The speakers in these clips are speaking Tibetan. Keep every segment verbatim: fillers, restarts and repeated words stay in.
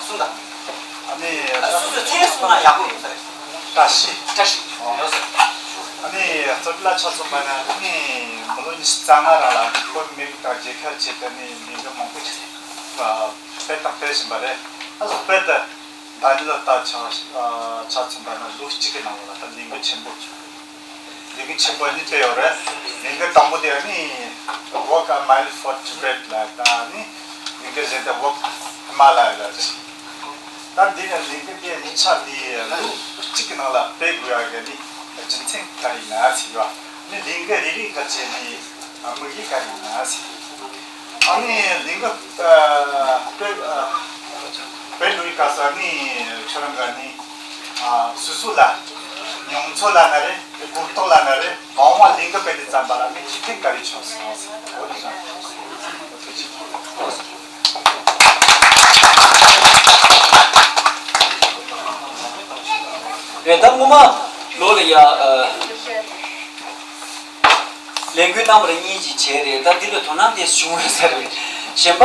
གསུངས་དང་། ཨ་ནི། སོ་སོའི་ཚན་རིག་གསུངས་ན་ཡག་པོ་ཡོད་ས་རེད། བཀྲ་ཤིས། བཀྲ་ཤིས། ཨོ། ཨ་ནི་རྩོད་པ་ཆ་ཚང་པ་ན་ཨ་ནི་མི་ལོ་ཉི་ཤུ་རྩ་ལྔ་རང་ལ་བོད་མི་རིགས་དང་རྒྱལ་ཁབ་ཆེད་དུ་ནི་ལས་འགུལ་མང་པོ་ཞིག་སྤེལ་དང་སྤེལ་བཞིན་པ་རེད། ཨ་ལོ་དཔེ་དེ་ད་ནི་ལོ་ལྟར་ཆ་ཆ་ཚང་པ་ན་ལོ་གཅིག་གི་ནང་ལ་ད་ལས་འགུལ་ཆེན་པོ་ལས་འགུལ་ཆེན་པོ་གཉིས་སྤེལ་ཡོད་རེད། ལས་འགུལ་དང་པོ་དེ་ནི་Walk a Mile for Tibet ལ་ད་ནི་ལས་འགུལ་གཞན་དེ་Walk Himalaya ལ་རེད། ད་འདི་ནི་ལས་འགུལ་དེ་གཉིས་ཆ་དེ་ལོ་གཅིག་གི་ནང་ལ་སྤེལ་དགོས་ཡ་གི་ནི་རྒྱུ་མཚན་ག་རེ་ཡིན་ན་ཟེར་བ་ནི་ལས་འགུལ་རེ་རེ་ག་བྱས་ནི་དམིགས་ཡུལ་ག་རེ་ཡིན་ན་ཟེར། ཨ་ནི་ལས་འགུལ་སྤེལ་སྤེལ་འགྲོ་ཡི་སྐབས་སུ་ནི་ཁྱོད་རང་ག་ནི་སོ་སོ་ལ་མྱོང་ཚོར་ལ་ན་རེ་གོ་རྟོགས་ལ་ན་རེ་མ་འོངས་པ་ལས་འགུལ་སྤེལ་དུས་ཙམ་པ་ལ་ནི་ཁེ་ཕན་ག་རེ་བྱུང་སོང་ཟེར་འོ་དེ་རང་། རེད། ད་སྔོན་མ་ལོ་ལ་ཡ་ལས་འགུལ་རྣམ་པ་གཉིས་ཅིག་བྱས་རེད། ད་འདི་ལ་དོ་སྣང་དེ་བྱུང་རེད་ཟེར་རེད། གཞན་པ་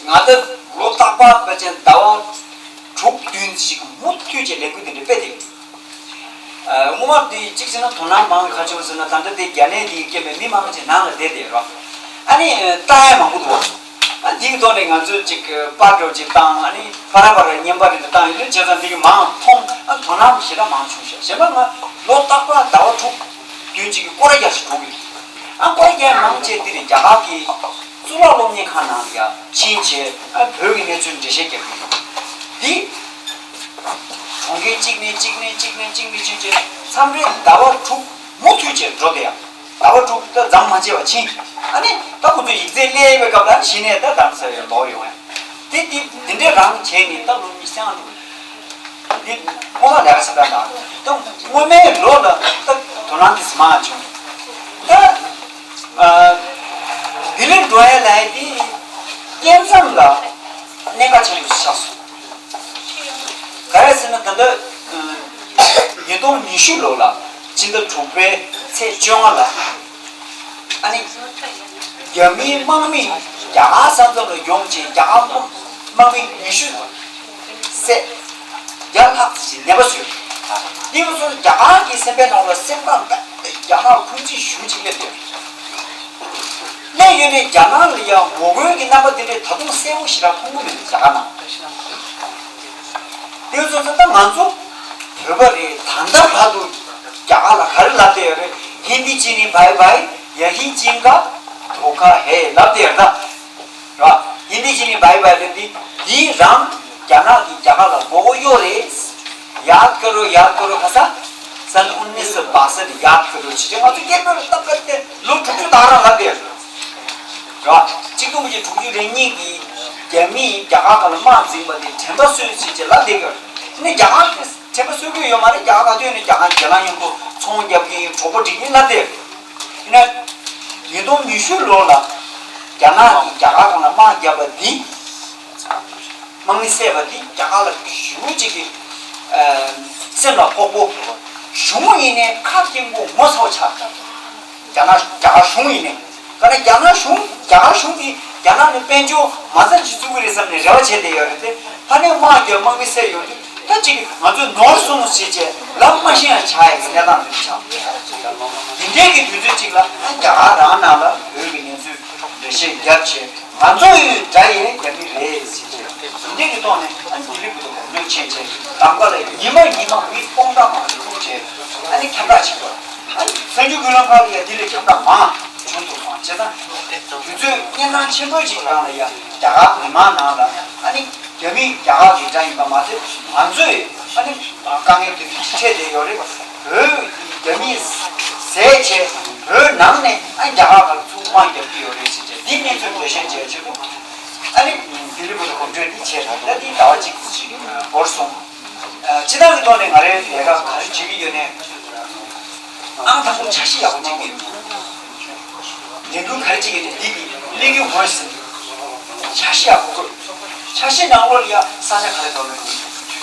ང་ད་ལོ་རྟག་པར་ཕལ་ཆེར་ཟླ་བ་དྲུག་བདུན་ཞིག་མུ་མཐུད་ཀྱི་ལས་འགུལ་དེ་འདྲ་སྤེལ་ཏེ། སྔོན་མ་དེ་གཅིག་བྱས་ན་དོ་སྣང་མང་ག་བྱུང་ཟེར་ན་ད་ལྟ་དེ་རྒྱ་ནད་འདིའི་རྐྱེན་པས་མི་མང་ཆེ་ནང་ལ་བསྡད་བསྡད་རོགས། ཨ་ནི་ལྟ་ཡ་མང་པོ་འདུག་ཨ་འདིའི་ཐོག་ནས་ང་ཚོས་ཅིག་པར་འདྲ་ཅིག་བཏང་ཨ་ནི་ཕར་ར་ཕར་ར་བརྙན་པར་རེ་འདྲ་བཏང་ཡོད་དུས་བྱས་ཙང་འདི་གི་མང་མཐོང་ཨ་དོ་སྣང་ཞེ་དྲག་མང་བྱུང་ཤག་གཞན་པ་ང་ལོ་རྟག་པར་ཟླ་བ་དྲུག་བདུན་ཅིག་གི་སྐོར་ར་རྒྱག་ཞིག་འགྲོ་གི་ཡོད། ཨ་སྐོར་ར་རྒྱག་མང་ཆེ་འདི་རེད་རྒྱ་གར་གི་གཙུག་ལག་སློབ་གཉེར་ཁང་ནང་ལ་ཡ་ཕྱིན་བྱས་ཨ་བོད་ཀྱི་གནས་ཚུལ་འགྲེལ་བཤད་རྒྱབ་ཀྱི་འདུག་འདི་གྲོང་ཁྱེར་གཅིག་ནས་གཅིག་ནས་གཅིག་ནས་གཅིག་ནས་ཕྱིན་བྱས་མཚམས་རེ་ཟླ་བ་དྲུག་མུ་མཐུད་བྱས་འགྲོ་བསྡད་ཡ། ཟླ་བ་དྲུག་ད་མཚམས་མ་བཅད་པ་ཕྱིན། ཨ་ནི་ད་ཁོ་ཚོ་ཡིག་ཚད་སླེབས་པའི་སྐབས་ལ་གཞི་ནས་ད་རྡ་རམ་ས་ལ་ལོག་ཡོང་ཡ། དེ་དེ་དེ་འདྲའི་རང་བྱས་ནས་ད་ལོ་ཉི་ཤུ་ལྷག་འགྲོ། འདི་སྔོན་མ་ལས་ཀ་བྱེད་སྟངས་དང་ད་སྔོན་མའི་ལོ་ལ་ད་དོ་སྣང་དེ་མང་བྱུང་། ད་ཨ་ལྡི་ལིར་འགྲོ་ཡ་ལ་ཡ་དེ་སྐྱེ་མཚམས་ལ་གནད་འགག་ཆེན་པོ་ཞིག་ཆགས་སོང་། ག་རེ་ཟེར་ན་ད་ལྟ་ཉིས་སྟོང་ཉི་ཤུ་ལོ་ལ་ཕྱི་ཟླ་དྲུག་པའི་ཚེས་བཅོ་ལྔ་ལ་ཨ་ནི་རྒྱ་མིའི་དམག་མི་རྒྱ་གར་ས་མཚམས་ལ་ཡོང་བྱས་རྒྱ་གར་དམག་དམག་མི་ཉི་ཤུ་བསད། བརྒྱ་ལྷག་ཅིག་ནད་པ་བཟོས། འདི་ཚོ་རྒྱ་གར་གྱི་སེམས་པའི་ནང་ལ་སེམས་ཁམས་རྒྱ་ནག་ཁུར་འཛིན་ཞུ་ཅིག་སླེབས་ཏེ། གནས་ཡུལ་ནས་རྒྱ་ནག་ལ་ཡང་ངོ་རྒོལ་གྱི་རྣམ་པ་དེ་འདྲའི་ད་དུང་གསལ་པོ་ཞེ་དྲག་མཐོང་གི་མི་འདུག་རྒྱ་གར་ནང་། དེ་ཚོ་ཚོ་ད་ང་ཚོ་བོད་པ་རེད་ད་ལྟ་བར་དུ་རྒྱ་གར་ལ་ག་རེ་ལབ་བསྡད་ཡོད་རེད། ཧིན་དི་ཅི་ནི་བྷའི་བྷའི་ཡ་ཧི་ཅིན་ག་དྷོ་ཁ་ཧེ་ལབ་བསྡད་ཡོད་ད། རེད་བ། ཧིན་དི་ཅི་ནི་བྷའི་བྷའི་ལབ་དེ་དེའི་རང་རྒྱ་ནག་གིས་རྒྱ་གར་ལ་མགོ་སྐོར་གཡོག་རེད། ཡཱད་ཀ་རོ་ཡཱད་ཀ་རོ་ཁ་ས། སན་ཨུན་ནི་སོ་བ་སན་ཡཱད་ཀ་རོ་ཅི་ཅི་ང་ཚོ་སྐད་འབོད་ལ་སྟབས་ཀ་དེ་ལོ་དྲུག་ཅུ་ད་རང་ལབ་བསྡད་ཡོད། རེད་བ། གཅིག་སྟོང་དགུ་བརྒྱ་དྲུག་ཅུ་རེ་གཉིས་ཀྱི་རྒྱ་མིས་རྒྱ་གར་སྒང་ལ་དམག་འཛིང་པ་དེ་དྲན་པ་གསོས་ཟེར་བྱས་ལབ་བསྡད་ཀྱི་ཡོད་རེད། ནི་རྒྱ་གར་དེ་དྲན་པ་གསོས་ཀྱི་ཡོད་མ་རེད། རྒྱ་གར་ག་དུས་ནས་རྒྱ་གར་གྱེན་ལངས་ཡོང་དུས་ཚོང་རྒྱབ་ཀྱི་ཡིན་གྲོགས་པོ་སྒྲིག་གི་ཡིན་ལབ་བསྡད་ཡོད། ཡིན་ན་ཉིས་སྟོང་ཉི་ཤུ་ལོ་ལ་རྒྱ་ནག་གིས་རྒྱ་གར་སྒང་ལ་དམག་བརྒྱབ་པ་འདི། དམག་མི་བསད་པ་འདི་རྒྱ་གར་ལ་ཞེ་པོ་ཅིག་གི་ཨ་སེམས་ལ་ཕོག་པོ། གཞུང་ཡིན་ནའི་ཁ་སྐྱེངས་པོ་ངོ་ཚ་པོ་ཆགས། རྒྱ་ནག་རྒྱ་གར་གཞུང་ཡིན་ནའི། ག་ནས་རྒྱ་ནག་གཞུང་རྒྱ་གར་གཞུང་གིས་རྒྱ་ནག་ནས་དཔལ་འབྱོར་མ་རྩ་ཅིག་བཙུགས་ཀྱི་རེད་བསམ་ནས་རེ་བ་བྱས་བསྡད་ཡོད་རེད་དེ། ཕ་ནས་དམག་རྒྱབ་དམག་མི་བསད་ཡོང་དུས་ད་ཅིག་ང་ཚོས་ནོར་སོང་ཟེར་བྱས་ལབ་མ་ཤེས་ཡང་ཆགས་ཡ་གི་གནས་སྟངས་འདི་ཆགས། འདི་འདྲའི་གི་དུས་ཚོད་ཅིག་ལ་རྒྱ་གར་རང་ནང་ལ་བོད་ཀྱི་གནས་ཚུལ་འགྲེལ་བཤད་རྒྱབ་བྱས། ང་ཚོ་ཡི་དགྲ་ཡི་རྒྱ་མི་རེད་ཟེར་བྱས། འདི་གི་ཐོག་ནས་ཨ་ནི་ལྡི་ལི་བོད་དོན་ཚོགས་འདུ་ཆེན་བྱས། གདམ་ག་ལ་ཉི་མ་ཉི་མ་མི་སྟོང་ཕྲག་མང་པོ་ཞིག་བྱས། ཨ་ནི་ཁྱབ་བསྒྲགས་བྱེད་དགོས། ཨ་ནི་གསར་འགྱུར་བརྒྱུད་ལམ་ཁག་ལ་ཡ་འདི་ལས་ཁྱབ་བསྒྲགས་མང་བྱུང་འདུག་སོང་བྱས་ཙང་དུས་ཚོད་གནས་སྟངས་ཆེན་པོ་ཞིག་སྒང་ལ་ཡ་རྒྱ་གར་མི་མང་ནང་ལ་ཨ་ནི་རྒྱ་མི་རྒྱ་གར་གྱི་དགྲ་ཡིན་པ་མ་ཚད་ང་ཚོས་ཨ་ནི་དཀའ་ངལ་དེ་འཕྲད་བསྡད་ཡོད་རེད། བོད་རྒྱ་མིས་ཟས་བྱས་བོད་ནང་ནས་ཨ་རྒྱ་གར་ལ་ཚུར་དམག་རྒྱག་གི་ཡོད་རེད་ཟེར་བྱས་འདི་གནས་ཚུལ་འགྲེལ་བཤད་བྱས་ཆེད་དུ་ཨ་ནི་ལྡི་ལི་བོད་དོན་གོམ་བགྲོད་འདི་བྱས་ད་འདི་ཟླ་བ་གཅིག་འགོར་སོང་། སྤྱི་བཏང་གི་ཐོག་ནས་ང་རའི་ལས་ཀ་ག་རེ་བྱེད་ཀྱི་ཡོད་ནས་ཨང་དང་པོ་འཆར་གཞི་ཡག་པོ་བྱེད་ཀྱི་ཡོད། ལས་འགུལ་ག་རེ་བྱེད་ཀྱི་རེད་འདི་གི་གླེང་གི་འོས་ཟིན་འཆར་གཞི་ཡག་པོ་དགོས། འཆར་གཞི་ནང་ལོགས་ལ་ཡ་ས་ཆ་ག་རེ་འགྲོ་ནས་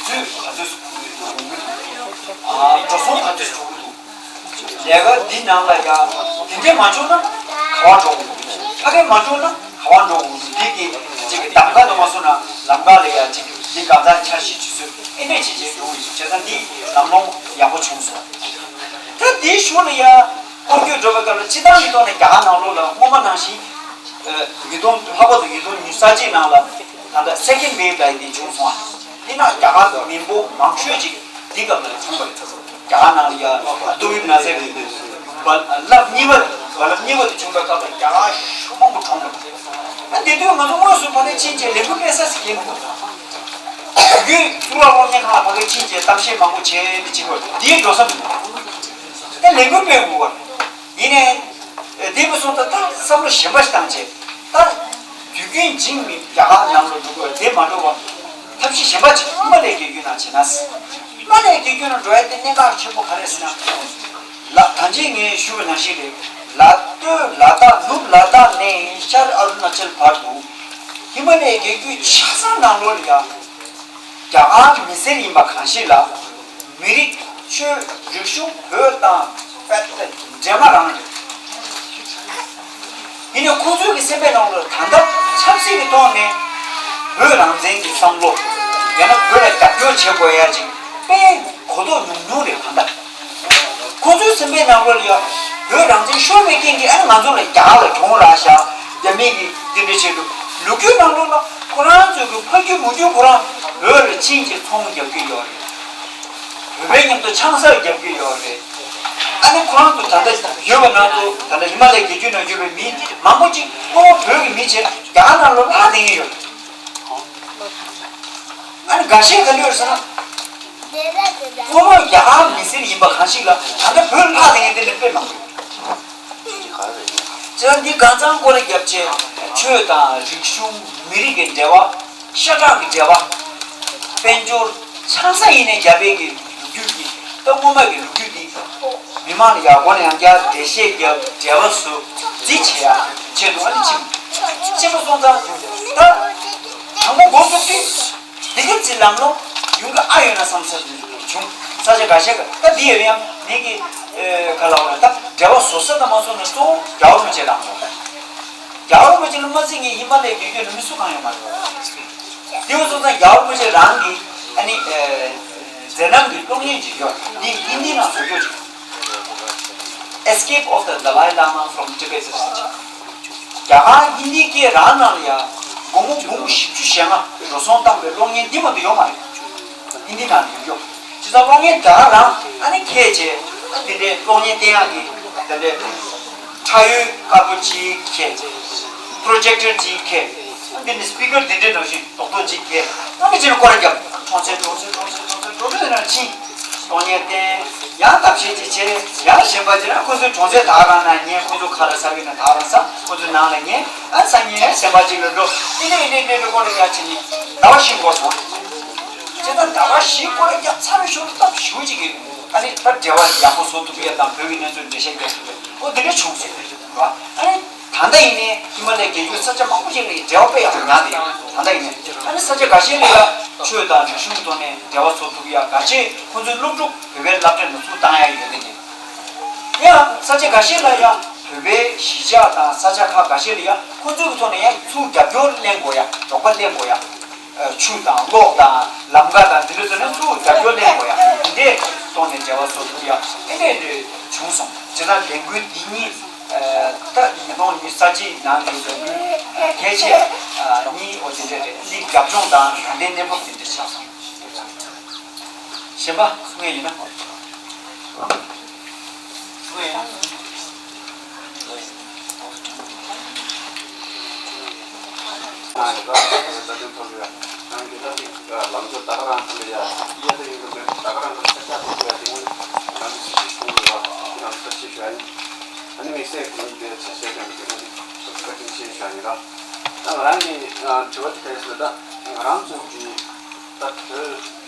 འདུག་དུས་ཚོད་ག་ཚོད་འགོར་གྱི་འདུག་འགྲོ་སོང་ག་ཚོད་འགྲོ་གི་འདུག་ལས་ཀ་འདི་ནང་ལ་ཡ་དེ་འདྲས་མ་བྱུང་ན་ག་བ་འགྲོ་དགོས་འདུག་ཕ་གིར་མ་བྱུང་ན་ག་བ་འགྲོ་དགོས་འདུག་འདི་གི་གཅིག་གི་གདམ་ག་དུ་མ་སོང་ན་ལམ་ཁ་ལ་ཡ་གཅིག་གི་ འདི་གང་ཟག་འཆར་གཞི་ཇི་སོགས་ཨེ་འདྲས་བྱས་བྱས་འགྲོ་བའི་བྱས་ཙང་འདི་ལམ་ལྷོང་ཡག་པོ་བྱུང་སོང་། ད་འདིའི་གཞུག་ལ་ཡ་སྐོར་སྐྱོད་འགྲོ་བའི་སྐབས་ལ་སྤྱི་བཏང་གི་ཐོག་ནས་རྒྱ་གར་ནང་ལོགས་ལ་སྔོན་མ་ནང་བཞིན་ཉིས་སྟོང་ལྷག་པར་དུ་ཉིས་སྟོང་ཉི་ཤུ་རྩ་གཅིག་ནང་ལ་ད་ལྟ་སེ་ཀེན་ཝེབ་ལབ་ཡ་འདི་བྱུང་སོང་ཨ། འདི་ནང་རྒྱ་གར་མི་འབོར་མང་ཤོས་ཅིག་འདི་སྐབས་ལ་བྱུང་བ་རེད། རྒྱ་གར་ནང་ལ་ཡ་ཏོག་དབྱིབས་ན་ཚ་གི་རྦ་རླབས་གཉིས་པ་རྦ་རླབས་གཉིས་པ་དེ་བྱུང་བའི་སྐབས་ལ་རྒྱ་གར་ཤུགས་མང་པོ་གྲོངས་པ་རེད། ཨ་དེ་དུས་ང་ཚོ་དངོས་སུ་ཕ་གིར་ཕྱིན་བྱས་ལས་འགུལ་སྤེལ་ས་ཟེར་གྱི་མི་འདུག་རྒྱུན་གཙུག་ལག་སློབ་གཉེར་ཁང་ལ་ཕ་གིར་ཕྱིན་བྱས་གཏམ་བཤད་མང་པོ་བྱས་ཏེ་བྱེད་དགོས་འདིའི་འགྲོ་ས་མི་འདུག་ད་ལས་འགུལ་སྤེལ་དགོས་པ་རེད། ཡིན་ནའི། དེ་མ་སོང་ད་ད་བསམ་བློ་གཞན་པ་ཞིག་བཏང་བྱས། ད་དུས་རྒྱུན་འཇིགས་མེད་རྒྱ་གར་ནང་ལ་འགྲོ་དགོས་དེ་མ་འགྲོ་བ། ཐབས་ཤེས་གཞན་པ་ཅིག་ཧི་མ་ལའི་རྒྱལ་རྒྱུད་ནང་བྱེད་ན། ཧི་མ་ལའི་རྒྱལ་རྒྱུད་ནང་འགྲོ་ཡ་དེ་གནད་འགག་ཆེན་པོ་ག་རེ་ཟེར་ན། ལ་ད་ཅི་ངས་ཞུས་པ་ནང་བཞིན་རེད། ལ་སྟོད་ལ་དྭགས་ནུབ་ལ་དྭགས་ནས་ཤར་ཨ་རུ་ན་ཅལ་བར་དུ། ཧི་མ་ལའི་རྒྱལ་རྒྱུད་ཆ་ཚང་ནང་ལོགས་ལ་ཡ། རྒྱ་གར་མི་སེར་ཡིན་པ་གང་ཞིག་ལ། མི་རིགས་ཆོས་རིག་གཞུང་བོད་དང་དཔེ་འབྲེལ་མ་རང་རེད། ཡིན་ནའི་ཁོ་ཚོའི་གི་སེམས་པའི་ནང་ལ་ད་ལྟ་ཆབ་སྲིད་ཀྱི་ཐོག་ནས་བོད་རང་བཙན་གྱི་བསམ་བློ་ཡང་ན་བོད་ལ་རྒྱབ་སྐྱོར་བྱེད་དགོས་ཡ་ཅིག་དཔེ་གོ་རྟོགས་ཉུང་ཉུང་རེད་ད་ལྟ། ཁོ་ཚོའི་སེམས་པའི་ནང་ལོགས་ལ་ཡ་བོད་རང་བཙན་ཤོར་བའི་རྐྱེན་གྱིས་ཨ་ནི་ང་ཚོ་ལ་རྒྱ་གར་ལ་གྱོང་རག་ཤག་རྒྱ་མི་གིས་འདི་འདྲ་བྱེད་འདུག་ལོ་རྒྱུས་ནང་ལོགས་ལ་ཁོ་རང་ཚོའི་གི་ཕ་རྒྱུད་མུ་རྒྱུད་ཁོ་རང་བོད་ལ་ཕྱིན་གྱི་ཚོང་རྒྱག་གི་ཡོད་རེད། བོད་པའི་མཉམ་དུ་ཆང་ས་རྒྱག་གི་ཡོད་རེད། ཨ་ནི་ཁོ་རང་ཚོ་ད་ལྟ་ཡོད་པ་ནང་དུ་ད་ལྟ་ཧི་མ་ལའི་རྒྱལ་རྒྱུད་ནང་ཡོད་པའི་མི་མང་པོ་ཅིག་སྔོན་མ་བོད་ཀྱི་མི་བྱས་རྒྱ་གར་ནང་ལ་ལྷག་བསྡད་ཀྱི་ཡོད་རེད། ཨ་ནི་འགའ་ཤས་ག་འདྲ་ཡོད་ཟེར་ན། སྔོན་མ་རྒྱ་གར་མི་སེར་ཡིན་པ་གང་ཞིག་ལ་ད་ལྟ་བོད་ལྷག་བསྡད་མཁན་དེ་འདྲ་དཔེ་མང་པོ་ཡོད། བྱས་ཙང་འདི་གང་ཚང་སྐོར་ར་བརྒྱབ་བྱས་ཆོས་དང་རིག་གཞུང་མི་རིགས་ཀྱི་འབྲེལ་བ། ཤ་ཁྲག་གི་འབྲེལ་བ། དཔལ་འབྱོར་ཆང་ས་ཡིན་ནའི་རྒྱ་བལ་གྱི་ལོ་རྒྱུས་ཀྱི་ད་སྔོན་མ་གི་ལོ་རྒྱུས་འདི་མི་མང་ལ་ཡར་སྒོ་ནས་ཡང་བསྐྱར་འགྲེལ་བཤད་བརྒྱབ་འབྲེལ་བ་བཟོ་འདི་བྱེད་ཡ་ཆེད་དུ་ཨ་ནི་ཕྱིན་ཕྱིན་པ་སོང་ཙང་ད་དང་པོ་འགོ་བཙུགས་དུས། དེ་ག་ཚེ་ལམ་ལྷོང་ཡོང་གི་ཨ་ཡོད་ན་བསམ་ས་བྱུང་། ས་ཆ་འགའ་ཤས་ཀ་ད་འདི་ཡོད་ཡང་མི་གི་ཨེ་ག་ལ་བ་ད་འབྲེལ་བ་བཟོ་ས་ད་མ་བཟོ་ན་གཙོ་བོ་རྒྱལ་བ་རིན་པོ་ཆེ་རང་རེད། རྒྱལ་བ་རིན་པོ་ཆེ་ལ་མ་བརྩིས་ངས་ཧི་མ་ལའི་རྒྱལ་རྒྱུད་ལ་མི་སུ་གང་ཡོད་མ་རེད། དེ་འུ་ཚོ་ཚང་རྒྱལ་བ་རིན་པོ་ཆེ་རང་གི་ཨ་ནི་ཨེ་མཛད་རྣམ་གི་གློག་བརྙན་ཅིག་ཡོད། འདི་ཧིན་དི་ནང་བཟོ་རྒྱུ་ཅིག Escape of the Dalai Lama from Tibet ཟེར་ཅིག་རྒྱ་གར་ཧིན་དིའི་སྐད་རང་ནང་ལ་ཡང་སྒོར་མོ་འབུམ་བཞི་བཅུ་ཞེ་ལྔ་འགྲོ་སོང་བཏང་བའི་གློག་བརྙན་འདི་མ་གཏོགས་ཡོད་མ་རེད། ཧིན་དི་ནང་ལ་ཡོད་ཡོད། བྱས་ཙང་གློག་བརྙན་ད་ག་རང་ཨ་ནི་ཁྱེད་ཀྱིས་ཨ་འདི་འདྲའི་གློག་བརྙན་བསྟན་ཡག་གི་འདི་འདྲའི་ཁྲ་ཡོལ་དཀར་པོ་ཅིག་ཁྱེད་པྲོ་ཇེག་ཊར་ཅིག་ཁྱེད་འདི་ནི་སི་པི་ཀར་འདི་འདྲའི་ནང་བཞིན་རྡོག་རྡོག་ཅིག་ཁྱེད་ཨ་ནི་ཅིག་སྐོར་ར་བརྒྱབ་གྲོང་གསེབ་གྲོང་གསེབ་གྲོང་གསེབ་གྲོང་གསེབ་གྲོང་གསེབ་ནང་ཕྱིན། གཏོང་ཉན་བསྟན། ཡང་ཐབས་ཤེས་ཅིག་བྱས། ཡང་གཞན་པ་ཅིག་ལ་ཁོ་ཚོའི་གྲོང་གསེབ་ད་ག་རང་ན་ཉན། ཁོ་ཚོ་ཁ་ལ་ཟ་གི་ན་ད་ག་རང་ཟ། ཁོ་ཚོའི་ནང་ལ་ཉན། ཨ་ཟ་ཉན་ཡང་གཞན་པ་ཅིག་ལ་འགྲོ། ཨི་ནས་ཨི་ནས་ཨི་ནས་འགྲོ་སྐོར་ར་རྒྱག་བྱས་ནས་ཟླ་བ་བཞི་འགོར་སོང་། བྱས་ཙང་ཟླ་བ་བཞི་སྐོར་ར་རྒྱག་ཚར་བའི་ཞོར་དུ་སྟབས་ཞེ་པོ་ཅིག་གིས་ཨ་ནི་ད་འབྲེལ་བ་ཡག་པོ་བཟོ་ཐུབ་ཡ་དང་བོད་ཀྱི་གནས་ཚུལ་འགྲེལ་བཤད་རྒྱག་ཐུབ་ཡ་འོ་དེ་འདྲ་བྱུང་སོང་། ཨ་ནི། ད་ལྟ་ཡིན་ནའི་ཧི་མ་ལའི་རྒྱལ་རྒྱུད་ས་ཆ་མང་པོ་ཞིག་ལ་འབྲེལ་བ་དཔེ་ཡག་པོ་ཉར་བསྡད་ཡོད། ད་ལྟ་ཡིན་ནའི་ཨ་ནི་ས་ཆ་འགའ་ཤས་ལ་ཡང་ཆོས་དང་རིག་གཞུང་གི་ཐོག་ནས་འབྲེལ་བ་བཟོ་ཐུབ་ཡ། འགའ་ཤས་ཁོ་ཚོའི་སློབ་ཕྲུག་བོད་པའི་སློབ་གྲྭ་ནང་ཚུར་བཏང་ཡ་ཡོད་དེ་ནི། ཡང་ས་ཆ་འགའ་ཤས་ལ་ཡང་བོད་པའི་གཞིས་ཆགས་དང་ས་ཆ་ཁག་འགའ་ཤས་ལ་ཡང་ཁོ་ཚོའི་ཐོག་ནས་ཡང་ཚུར་རྒྱབ་སྐྱོར་ལེན་དགོས་ཡ། རོགས་པ་ལེན་དགོས་ཡ། ཆུ་དང་གློག་དང་ལམ་ཁ་དང་འདི་འདྲ་ཚོ་ནས་ཚུར་རྒྱབ་སྐྱོར་ལེན་དགོས་ཡ། འདི་འདྲའི་ཐོག་ནས་འབྲེལ་བ་བཟོ་ཐུབ་ཡ། ཨེ་འདྲས་འདྲས་བྱུང་སོང་། བྱས་ཙང་ལས་འགུལ་འདི་གཉིས་ད་ཉིས་སྟོང་ཉི་ཤུ་རྩ་གཅིག་ནང་གི་ལས་འགུལ་གལ་ཆེ་གཉིས་འོ་དེ་འདྲས་རེད། འདི་རྒྱབ་ལྗོངས་དང་ད་ལྟའི་གནས་བབ་དེ་འདྲས་ཆགས་སོང་། གཞན་པ་གསུང་ཡ་ཡོད་ན། གསུང་ཡ་ཡོད་ན། ང་ཡི་བཀའ་ཁྲིད་ཀྱི་རྩ་དོན་ཐོག་ལ་རང་གི་ལྟ་ཚུལ་ལམ་ཕྱོགས་ད་ག་རང་ཐོག་ལ་ཡ་དབྱེ་དུ་ཡིན་གྱི་མེད། ད་ག་རང་གི་ས་ཆ་ཐུག་ཡ་དེ་སྔོན་རང་གི་སྲིད་ཇུས་གསུང་གི་ཡོད། ཁྱེད་རང་ཚོ་ཞིག་ཞུ་ཡ་ཡིན། ཨ་ནི་དམིགས་བསལ་གྱི་དེ་ཆ་ཤས་ཀྱང་དེ་ནི་བཀའ་དྲིན་ཆེ་ཞུ་ཡ་ཡིན་ར། ད་ང་རང་གི་དྲི་བ་དེ་ག་རེ་ཟེར་ན། ད་ང་རང་ཚོ་གི་ད་བོད་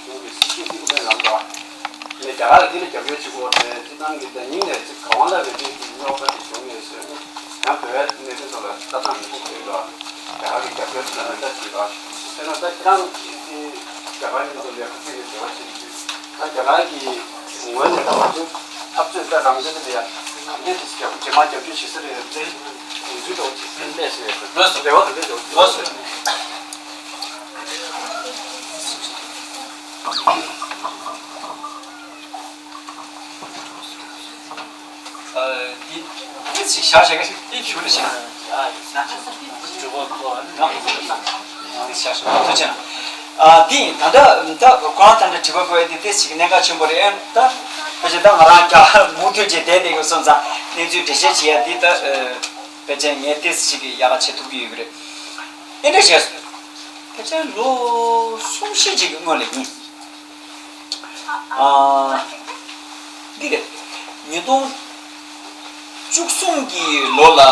གཞུང་གི་སྲིད་ཇུས་འདི་ཁོ་ནའི་ལམ་འགྲོ་བ། དེ་ནས་རྒྱ་གར་གྱིས་འདི་ལ་རྒྱབ་སྐྱོར་བྱེད་དགོས་ཏེ་སྤྱི་བཏང་གི་ད་ཉིན་ནས་ཅིག་ག་བ་ལ་རེ་ཅིག་གི་རྙོག་དྲ་དེ་བྱུང་ངེས་ཟེར་ནས་ཡང་བོད་པའི་གནས་ཚུལ་ཐོག་ལ་ལྟ་སྟངས་མི་འདུག་ཟེར་འགྲོ་བ། རྒྱ་གར་གྱི་རྒྱབ་སྐྱོར་དེ་ལ་མེ་མདའ་བྱེད་འགྲོ་བ། དཔེར་ན་ད་ཁྱེད་རང་གིས་རྒྱ་གར་གྱི་ཐོག་ལ་ཁ་ཐུག་ནས་འབྲེལ་བ་བྱེད་དུས་ད་རྒྱ་གར་གྱི་ངོས་ནས་ད་ང་ཚོ་འཐབ་རྩོད་ད་རང་བཙན་དེ་ལ་ཡ་ག་འདྲས་དེ་རྒྱབ་ཇེ་མང་རྒྱབ་སྐྱོར་བྱེད་ས་རེད་ཟེར་ངེས་ཚུལ་འདྲ་བོ་ཅིག་ལས་སུ་ཡོད་ཟེར་འགྲོ་སོང་། འབྲེལ་བ་ག་འདྲས་འདྲ་བོ་ཅིག་ལོས་སུ། བྱ་བྱེད་ཀྱི་ཞིག་དེ་ཞུ་ལ་ཞིག་ན། དེ་ཤ་ཤ་ཐུགས་ཆེ་ན། ཨ་དེ་ཡིན། ད་ལྟ་ད་ཁོ་རང་ད་ལྟ་དྲི་བ་བཀོད་ཡ་དེ་ཏོག་ཙམ་གནད་འགག་ཆེན་པོ་རེད། ཨ་ད་ཕལ་ཆེར་ད་ང་རང་ཀྱང་མུ་མཐུད་བྱས་བསྡད་བསྡད་ཡོད་སོང་ཙང་གནས་ཚུལ་འགྲེལ་བཤད་བྱེད་ཡ་དེ་ད་ཕལ་ཆེར་ངས་ཏོག་ཙམ་ཞིག་གི་ཡག་ག་བྱེད་ཐུབ་ཀྱི་ཡོད་ཀྱི་རེད། ཨེ་འདྲ་བྱས་སོང་། ཕལ་ཆེར་ལོ་གསུམ་བཞི་ཅིག་གི་སྔོན་ལ་ཡིན། ཨ། འདི་རེད། ཉིས་སྟོང་བཅུ་གསུམ་གྱི་ལོ་ལ། ཨ།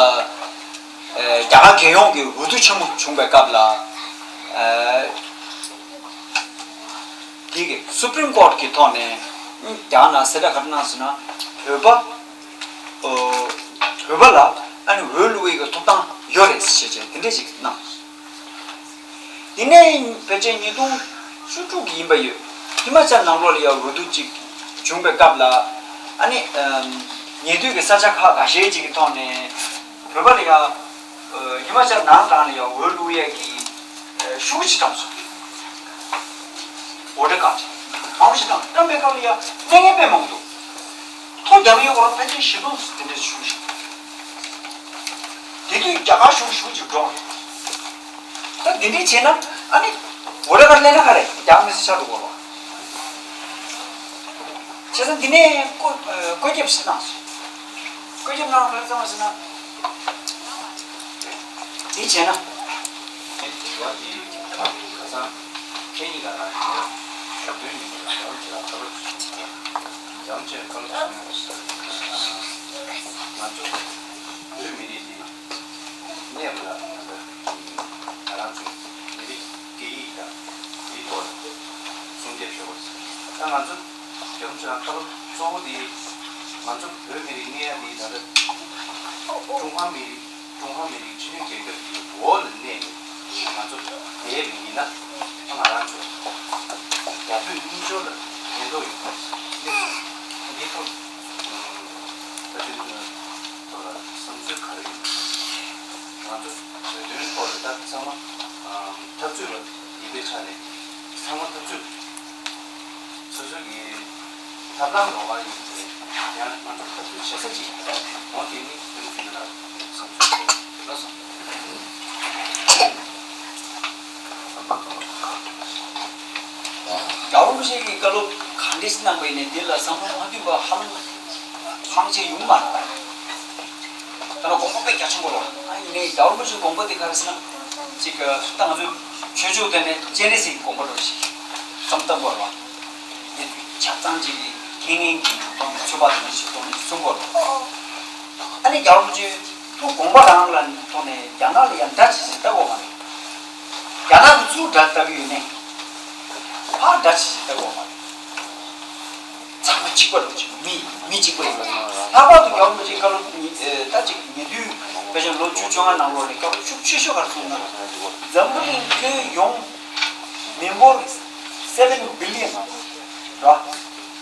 རྒྱ་གར་རྒྱལ་ཡོངས་ཀྱི་འོས་བསྡུ་ཆེན་མོ་བྱུང་བའི་སྐབས་ལ། ཨ། དེ་གི་Supreme Court གི་ཐོག་ནས་རྒྱ་ནག་གསལ་བསྒྲགས་ག་རེ་གནང་ཟེར་ན། བོད་པ། ཨོ། བོད་པ་ལ་ཨ་ནི་འོས་བླུག་ཡས་ཀྱི་ཐོབ་ཐང་ཡོད་རེད་ཟེར་བྱས་དེ་འདྲ་ཞིག་གནང་། དེ་ནས་ཕལ་ཆེར་ཉིས་སྟོང་བཅུ་དྲུག་གི་ཡིན་པ་ཡོད། ཧི་མ་ཅལ་ནང་ལོགས་ལ་ཡང་འོས་བསྡུ་ཅིག་བྱུང་བའི་སྐབས་ལ། ཨ་ནི་ཉེ་དུས་ཀྱི་ས་ཆ་ཁག་ཁ་ཤས་ཅིག་གི་ཐོག་ནས་བོད་པ་ལ་ཡང་ཧི་མ་ཅལ་ནང་ལ་ཡང་འོས་བླུག་ཡས་ཀྱི་ཤུགས་ཅིག་བཏང་སོང་། འོ་དེ་ག་ཅིག་མང་པོ་ཞིག་བཏང་། བཏང་པའི་སྐབས་ལ་ཡང་གནས་ངན་དཔེ་མང་པོ་འདུག་ཐོ་རྒྱབ་ཡོད་སྐོར་ཕལ་ཆེར་ཞེ་དྲུག་དེ་འདྲས་བྱུང་ཞིང་། དེ་དུས་རྒྱ་གར་གཞུང་ཞེ་པོ་ཅིག་འགྲོ་བ་རེད། ད་འདི་འདྲས་བྱས་ན་ཨ་ནི་འོ་ར་གར་སླེབས་ན་ག་རེ་རྒྱ་མི་སི་ཆགས་འགྲོ་དགོས་རེད། བྱས་ཙང་འདི་ནས་བཀོད་བཀོད་ཁྱབ་ཞིག་གནང་སོང་། བཀོད་ཁྱབ་གནང་བ་ག་རེ་བརྩམས་པ་ཟེར་ན། འདི་བྱས་ན། ཁ་སང་ཁེ་ཉི་ལ་རང་ཡིན་ཞབས་དྲུང་ཉིན་མོ་ལ་རྒྱ་རོ་ཆེ་ལ་ཁ་ལོ་ཞུ། རྒྱ་རོ་ཆེ་ཁ་ལོ་ཞུ་ན་ང་ཚོ་བོད་མི་རིགས་འདི་གནས་ལ་ད་ལྟ་ང་རང་ཚོ་མི་རིགས་སྐད་ཡིག་དང་དེའི་ཐོག་ལ་སྲུང་སྐྱོབ་ཞུ་དགོས། ད་ང་ཚོ་རྒྱ་རོ་ཆེ་ལ་ཁ་ལོ་གཙོ་བོ་འདི་ང་ཚོ་བོད་མི་རིགས་གནས་ཡ་འདི་ད་ལྟ་ཀྲུང་ཧྭ་མི་རིགས། ཀྲུང་ཧྭ་མི་རིགས་སྤྱི་མཐུན་རྒྱལ་ཁབ་ཀྱི་འོག་ལ་གནས་ནས་ང་ཚོ་བསྡད་པ་ཡིན་ན། ང་རང་ཚོ་རྒྱ་བོད་གཉིས་ཆར་ལ་ཕན་ཐོགས་ཡོད་པ་རེད། འདི་ཐོག་ད་དུས་ཐོག་ལ་བསམ་ཚུལ་ག་རེ་ཡོད། ང་ཚོ་བོད་དོན་ཐོག་ལ་ད་ཚང་མ་འཐབ་རྩོད་པ་ཡིན་པའི་ཆ་ནས་ཚང་མ་འཐབ་རྩོད། སོ་སོ་གི་ཐབས་ལམ་ལོགས་ཀ་ཡིན་ཚེ་ཡང་ང་ཚོ་ཐབས་ཤེས་བྱེད་ས་ཅིག་ཡིན། འོ་དེ་ནི་ཀུན་གྱིས་ང་ལ་བསམ་ཚུལ་བྱེད་ལ་སོང་། རྒྱལ་བ་རིན་པོ་ཆེ་གིས་བཀའ་སློབ་ག་འདྲས་གནང་པ་ཡིན་ནའི་འདི་ལ་བསམ་བློ་མ་མཐུན་པ་ཧ་ལམ་མང་ཆེ་ཡོང་མ་རེད། ད་ལྟ་དགོངས་པ་དཔེ་རྒྱ་ཆེན་པོ་རེད། ཨ་ཡིན་ནའི་རྒྱལ་བ་རིན་པོ་ཆེའི་དགོངས་པ་དེ་ག་རེ་ཟེར་ན། ཅིག་ད་ང་ཚོའི་ཆོས་ཕྱོགས་དེ་ནས་སྤྱན་རས་གཟིགས་ཀྱི་དགོངས་པ་རེད་ཞིག་བསམ་བཏང་དགོས་རེད་བ། ཡིན་ཆ་ཚང་ཅིག་གི་ཁེངས་ངན་གྱི་གདོང་ནས་ཚུད་པ་དེ་འདྲ་ཞིག་གདོང་ནས་གསུང་དགོས་རེད། ཨ་ནི་རྒྱལ་བ་རིན་པོ་ཆེའི་ཐུགས་དགོངས་པ་རང་ལ་ཐོག་ནས་རྒྱ་ནག་ལ་ཡང་འདྲ་ཅིག་ཞིག་ལྟ་དགོས་མ་རེད། རྒྱ་ནག་གི་ཚུར་འདྲ་ལྟ་གི་ཡོད་ནའི་ཕར་འདྲ་ཅིག་ཞིག་ལྟ་དགོས་མ་རེད། ཚང་མ་གཅིག་པ་རེད། མི་མི་གཅིག་པ་ཡིན་པ། ལྷག་པར་དུ་རྒྱལ་བ་རིན་པོ་ཆེའི་བཀའ་སློབ་ཉི་ཨེ་ད་ཅིག་ཉེ་དུས་ཕལ་ཆེར་ལོ་བཅུ་བཅོ་ལྔ་ནང་ལོགས་ནས་བཀའ་སློབ་ཤུགས་ཆེ་ཤོས་ག་རེ་གསུངས་ན། འཛམ་བུ་གླིང་ཁྱོན་ཡོངས་མི་འབོར་seven billion ར། བྱེ་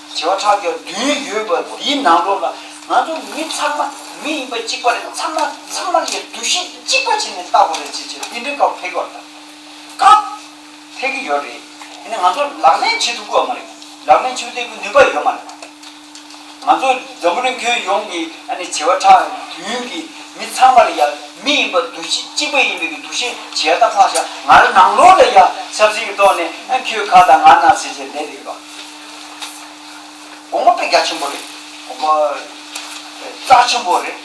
བ་ཕྲག་བརྒྱ་བདུན་ཡོད་པ་འདིའི་ནང་ལོགས་ལ་ང་ཚོ་མི་ཚང་མ་མི་ཡིན་པ་གཅིག་པ་རེད། ཚང་མ་ཚང་མ་ལ་འདུ་ཤེས་གཅིག་པ་བྱས་ནས་ལྟ་དགོས་རེད་ཅེས་བྱས་འདི་འདྲའི་བཀའ་ཕེབས་ཀྱི་ཡོད་རེད། ད་བཀའ་ཕེབས་ཀྱི་ཡོད་རེད། ཡིན་ནའི་ང་ཚོ་ལག་ལེན་བྱེད་ཐུབ་ཀྱི་ཡོད་མ་རེད། ལག་ལེན་བྱེད་ཐུབ་ཀྱི་ནུས་པ་ཡོད་མ་རེད། ང་ཚོ་འཛམ་བུ་གླིང་ཁྱོན་ཡོངས་ཀྱི་ཨ་ནི་བྱེ་བ་ཕྲག་བདུན་གྱི་མི་ཚང་མ་ལ་ཡ་མི་ཡིན་པ་འདུ་ཤེས་གཅིག་པ་ཡིན་པའི་གི་འདུ་ཤེས་བྱས་ད་ཕར་བཞག་ང་རང་ནང་ལོགས་ལ་ཡ་ཆབ་སྲིད་ཀྱི་ཐོག་ནས་ཨ་ཁྱོད་ཁ་དང་ང་ན་ཟེར་བྱས་བསྡད་དེ་གི་དགོངས་པ་དཔེ་རྒྱ་ཆེན་པོ་རེད། དགོངས་པ་རྩ་ཆེན་པོ་རེད།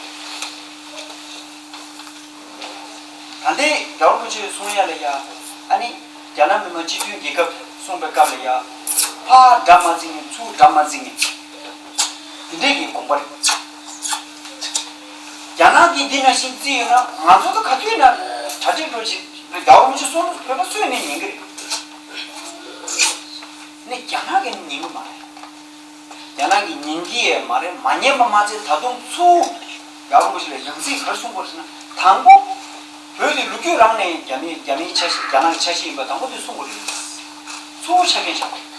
ད་ལྟའི་རྒྱལ་བ་རིན་པོ་ཆེས་གསུང་ཡ་ལ་ཡ། ཨ་ནི་རྒྱ་ནག་མི་དམངས་སྤྱི་མཐུན་རྒྱལ་ཁབ་གསུངས་པའི་སྐབས་ལ་ཡ། ཕར་འདྲ་མ་འཛིང་ངེ་ཚུར་འདྲ་མ་འཛིང་ངེ་འདི་འདྲས་ཀྱི་དགོངས་པ་རེད། རྒྱ་ནག་གིས་འདི་ནང་བཞིན་བརྩིས་ཡོད་ན་ང་ཚོ་ད་ག་དུས་ན་གྲ་སྒྲིག་འགྲོ་ཅིག་རྒྱལ་བ་རིན་པོ་ཆེ་གསུང་ན་བོད་པ་སུས་ནས་ཉན་གི་རེད། ནི་རྒྱ་ནག་གིས་ཉན་གི་མ་རེད། རྒྱ་ནག་གིས་ཉན་གྱི་ཡོད་མ་རེད། མ་ཉན་པ་མ་ཚད་ད་དུང་ཚུར་རྒྱལ་བ་རིན་པོ་ཆེ་ལ་ཡང་སྲིད་ག་རེ་གསུང་དགོས་རེད་ཟེར་ན། དང་པོ་བོད་དེ་ལོ་རྒྱུས་རང་ནས་རྒྱ་མིའི་རྒྱ་མིའི་ཆ་ཤས་རྒྱ་ནག་གི་ཆ་ཤས་ཡིན་པ་དང་པོ་དེ་གསུང་དགོས་རེད། ཚུར་ཆ་རྐྱེན་བཞག་དགོས།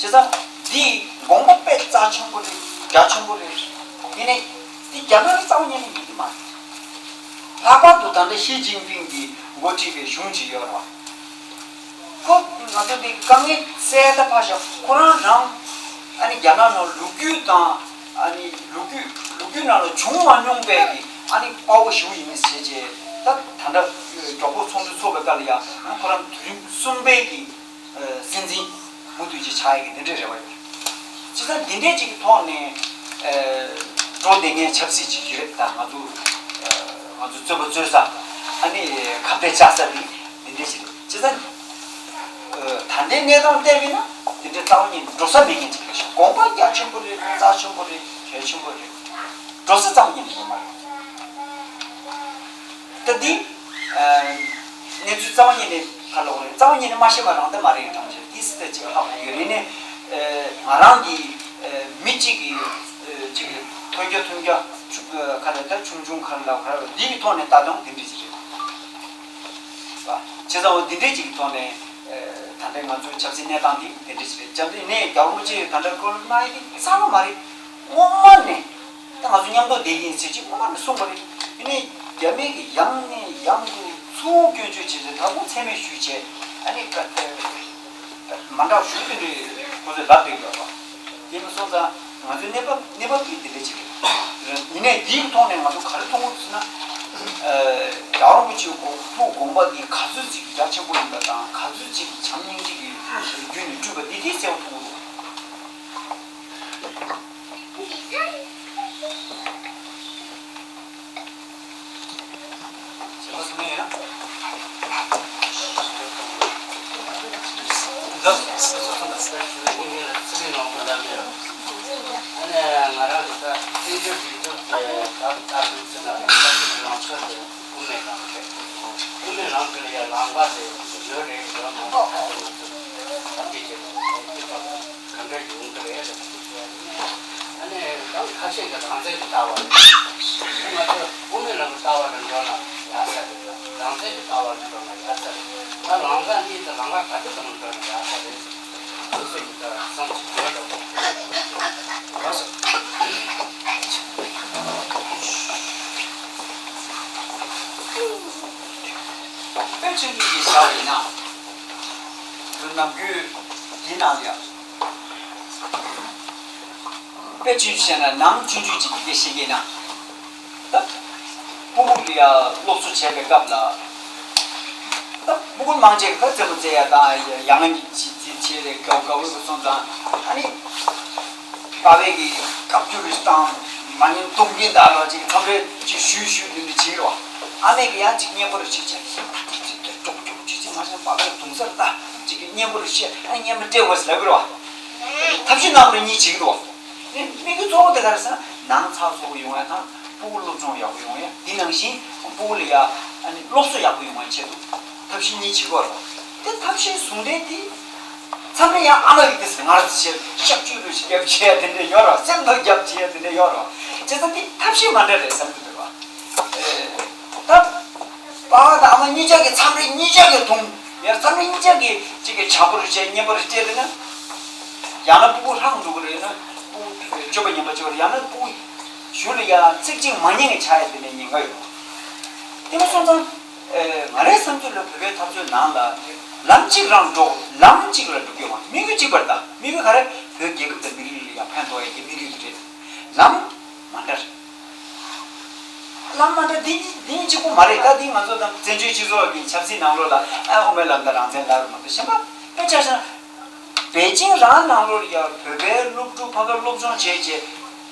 བྱས་ཙང་འདི་དགོངས་པ་དཔེ་རྩ་ཆེན་པོ་རེད། རྒྱ་ཆེན་པོ་རེད། ཡིན་ནའི་འདི་རྒྱ་ནག་ལ་རྩ་བ་ཉིད་ནས་ཡིན་གྱི་མ་རེད། ལྷག་པར་དུ་ད་ལྟ་ཞི་ཅིན་ཕིང་གིས་འགོ་ཁྲིད་པའི་གཞུང་ཅིག་ཡོད་རེད་བ། ཁོ་ང་ཚོ་འདི་དཀའ་ངལ་སེལ་ད་ཕར་བཞག་ཁོ་རང་རང་ཨ་ནི་རྒྱ་ནག་ནང་ལོ་རྒྱུས་དང་ ཨ་ནི་ལོ་རྒྱུས་ལོ་རྒྱུས་ནང་ལ་བྱུང་མ་མྱོང་པའི་གི་ཨ་ནི་དཔའ་བོ་ཞིག་ཡིན་ཟེར་བྱས། ད་ད་ལྟ་མགྱོགས་པོ་ཚོགས་འདུ་ཚོགས་པའི་སྐབས་ལ་ཡང་ཁོ་རང་དུས་རིམ་གསུམ་པའི་གི་སྲིད་འཛིན་མུ་མཐུད་ཀྱི་ཆགས་ཡ་གི་འདི་འདྲའི་རེ་བ་ཡོད། བྱས་ཙང་འདི་འདྲའི་ཅིག་གི་ཐོག་ནས་འགྲོ་བསྡད་མཁན་ཆབ་སྲིད་ཅིག་ཡོད་རེད། ད་ང་ཚོ་ང་ཚོ་རྩོད་པ་རྩོད་ས། ཨ་ནི་ཁ་གཏད་བཅག་ས་འདི་འདི་འདྲའི་ཅིག་རེད། བྱས་ཙང་ད་ལྟའི་གནས་སྟངས་བལྟས་པས་ན་འདི་འདྲའི་རྩ་བ་ཉིད་འགྲོ་ས་མེད་མཁན་ཅིག་རེད་ཤག་དགོངས་པ་རྒྱ་ཆེན་པོ་རེད། རྩ་ཆེན་པོ་རེད། གལ་ཆེན་པོ་རེད། འགྲོ་ས་རྩ་བ་ཉིད་ནས་ཡོད་མ་རེད། ད་འདི་གནས་ཚུལ་རྩ་བ་ཉིད་ནས་ག་ལ་འོ་རེད། རྩ་བ་ཉིད་ནས་མ་ཤེས་པ་རང་ད་མ་རེད། ཡོད་གྲངས་ཆེ་འདི་སྲིད་ད་ཅིག་ལྷག་པ་ཡོད་རེད་ནས། ང་རང་གི་མི་གཅིག་གི་ཅིག་གི་ཐོས་རྒྱ་མཐོང་རྒྱ་ཆུང་ག་ལ་ད་ཆུང་ཆུང་ག་ལ་ག་ལ་འདི་གི་ཐོག་ནས་ལྟ་སྟངས་འདི་འདྲ་ཅིག་རེད། བྱས་ཙང་འོ་འདི་འདྲ་ཅིག་གི་ཐོག་ནས་ད་ལྟའི་ང་ཚོའི་ཆབ་སྲིད་གནས་སྟངས་འདི་འདི་འདྲ་ཅིག་རེད། ཆབ་སྲིད་ནས་རྒྱལ་བ་རིན་པོ་ཆེ་ད་ལྟ་སྐུ་ལ་གནང་ཡི་འདི་གསར་པ་མ་རེད། སྔོན་མ་ནས། ད་ང་ཚོ་མཉམ་དུ་བསྡད་ཀྱིན་ཟེར་ཅིག་སྔོན་མ་ནས་གསུངས་པ་རེད། དེ་ནས་རྒྱ་མི་གིས་ཡང་ནས་ཡང་དུ་ཚུར་སྐྱོན་བརྗོད་བྱས་ཏེ་ད་དུང་མཚན་སྨད་ཞུས་བྱས། ཨ་ནི་ཀ་མ་འདྲ་ཞུ་དེ་འདྲའི་ཁོ་ཚོས་ལབ་བསྡད་ཡོད་པ། དེ་མ་སོང་ཙང་ང་ཚོའི་གནས་བབ་གནས་བབ་དེ་དེ་འདྲ་ཅིག་རེད། ཡིན་ནའི་འདིའི་ཐོག་ནས་ང་ཚོ་ག་རེ་མཐོང་གི་ཟེར་ན། རྒྱལ་བ་རིན་པོ་ཆེའི་དགོངས་ཐུགས་དགོངས་པ་འདི་ག་ཚོད་ཅིག་རྒྱ་ཆེན་པོ་ཡིན་པ་དང་། ག་ཚོད་ཅིག་བྱམས་སྙིང་རྗེ་གི་རྒྱུད་ནས་སྤྲུལ་པ་འདི་དེ་གསལ་པོ་མཐོང་གི་འདུག་ག་འདྲ་ཡོང་གི་རེད་ཟེར་ནས་ཨ་ནི་ད་ཁ་ཤས་ཀྱིས་རང་བཙན་གྱི་ལྟ་བ་རེད། ང་ཚོས་དབུ་མའི་ལམ་གྱི་ལྟ་བ་ལ་འགྲོ་ན་ཡག་ས་རེད། རང་བཙན་གྱི་ལྟ་བ་ལ་འགྲོ་ན་ཡག་ས་རེད། ད་ལམ་ཀ་གཉིས་དེ་ལམ་ཀ་ག་དུས་ཙམ་འགྲོ་ན་ཡག་ས་རེད། སོ་སོ་གི་ལྟར་བསམ་ཚུལ་བརྗོད་དང་། དཔེ་ཆུང་ཆུང་ཅིག་བཞག་པ་ཡིན་ན། ནམ་རྒྱུན་འདི་ནང་ལ་ཡང་། དཔེ་ཆུང་ཆུང་བཤད་ན་ནང་ཆུང་ཆུང་ཅིག་གི་དཔེ་བཤད་ཀྱི་ན། ད་སྤུ་གུ་ལ་ཡ་སློབ་གསོ་བྱས་པའི་སྐབས་ལ། ད་སྤུ་གུ་མང་ཆེ་གི་ད་རྩེད་མོ་རྩེ་ཡ་དང་ཡ་ཡང་ཅིག་ཅིག་བྱས་རེད། དགའ་དགའ་བོ་གི་སོང་ཙང་ཨ་ནི། པ་ཕས་ཀྱི་བཀའ་བཀྱོན་རེ་བཏང་། མ་ཉན་གཏོང་གིན་བདག་ལ་ཅིག་མཚམས་རེ་ཅིག་ཞུས་ཞུས་འདི་འདྲ་བྱེད་ཀྱི་རེད་བ། ཨ་མས་ཀྱི་ཡང་ཅིག་སྙན་པོ་རེ་བྱེད་བྱས། ད་དེ་དེ་དེ་ཀྱོག་ཀྱོག་ཅིག་ཅིག་མ་བྱས་པ་ཕས་གདུང་སར་ལྟ། ཅིག་གི་སྙན་པོ་རེ་བཤད། ཨ་ནི་སྙན་པོ་སྤྲད་དགོས་ཟེར་ལབ་ཀྱི་རེད་བ། ཐབས་ཤེས་རྣམ་པ་གཉིས་བྱེད་ཀྱི་འདུག་བ། དམིགས་ཡུལ་གཙོ་བོ་དེ་ག་རེ་ཟེར་ན་ནང་ཚགས་ཚུད་པོ་ཡོང་ཡ་དང་སྤུ་གུ་སློབ་སྦྱོང་ཡག་པོ་ཡོང་ཡ། དེ་ནང་བཞིན་སྤུ་གུ་ལ་ཡ་ཨ་ནི་སློབ་གསོ་ཡག་པོ་ཡོང་བའི་ཆེད་དུ་ཐབས་ཤེས་གཉིས་བྱེད་དགོས་རེད། དེ་ཐབས་ཤེས་ཟུང་འབྲེལ་དེ་མཚམས་རེ་ཡང་ཨ་མ་ཡིས་དེ་ངར་ཞེས་ཤབ་ཅུ་རུ་ཞིག་རྒྱབ་བྱས་ཡ་དེ་འདྲ་ཡོད་རེད། སེམས་ཐག་རྒྱབ་བྱས་ཡ་དེ་འདྲ་ཡོད་རེད། བྱས་ཙང་དེ་ཐབས་ཤེས་མ་འདྲ་རེད་བསམ་གྱི་འདུག་བ། ད་པ་ཕ་དང་ཨ་མ་གཉིས་ཆ་གི་མཚམས་རེ་གཉིས་ཆ་གི་དུང་ཡང་མཚམས་རེ་གཉིས་ཆ་གི་གཅིག་གི་བྱ་པོ་རུ་བྱས་སྙན་པོ་རུ་སྤྲད་དེ་ན། ཡང་ན་སྤུ་གུ་ལྷག་འགྲོ་གི་རེད། ཡང་ན་སྤུ་གུ་སྤྱོད་པ་ངན་པ་སྤྱོད་པ་རེད། ཡང་ན་སྤུ་གུ་གཞུག་ལ་ཡང་ཚིག་གཅིག་མ་ཉན་གི་ཆགས་ཡ་དེ་ནས་ཉེན་ཁ་ཡོད། དེ་མ་སོང་ཙང་། ཨེ། ང་རའི་བསམ་ཚུལ་ལ་བོད་པའི་འཐབ་རྩོད་ནང་ལ་ལམ་གཅིག་རང་འགྲོ། ལམ་གཅིག་ལ་འགྲོ་རྒྱུ་ཡོད་མ་རེད། དམིགས་ཡུལ་གཅིག་པ་རེད། ད་དམིགས་ཡུལ་ག་རེ། བོད་རྒྱལ་ཁབ་དང་མི་རིགས་ལ་ཡང་ཕན་ཐོགས་ཡ་གི་དམིགས་ཡུལ་དེ་རེད། ལམ་མ་འདྲ་རེད། ལམ་མ་འདྲ་འདི་འདི་གཅིག་པོ་མ་རེད། ད་འདི་ང་ཚོ་དང་བཙན་བྱོལ་སྤྱི་ཚོགས་ཀྱི་ཆབ་སྲིད་ནང་ལོགས་ལ་ཨ་དབུ་མའི་ལམ་དང་རང་བཙན་ལབ་རེད་མ་གཏོགས་གཞན་པ་དཔེ་ཆ་བཞག་ན། པེ་ཅིང་རང་ནང་ལོགས་ལ་ཡང་བོད་པའི་སློབ་ཕྲུག་ཕ་ག་སློབ་སྦྱོང་བྱས་བྱས།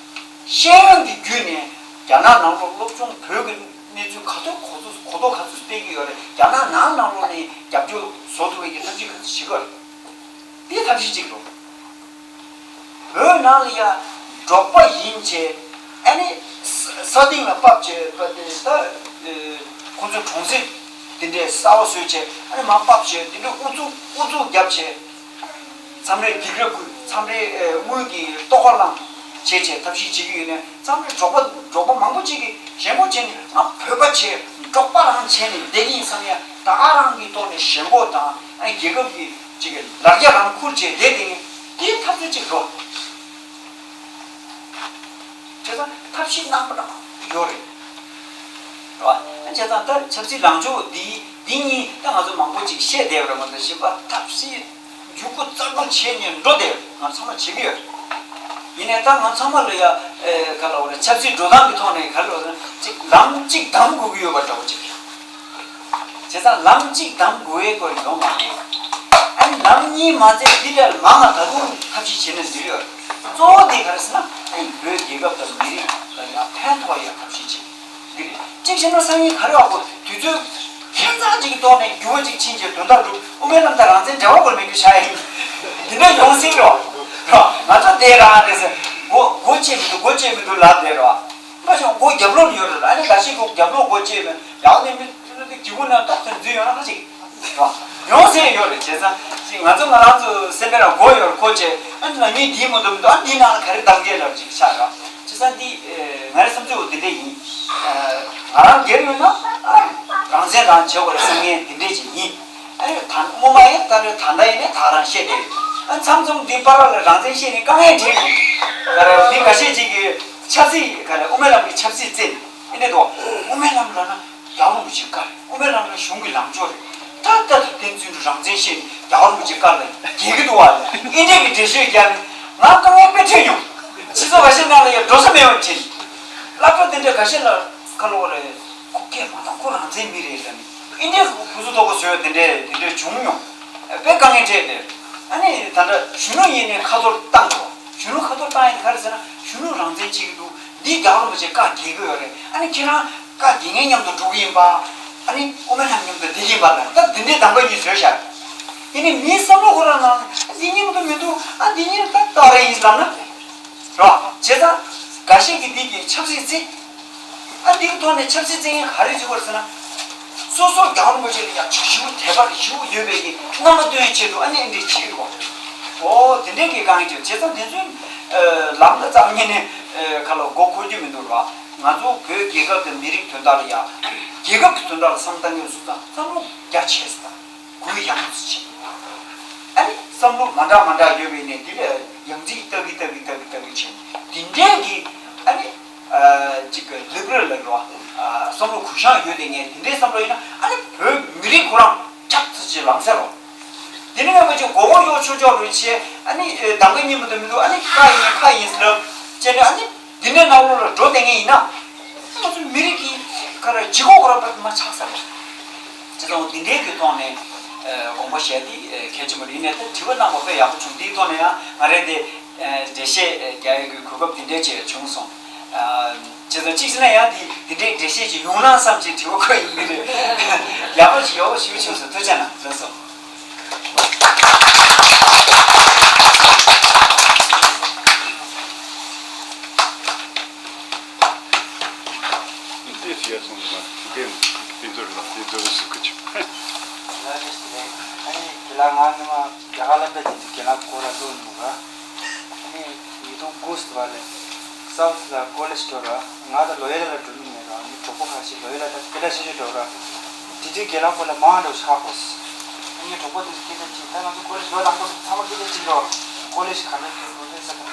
ཤེས་ཡོན་གྱི་བརྒྱུད་ནས་རྒྱ་ནག་ནང་ལོགས་སློབ་སྦྱོང་བོད་ཀྱི་གནས་ཚུལ་ག་ཚོད་གོ་ཚོད་གོ་རྟོགས་ག་ཚོད་སྤེལ་གྱི་ཡོད་རེད། རྒྱ་ནག་ནང་ནང་ལོགས་ནས་རྒྱབ་སྐྱོར་བཟོ་ཐུབ་པའི་གི་ཐབས་ཤེས་ག་ཚོད་བྱེད་ཀྱི་ཡོད་རེད། དེ་ཐབས་ཤེས་གཅིག་རེད། བོད་ནང་ལ་ཡང་འབྲོག་པ་ཡིན་བྱས། ཨ་ནི་ས་ས་སྟེང་ལ་ཕབ་བྱས་པ་དེ་ད་ཁོང་ཚོའི་གྲོང་གསེབ་དེ་འདྲའི་གསར་པ་བཟོས་བྱས། ཨ་ནི་མར་ཕབ་བྱས་དེ་འདྲའི་ཨུ་ཚུགས་ཨུ་ཚུགས་བརྒྱབ་བྱས། མཚམས་རེ་སྡིགས་ར་བསྐུལ། མཚམས་རེ་དངུལ་གྱི་ལྟོ་གོས་བླངས་བྱས་བྱས་ཐབས་ཤེས་བྱེད་ཀྱི་ཡོད་ནས། མཚམས་རེ་འབྲོག་པ་འབྲོག་པ་མང་པོ་ཅིག་གིས་ཞེན་ཁོག་བྱས་ནས་ང་བོད་པ་བྱས་འབྲོག་པ་རང་བྱས་ནས་བསྡད་ཀྱི་ཡིན་བསམ་ཡ། ད་ག་རང་གི་ཐོག་ནས་ཞེན་ཁོག་དང་ཨ་རྒྱལ་ཁབ་ཀྱི་ཅིག་གི་ལར་རྒྱ་རང་ཁུར་བྱས་བསྡད་དེ་ངས་དེའི་འཐབ་རྩོད་ཅིག་འགྲོ། བྱས་ཙང་ཐབས་ཤེས་རྣམ་པ་རྣམ་པ་ཡོད་རེད། རེད་བ། བྱས་ཙང་ད་ཆབ་སྲིད་ལངས་ཕྱོགས་འདི་འདི་གཉིས་ད་ང་ཚོ་མང་པོ་ཅིག་བཤད་བསྡད་པ་རེད་མ་གཏོགས། གཞན་པ་ཐབས་ཤེས་མཇུག་སྐུ་རྩ་དགུ་བྱས་ནས་འགྲོ་བསྡད་པ་ང་ཚང་མ་བྱེད་ཀྱི་ཡོད་རེད། ཡིན་ནའི་ད་ང་ཚང་མ་ལ་ཡ་ཨེ་ག་ལ་བ་རེད། ཆབ་སྲིད་འགྲོ་སྟངས་ཀྱི་ཐོག་ནས་ག་རེ་ལབ་ན་ཅིག་ལམ་གཅིག་བདམས་དགོས་ཀྱི་ཡོད་པ་འདྲ་བོ་ཅིག་བྱས་ཙང་ལམ་གཅིག་བདམས་དགོས་ཡའི་སྐོར་ཡོང་མ་རེད། ཨ་ནི་ལམ་གཉིས་མ་ཚད་འདི་ལས་མང་ང་ད་དུང་ཐབས་ཤེས་བྱེད་ན་འདི་རེད། གཙོ་བོ་དེ་ག་རེ་ཟེར་ན་ཨ་ནི་བོད་རྒྱལ་ཁབ་དང་མི་རིགས་ལ་ཡ་ཕན་ཐོགས་ཡ་ཐབས་ཤེས་བྱེད། འདི་རེད། གཅིག་བྱས་ན་སང་ཉིན་ག་རེ་བ་གོ་དུས་ཚོད་ཁྱད་མཚར་ཅིག་གི་ཐོག་ནས་འགྱུར་བ་ཅིག་ཕྱིན་རྗེས་དོན་དག་འགྲུབ། དབུ་མའི་ལམ་དང་རང་བཙན་འབྲེལ་བ་དགོས་མེད་རྒྱུ་ཆགས་ཡིན། འདི་འདྲ་ཡོང་སྲིད་རོ། རོ། ང་ཚོ་དེ་རང་རེད་ཟེར། སྒོ་སྒོ་ཕྱེ་མི་འདུག་སྒོ་ཕྱེ་མི་འདུག་ལབ་བསྡད་རོ། མ་གཞི་སྒོ་རྒྱབ་ལོགས་ནས་ཡོད་རེད། ཨ་ནི་འགའ་ཞིག་གིས་རྒྱབ་ལོགས་སྒོ་ཕྱེ་མི་ཡག་ནས་མི་དེ་གི་སྒོ་ནས་ཏོག་ཙམ་འཛུལ་ཡོང་ན་ཁ་ཅིག་ཡོང་སྲིད་ཡོད་རེད། བྱས་ཙང་ཅིག་ང་ཚོ་ང་རང་ཚོ་སེམས་པའི་རང་མགོ་ཡོད་རེད་ཁོ་བྱས། ཨ་ནི་ལ་ཉིན་འདིའི་མ་འདུག་མི་འདུག་ཨ་འདིའི་ནང་ལ་ག་རེ་གཏང་གི་ལབ་ཅིག་ཆགས་ར། བྱས་ཙང་འདི་ཨེ་ང་རའི་བསམ་ཚུལ་འོ་དེ་འདྲ་ཡིན། ཨ་ང་རང་སྒེར་ཡོད་ན་ཨ་རང་བཙན་རང་བྱེད་དགོས་རེད་བསམ་མཁན་དེ་འདྲས་ཅིག་ཡིན། ཨ་ནི་ད་སྔོན་མ་ཡིན་ད་རེད་ད་ལྟ་ཡིན་ནའི་ད་རང་བཤད་དེ། ཨ་མཚམས་མཚམས་འདི་བར་ལ་རང་བཙན་བཤད་ནས་དཀའ་ངལ་འཕྲད་ཡོང་། ད་རེད་མི་འགའ་ཤས་ཅིག་གིས་ཆབ་སྲིད་ག་རེ་དབུ་མའི་ལམ་གྱི་ཆབ་སྲིད་བཙན་ཨེ་འདྲས་འདུག་དབུ་མའི་ལམ་ལབ་ན། རྒྱལ་བ་རིན་པོ་ཆེ་བཀའ་རེད། དབུ་མའི་ལམ་ལ་གཞུང་གི་ལངས་ཕྱོགས་རེད། ད་ལྟ་དང་བསྟན་འཛིན་གྲུབ་རང་བཙན་བཤད་ནས་རྒྱལ་བ་རིན་པོ་ཆེ་བཀའ་ལ་འགལ་གྱི་འདུག་བ། ཨིན་འདྲས་ཀྱི་འགྲེལ་བཤད་རྒྱག་ནས་ང་དཀའ་ངལ་དཔེ་འཕྲད་མྱོང་། སྤྱི་ཚོགས་ཁ་ཤས་ནང་ལ་ཡང་འགྲོ་ས་མེད་པ་བྱས། སློབ་གྲྭ་དེ་འདྲ་ཁ་ཤས་ལ་ཁ་ལོ་བ་རེད། ཁོ་སྐད་མ་བཏང་ཁོ་རང་བཙན་མི་རེད་ལབ་ནས་ཨིན་འདྲས་ཁུ་ཚུར་ཐོག་པ་བཟོས་དེ་འདྲས་དེ་འདྲས་བྱུང་མྱོང་། དཔེ་དཀའ་ངལ་འཕྲད་དེ། ཨ་ནི་ད་ལྟ་གཞོན་ནུ་ཡིན་ནའི་ཁ་ཐོར་བཏང་འགྲོ། གཞོན་ནུ་ཁ་ཐོར་བཏང་ཡིན་ག་རེ་ཟེར་ན་གཞོན་ནུ་རང་བཙན་བྱེད་ཀྱི་འདུག་འདིས་རྒྱལ་བ་རིན་པོ་ཆེ་བཀའ་འགལ་གྱི་ཡོད་རེད། ཨ་ནི་ཁྱེད་རང་བཀའ་འགལ་མཁན་མཉམ་དུ་འགྲོ་གི་ཡིན་པ། ཨ་ནི་དབུ་མའི་ལམ་མཉམ་དུ་བསྡད་ཀྱི་ཡིན་པ་ལ་ད་འདི་འདྲའི་གདམ་ག་གཉིས་བཟོས་བཞག་ཡིན་ནའི་མིའི་བསམ་བློ་ཁོ་རང་ནང་འདི་གཉིས་མི་འདུག་མི་འདུག་ཨ་འདི་གཉིས་ད་ལྟ་རེ་ཡིན་ལབ་ན། རེད་བ། བྱས་ཙང་། འགའ་ཤས་ཀྱིས་འདི་གི་ཆབ་སྲིད་བརྩི། ཨ་འདི་གི་ཐོག་ནས་ཆབ་སྲིད་བརྩི་མཁན་ག་རེ་བྱེད་དགོས་རེད་ཟེར་ན། སོ་སོ་རྒྱལ་བ་རིན་པོ་ཆེ་ལ་ཡང་ཆེ་ཞེ་པོ་དད་པ་ཞེ་པོ་ཡོད་པའི་གི་རྣམ་པ་སྟོན་ཆེད་དུ་ཨ་ནི་ཨ་འདྲས་བྱེད་ཀྱི་འདུག་བ། ཨོ་དེ་འདྲའི་གི་དཀའ་ངལ་ཅིག་བྱས་ཙང་དེ་ཚོའི་ལམ་ལ་རྩ་བ་ཉིད་ནས་ཁ་ལ་མགོ་འཁོར་རྒྱུ་མི་འདུག་ར། ང་ཚོ་བོད་རྒྱལ་ཁབ་དང་མི་རིགས་དོན་དག་ལ་ཡ། རྒྱལ་ཁབ་ཀྱི་དོན་དག་ལ་བསམ་བཏང་གི་སོང་ཙང་བསམ་བློ་རྒྱ་ཆེ་ས་དང་། གུ་ཡངས་སུ་ཕྱིན། ཨ་ནི་བསམ་བློ་མ་འདྲ་མ་འདྲ་ཡོད་པའི་ནས་འདི་ལས་ཡང་རྩིས་ལྟ་གི་ལྟ་གི་ལྟ་གི་ལྟ་གི་ཕྱིན། འདི་འདྲའི་གི་ཨ་ནི་ཅིག་གི་ལིབ་རལ་ལ་རོ། བསམ་བློ་གུ་ཡངས་ཡོད་དེ་ངས་འདི་འདྲའི་བསམ་བློ་ཡིན་ན་ཨ་ནི་བོད་མི་རིགས་ཁོ་རང་ཁྱབ་ཚུལ་ཅིག་ལམ་སེལ་རོ། དེ་ནི་ངས་མ་ཅིག་མགོ་སྐོར་གཡོག་ཆོག་ཆོག་རུ་ཆེ་ཨ་ནི་གདམ་ག་གཉིས་མ་གཏོགས་མི་འདུག་ཨ་ནི་ཁ་ཡིན་ཁ་ཡིན་ལབ་བྱས་ནས་ཨ་ནི། འདི་འདྲའི་ནང་ལོགས་ལ་འགྲོ་བསྡད་མཁན་ཡིན་ན། ང་ཚོ་མི་རིགས་ཀྱི་ག་རེ་ལྗིད་ཁོག་ག་རེ་བར་དུ་མ་ཆགས་ས་རེད། བྱས་ཙང་འདི་འདྲའི་གི་ཐོག་ནས་དགོངས་པ་བཞེས་ཏེ་གལ་ཆེན་པོ་རེད། ཡིན་ནའི་ད་དྲི་བ་གནང་བ་དཔེ་ཡག་པོ་བྱུང་། འདིའི་ཐོག་ནས་ཡང་ང་རེ་དེ་འགྲེལ་བཤད་རྒྱག་ཡག་གི་གོ་སྐབས་འདི་འདྲའི་ཅིག་བྱུང་སོང་། བྱས་ཙང་གཅིག་བྱས་ན་ཡང་འདི་འདི་འདྲའི་འགྲེལ་བཤད་ཅིག་ཡོང་ན་བསམ་ཅིག་དྲི་བ་འཁོད་ཡིན་གྱི་རེད། ཡག་པོ་ཞིག་ཡག་པོ་ཞིག་བྱུང་སོང་། ཐུགས་རྗེ་གནང་། ལགས་སོ། དེ་བྱས་སོང་ཙང་དེ་དེ་ཚོར་ལ་དེ་ཚོར་སུ་ཁུ་ཆུ། ལ་ལས་ལས་ཨ་ནི་དེ་ལ་ང་ནི་མ་རྒྱ་གར་ལ་ཕེབས་དུས་དེ་ལ་སྐོར་ལ་ལོ་ནུ་ག་ཨ་ནི་ཉིས་སྟོང་དགུ་ཟེར་བ་ལས་སའུ་ཐི་ལ་ཀོ་ལེཇ་འགྲོ་ར། ང་ད་ལོ་ཡ་ལ་འགྲོ་ནི་མེད་ར། ཨ་ནི་གྲོགས་པོ་ཁ་ཤས་ལོ་ཡ་ལ་ད་སྐད་ཆ་བཤད་བཤད་འགྲོ་ར། དེ་དུས་དེ་ལ་སྐོར་ལ་མང་འགྲོ་ཆགས་གོ་ཨ་ནི་གྲོགས་པོ་དེ་ཚོ་སྐད་ཆ་དྲིས། ད་ང་ཚོ་ཀོ་ལེཇ་ལོ་དང་པོ་ཚང་མ་སྐད་ཆ་དྲིས་རོགས། ཀོ་ལེཇ་ག་འདྲ་ཡོད་པོ་ཕེབས་ས་དང་།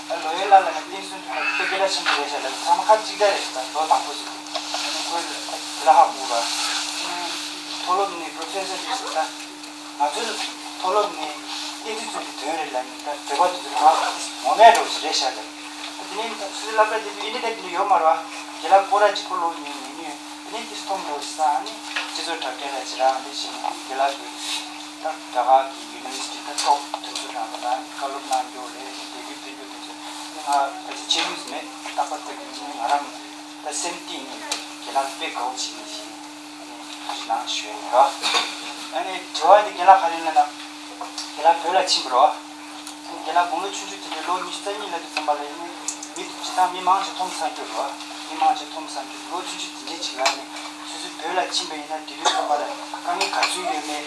ཨ་ལོ་ཡ་ལ་ལ་ནི་བསྟན་སྲུང་དུ་ལ་དཔེ་སྐད་ཆ་ཆེན་པོ་རེད་ཤག་ལ་ཚང་མ་ཁ་གཅིག་ད་རེད་ཤག་ད་ལོ་དང་པོ་ཟེར་དུས་ཨ་ནི་ཁོས་དེ་ལ་ཧ་གོ་ར། མཐོ་སློབ་ནས་པྲོ་ཕེ་སར་དེ་ཚོ་ད། ང་ཚོའི་མཐོ་སློབ་ནས་ཨེ་ཙི་ཙི་གི་དོན་རེད་ལབ་ནས་ད་བོད་པ་དེ་ཚོ་ང་ངོ་མས་འགྲོ་ཞིག་རེད་ཤག་ལ། དེ་ནས་ད་སུ་སློབ་གྲྭ་དེ་ཚོ་ཨིན་ཊར་ནེཊ་ནས་ཡོད་མ་རེད་བ། དེ་ལ་སྐོར་ར་གཅིག་པོ་ལོག་ཉན་ཉན་ཉན། དེ་ནས་དེ་མཐོང་འགྲོ་ས་ཨ་ནི་སྤྱི་ཚོགས་དྲ་རྒྱ་ལ་ཅི་ར་འདི་བྱས་ནས་དེ་ལ་གི་ད་རྒྱ་གར་གི་ཡུ་ནི་ཝར་སི་ཊི་ད་ཊོབ་དེ་ཚོ་རང་ད་ཨ་ནི་བཀའ་སློབ་གནང་རྒྱུ་རེད། དེ་གི་སྤེལ་རྒྱུ་དེ་ཚོ་ཨ་ནི་ང་ད་ཅི་བྱེད་མུས་མེད། རྟག་པར་ད་གི་ནི་ང་རང་ད་སེམས་གཏིང་ནས་དེ་ལ་དཔེ་དགའ་བོ་བྱེད་ཀྱི་ཡིན། ནང་ཞུས་ཡིན་རོ། ཨ་ནི་དྲི་བ་འདི་རྒན་ལགས་ག་རེ་ལབ་ན། རྒན་ལགས་བོད་ལ་ཕྱིན་པ་རོ། རྒན་ལགས་དགུང་ལོ་ཆུང་ཆུང་དེ་འདྲའི་ལོ་ཉི་ཤུ་རྩ་གཉིས་ལ་དུས་ཙམ་པ་ལ་ཡིན་ན་མི་སྤྱི་བཏང་མི་མང་ཆེ་མཐོང་ཚར་རྒྱུ་རོ། མི་མང་ཆེ་མཐོང་ཚར་རྒྱུ་ལོ་ཆུང་ཆུང་དེ་འདྲའི་ཅིག་ལ་ནི་སོ་སོའི་བོད་ལ་ཕྱིན་པ་ཡིན་ན་དེ་དུས་ཙམ་པ་ལ་དཀའ་ངལ་ག་ཚོད་ཡོད་མེད།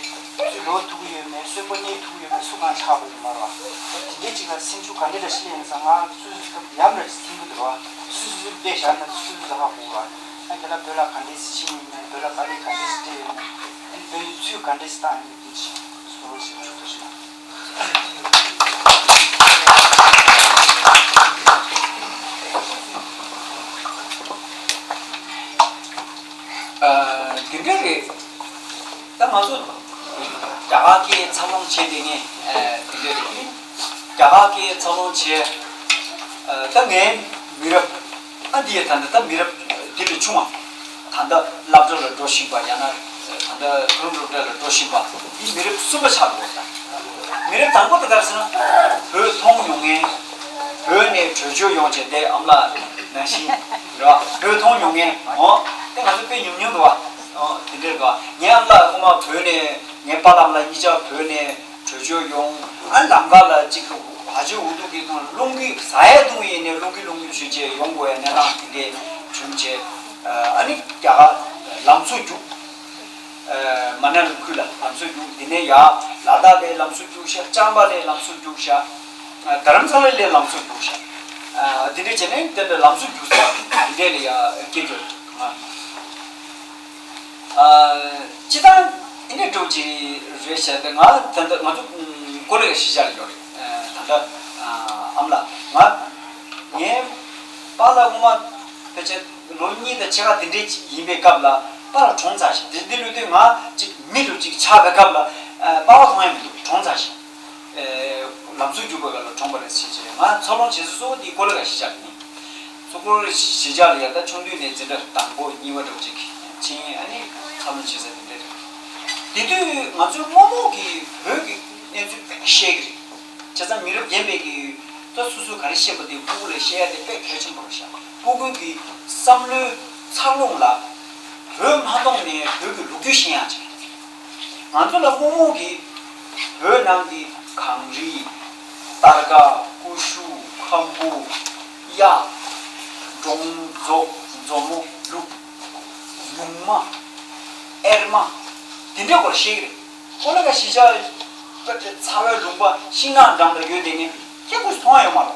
སུ་ལོག་ཐུབ་ཀྱི་ཡོད་མེད། གསོན་པོ་གནས་ཐུབ་ཀྱི་ཡོད་མེད། སུ་གང་ཆགས་པ་ཡོད་མ་རོ། དེ་འདྲའི་ཅིག་ལ་སེམས་ཤུགས་ག་འདྲ་འདྲ་ཞིག་ལེན་ས་ང་སོ་སོ་ཡམ་ར་ཞིག་སེམས་ཀྱི་འདུག་རོ། སོ་སོ་སོ་སོ་དཔེ་བཞག་ན་སོ་སོ་སོ་ཧ་གོ་རོ། ཨ་རྒན་ལགས་བོད་ལ་ག་འདྲས་སེ་ཕྱིན་ཡོད་མེད། བོད་ལ་དཀའ་ལས་ག་འདྲས་སེ་སྤྲད་ཡོད་མེད། ཨ་ནི་བོད་ཡིག་ཚུལ་ག་འདྲས་སེ་བཏང་ཡོད་མེད་དེ་ཅིག་གསུང་རོགས་ཞེས་ཞུ་དོ་ཞུ། ཨ་དེ་འདྲ་རེད། ད་ང་ཚོ་རྒྱ་གར་སྐད་འཚར་ལོངས་བྱས་དེ་ནས་ཨ་དེ་འདྲ་རེད། རྒྱ་གར་སྐད་འཚར་ལོངས་བྱས། ད་ངའི་མི་རབས་ཨ་འདི་ཡི་ད་ལྟ་ད་མི་རབས་འདི་ལས་ཆུང་བ། ད་ལྟ་སློབ་གྲྭ་ལ་འགྲོ་བཞིན་པ་ཡང་ན་ད་ལྟ་མཐོ་རིམ་སློབ་གྲྭ་ལ་འགྲོ་བཞིན་པ་འདི་མི་རབས་གསུམ་པ་ཆགས་འགྲོ་བ་དང་། མི་རབས་དང་པོ་དེ་ག་རེ་ཟེར་ན། བོད་མཐོང་མྱོང་མཁན། བོད་ནས་བྲོས་བྱོལ་ཡོང་བྱས་དེ་ཨ་མ་ལགས་ནང་བཞིན་རེད་བ། བོད་མཐོང་མྱོང་མཁན་འོ་དེ་ང་ཚོ་དཔེ་ཉུང་ཉུང་འདུག་བ། འོ་དེ་འདྲས་འདུག་བ། ངའི་ཨ་མ་ལགས་སྔོན་མ་བོད་ནས་ངའི་པཱ་ལགས་ལ་གཉིས་ཆ་བོད་ནས་བྲོས་བྱོལ་ཡོང་། ཨ་ལམ་ཁ་ལ་ཅིག་བ་ཕྱུགས་འུ་ཐུག་གི་དུང་རླུང་གི་ཟ་ཡས་དུང་ཡིན་ནས་རླུང་གི་རླུང་གི་ཞུས་བྱས་ཡོང་དགོས་ཡ་གནས་སྟངས་དེ་འདྲས་བྱུང་བྱས། ཨ་ནི་རྒྱ་གར་ལམ་བཟོ་རྒྱུགས། མ་ན་ལི་ཁུལ་ལ་ལམ་བཟོ་རྒྱུགས། དེ་ནས་ཡར་ལ་དྭགས་ལ་ལམ་བཟོ་རྒྱུགས་ཤག་ལྕང་པ་ལ་ལམ་བཟོ་རྒྱུགས་ཤག་རྡ་རམ་ས་ལ་ལ་ལམ་བཟོ་རྒྱུགས་ཤག་དེ་འདྲས་བྱས་ནས་དེ་འདྲ་ལམ་བཟོ་རྒྱུགས་ས་དེ་འདྲས་ལ་ཡར་སྐད་རྒྱབ། སྤྱི་བཏང་ཨེ་འདྲ་འགྲོ་གི་རེད་བྱས་ཏེ་ང་ད་ལྟ་ང་ཚོ་ཀོ་ལི་ག་གཞིས་ཆགས་ལ་ཡོད་རེད། ད་ལྟ་ཨ་མ་ལགས་ང་ངའི་པཱ་ལགས་སྔོན་མ་ཕལ་ཆེར་ལོ་གཉིས་དང་ཕྱེད་ཀ་དེ་འདྲས་ཡིན་པའི་སྐབས་ལ་པཱ་ལགས་གྲོངས་ཚར་ཞིང་དེ་འདི་ལོས་དུས་ང་ཅིག་མི་ལོ་ཅིག་ཆགས་པའི་སྐབས་ལ་པཱ་ལགས་མཐོང་ཡ་མི་འདུག་གྲོངས་ཚར་ཞིང་། ལམ་བཟོ་རྒྱུགས་པ་ག་ལ་གྲོངས་པ་རེད་ཟེར་གྱི་རེད། ང་འཚར་ལོངས་བྱེད་ས་གཙོ་བོ་དེ་ཀོ་ལི་ག་གཞིས་ཆགས་ཡིན། སོ་ཀོ་ལི་གཞིས་ཆགས་ལ་ཡ་ད་ཆུང་དུས་ནས་འཛིན་གྲྭ་དང་པོ་གཉིས་པ་འདྲ་བོ་ཅིག་ཕྱིན། ཨ་ནི་འཚར་ལོངས་བྱེད་ས་དེ་འདྲ་རེད། དེ་དུས་ང་ཚོའི་རྨོ་མོ་གིས་བོད་ཀྱི་གནས་ཚུལ་དཔེ་བཤད་ཀྱི་རེད། བྱས་ཙང་མི་རབས་རྒན་པས་ཀྱིས་ད་སོ་སོས་ག་རེ་བཤད་པ་དེ་སྤུ་གུ་ལ་བཤད་ཡ་དེ་དཔེ་གལ་ཆེན་པོ་རེད་ཤག་སྤུ་གུ་གི་བསམ་བློའི་འཚར་ལོངས་ལ་བོད་མ་མཐོང་ནས་བོད་ཀྱི་ལོ་རྒྱུས་ཤེས་ཡག་ཅིག་ང་ཚོ་ལ་རྨོ་མོ་གིས་བོད་ནང་གི་གངས་རི། སྟར་ཀ། ཀུ་ཤུ། ཁམ་བུ། གཡག་འབྲོང་། མཛོ། མཛོ་མོ། ལུག་ལུང་མ། གཡེར་མ། དེ་འདྲའི་སྐོར་བཤད་ཀྱི་རེད། ཀོ་ལི་ག་གཞིས་ཆགས་པ་དེ་ཚ་བའི་ལུང་པ་ཤིང་ནགས་འགྲམ་ལ་ཡོད་དེ་ནི་སྐྱེ་དགུ་མཐོང་ཡ་ཡོད་མ་རེད།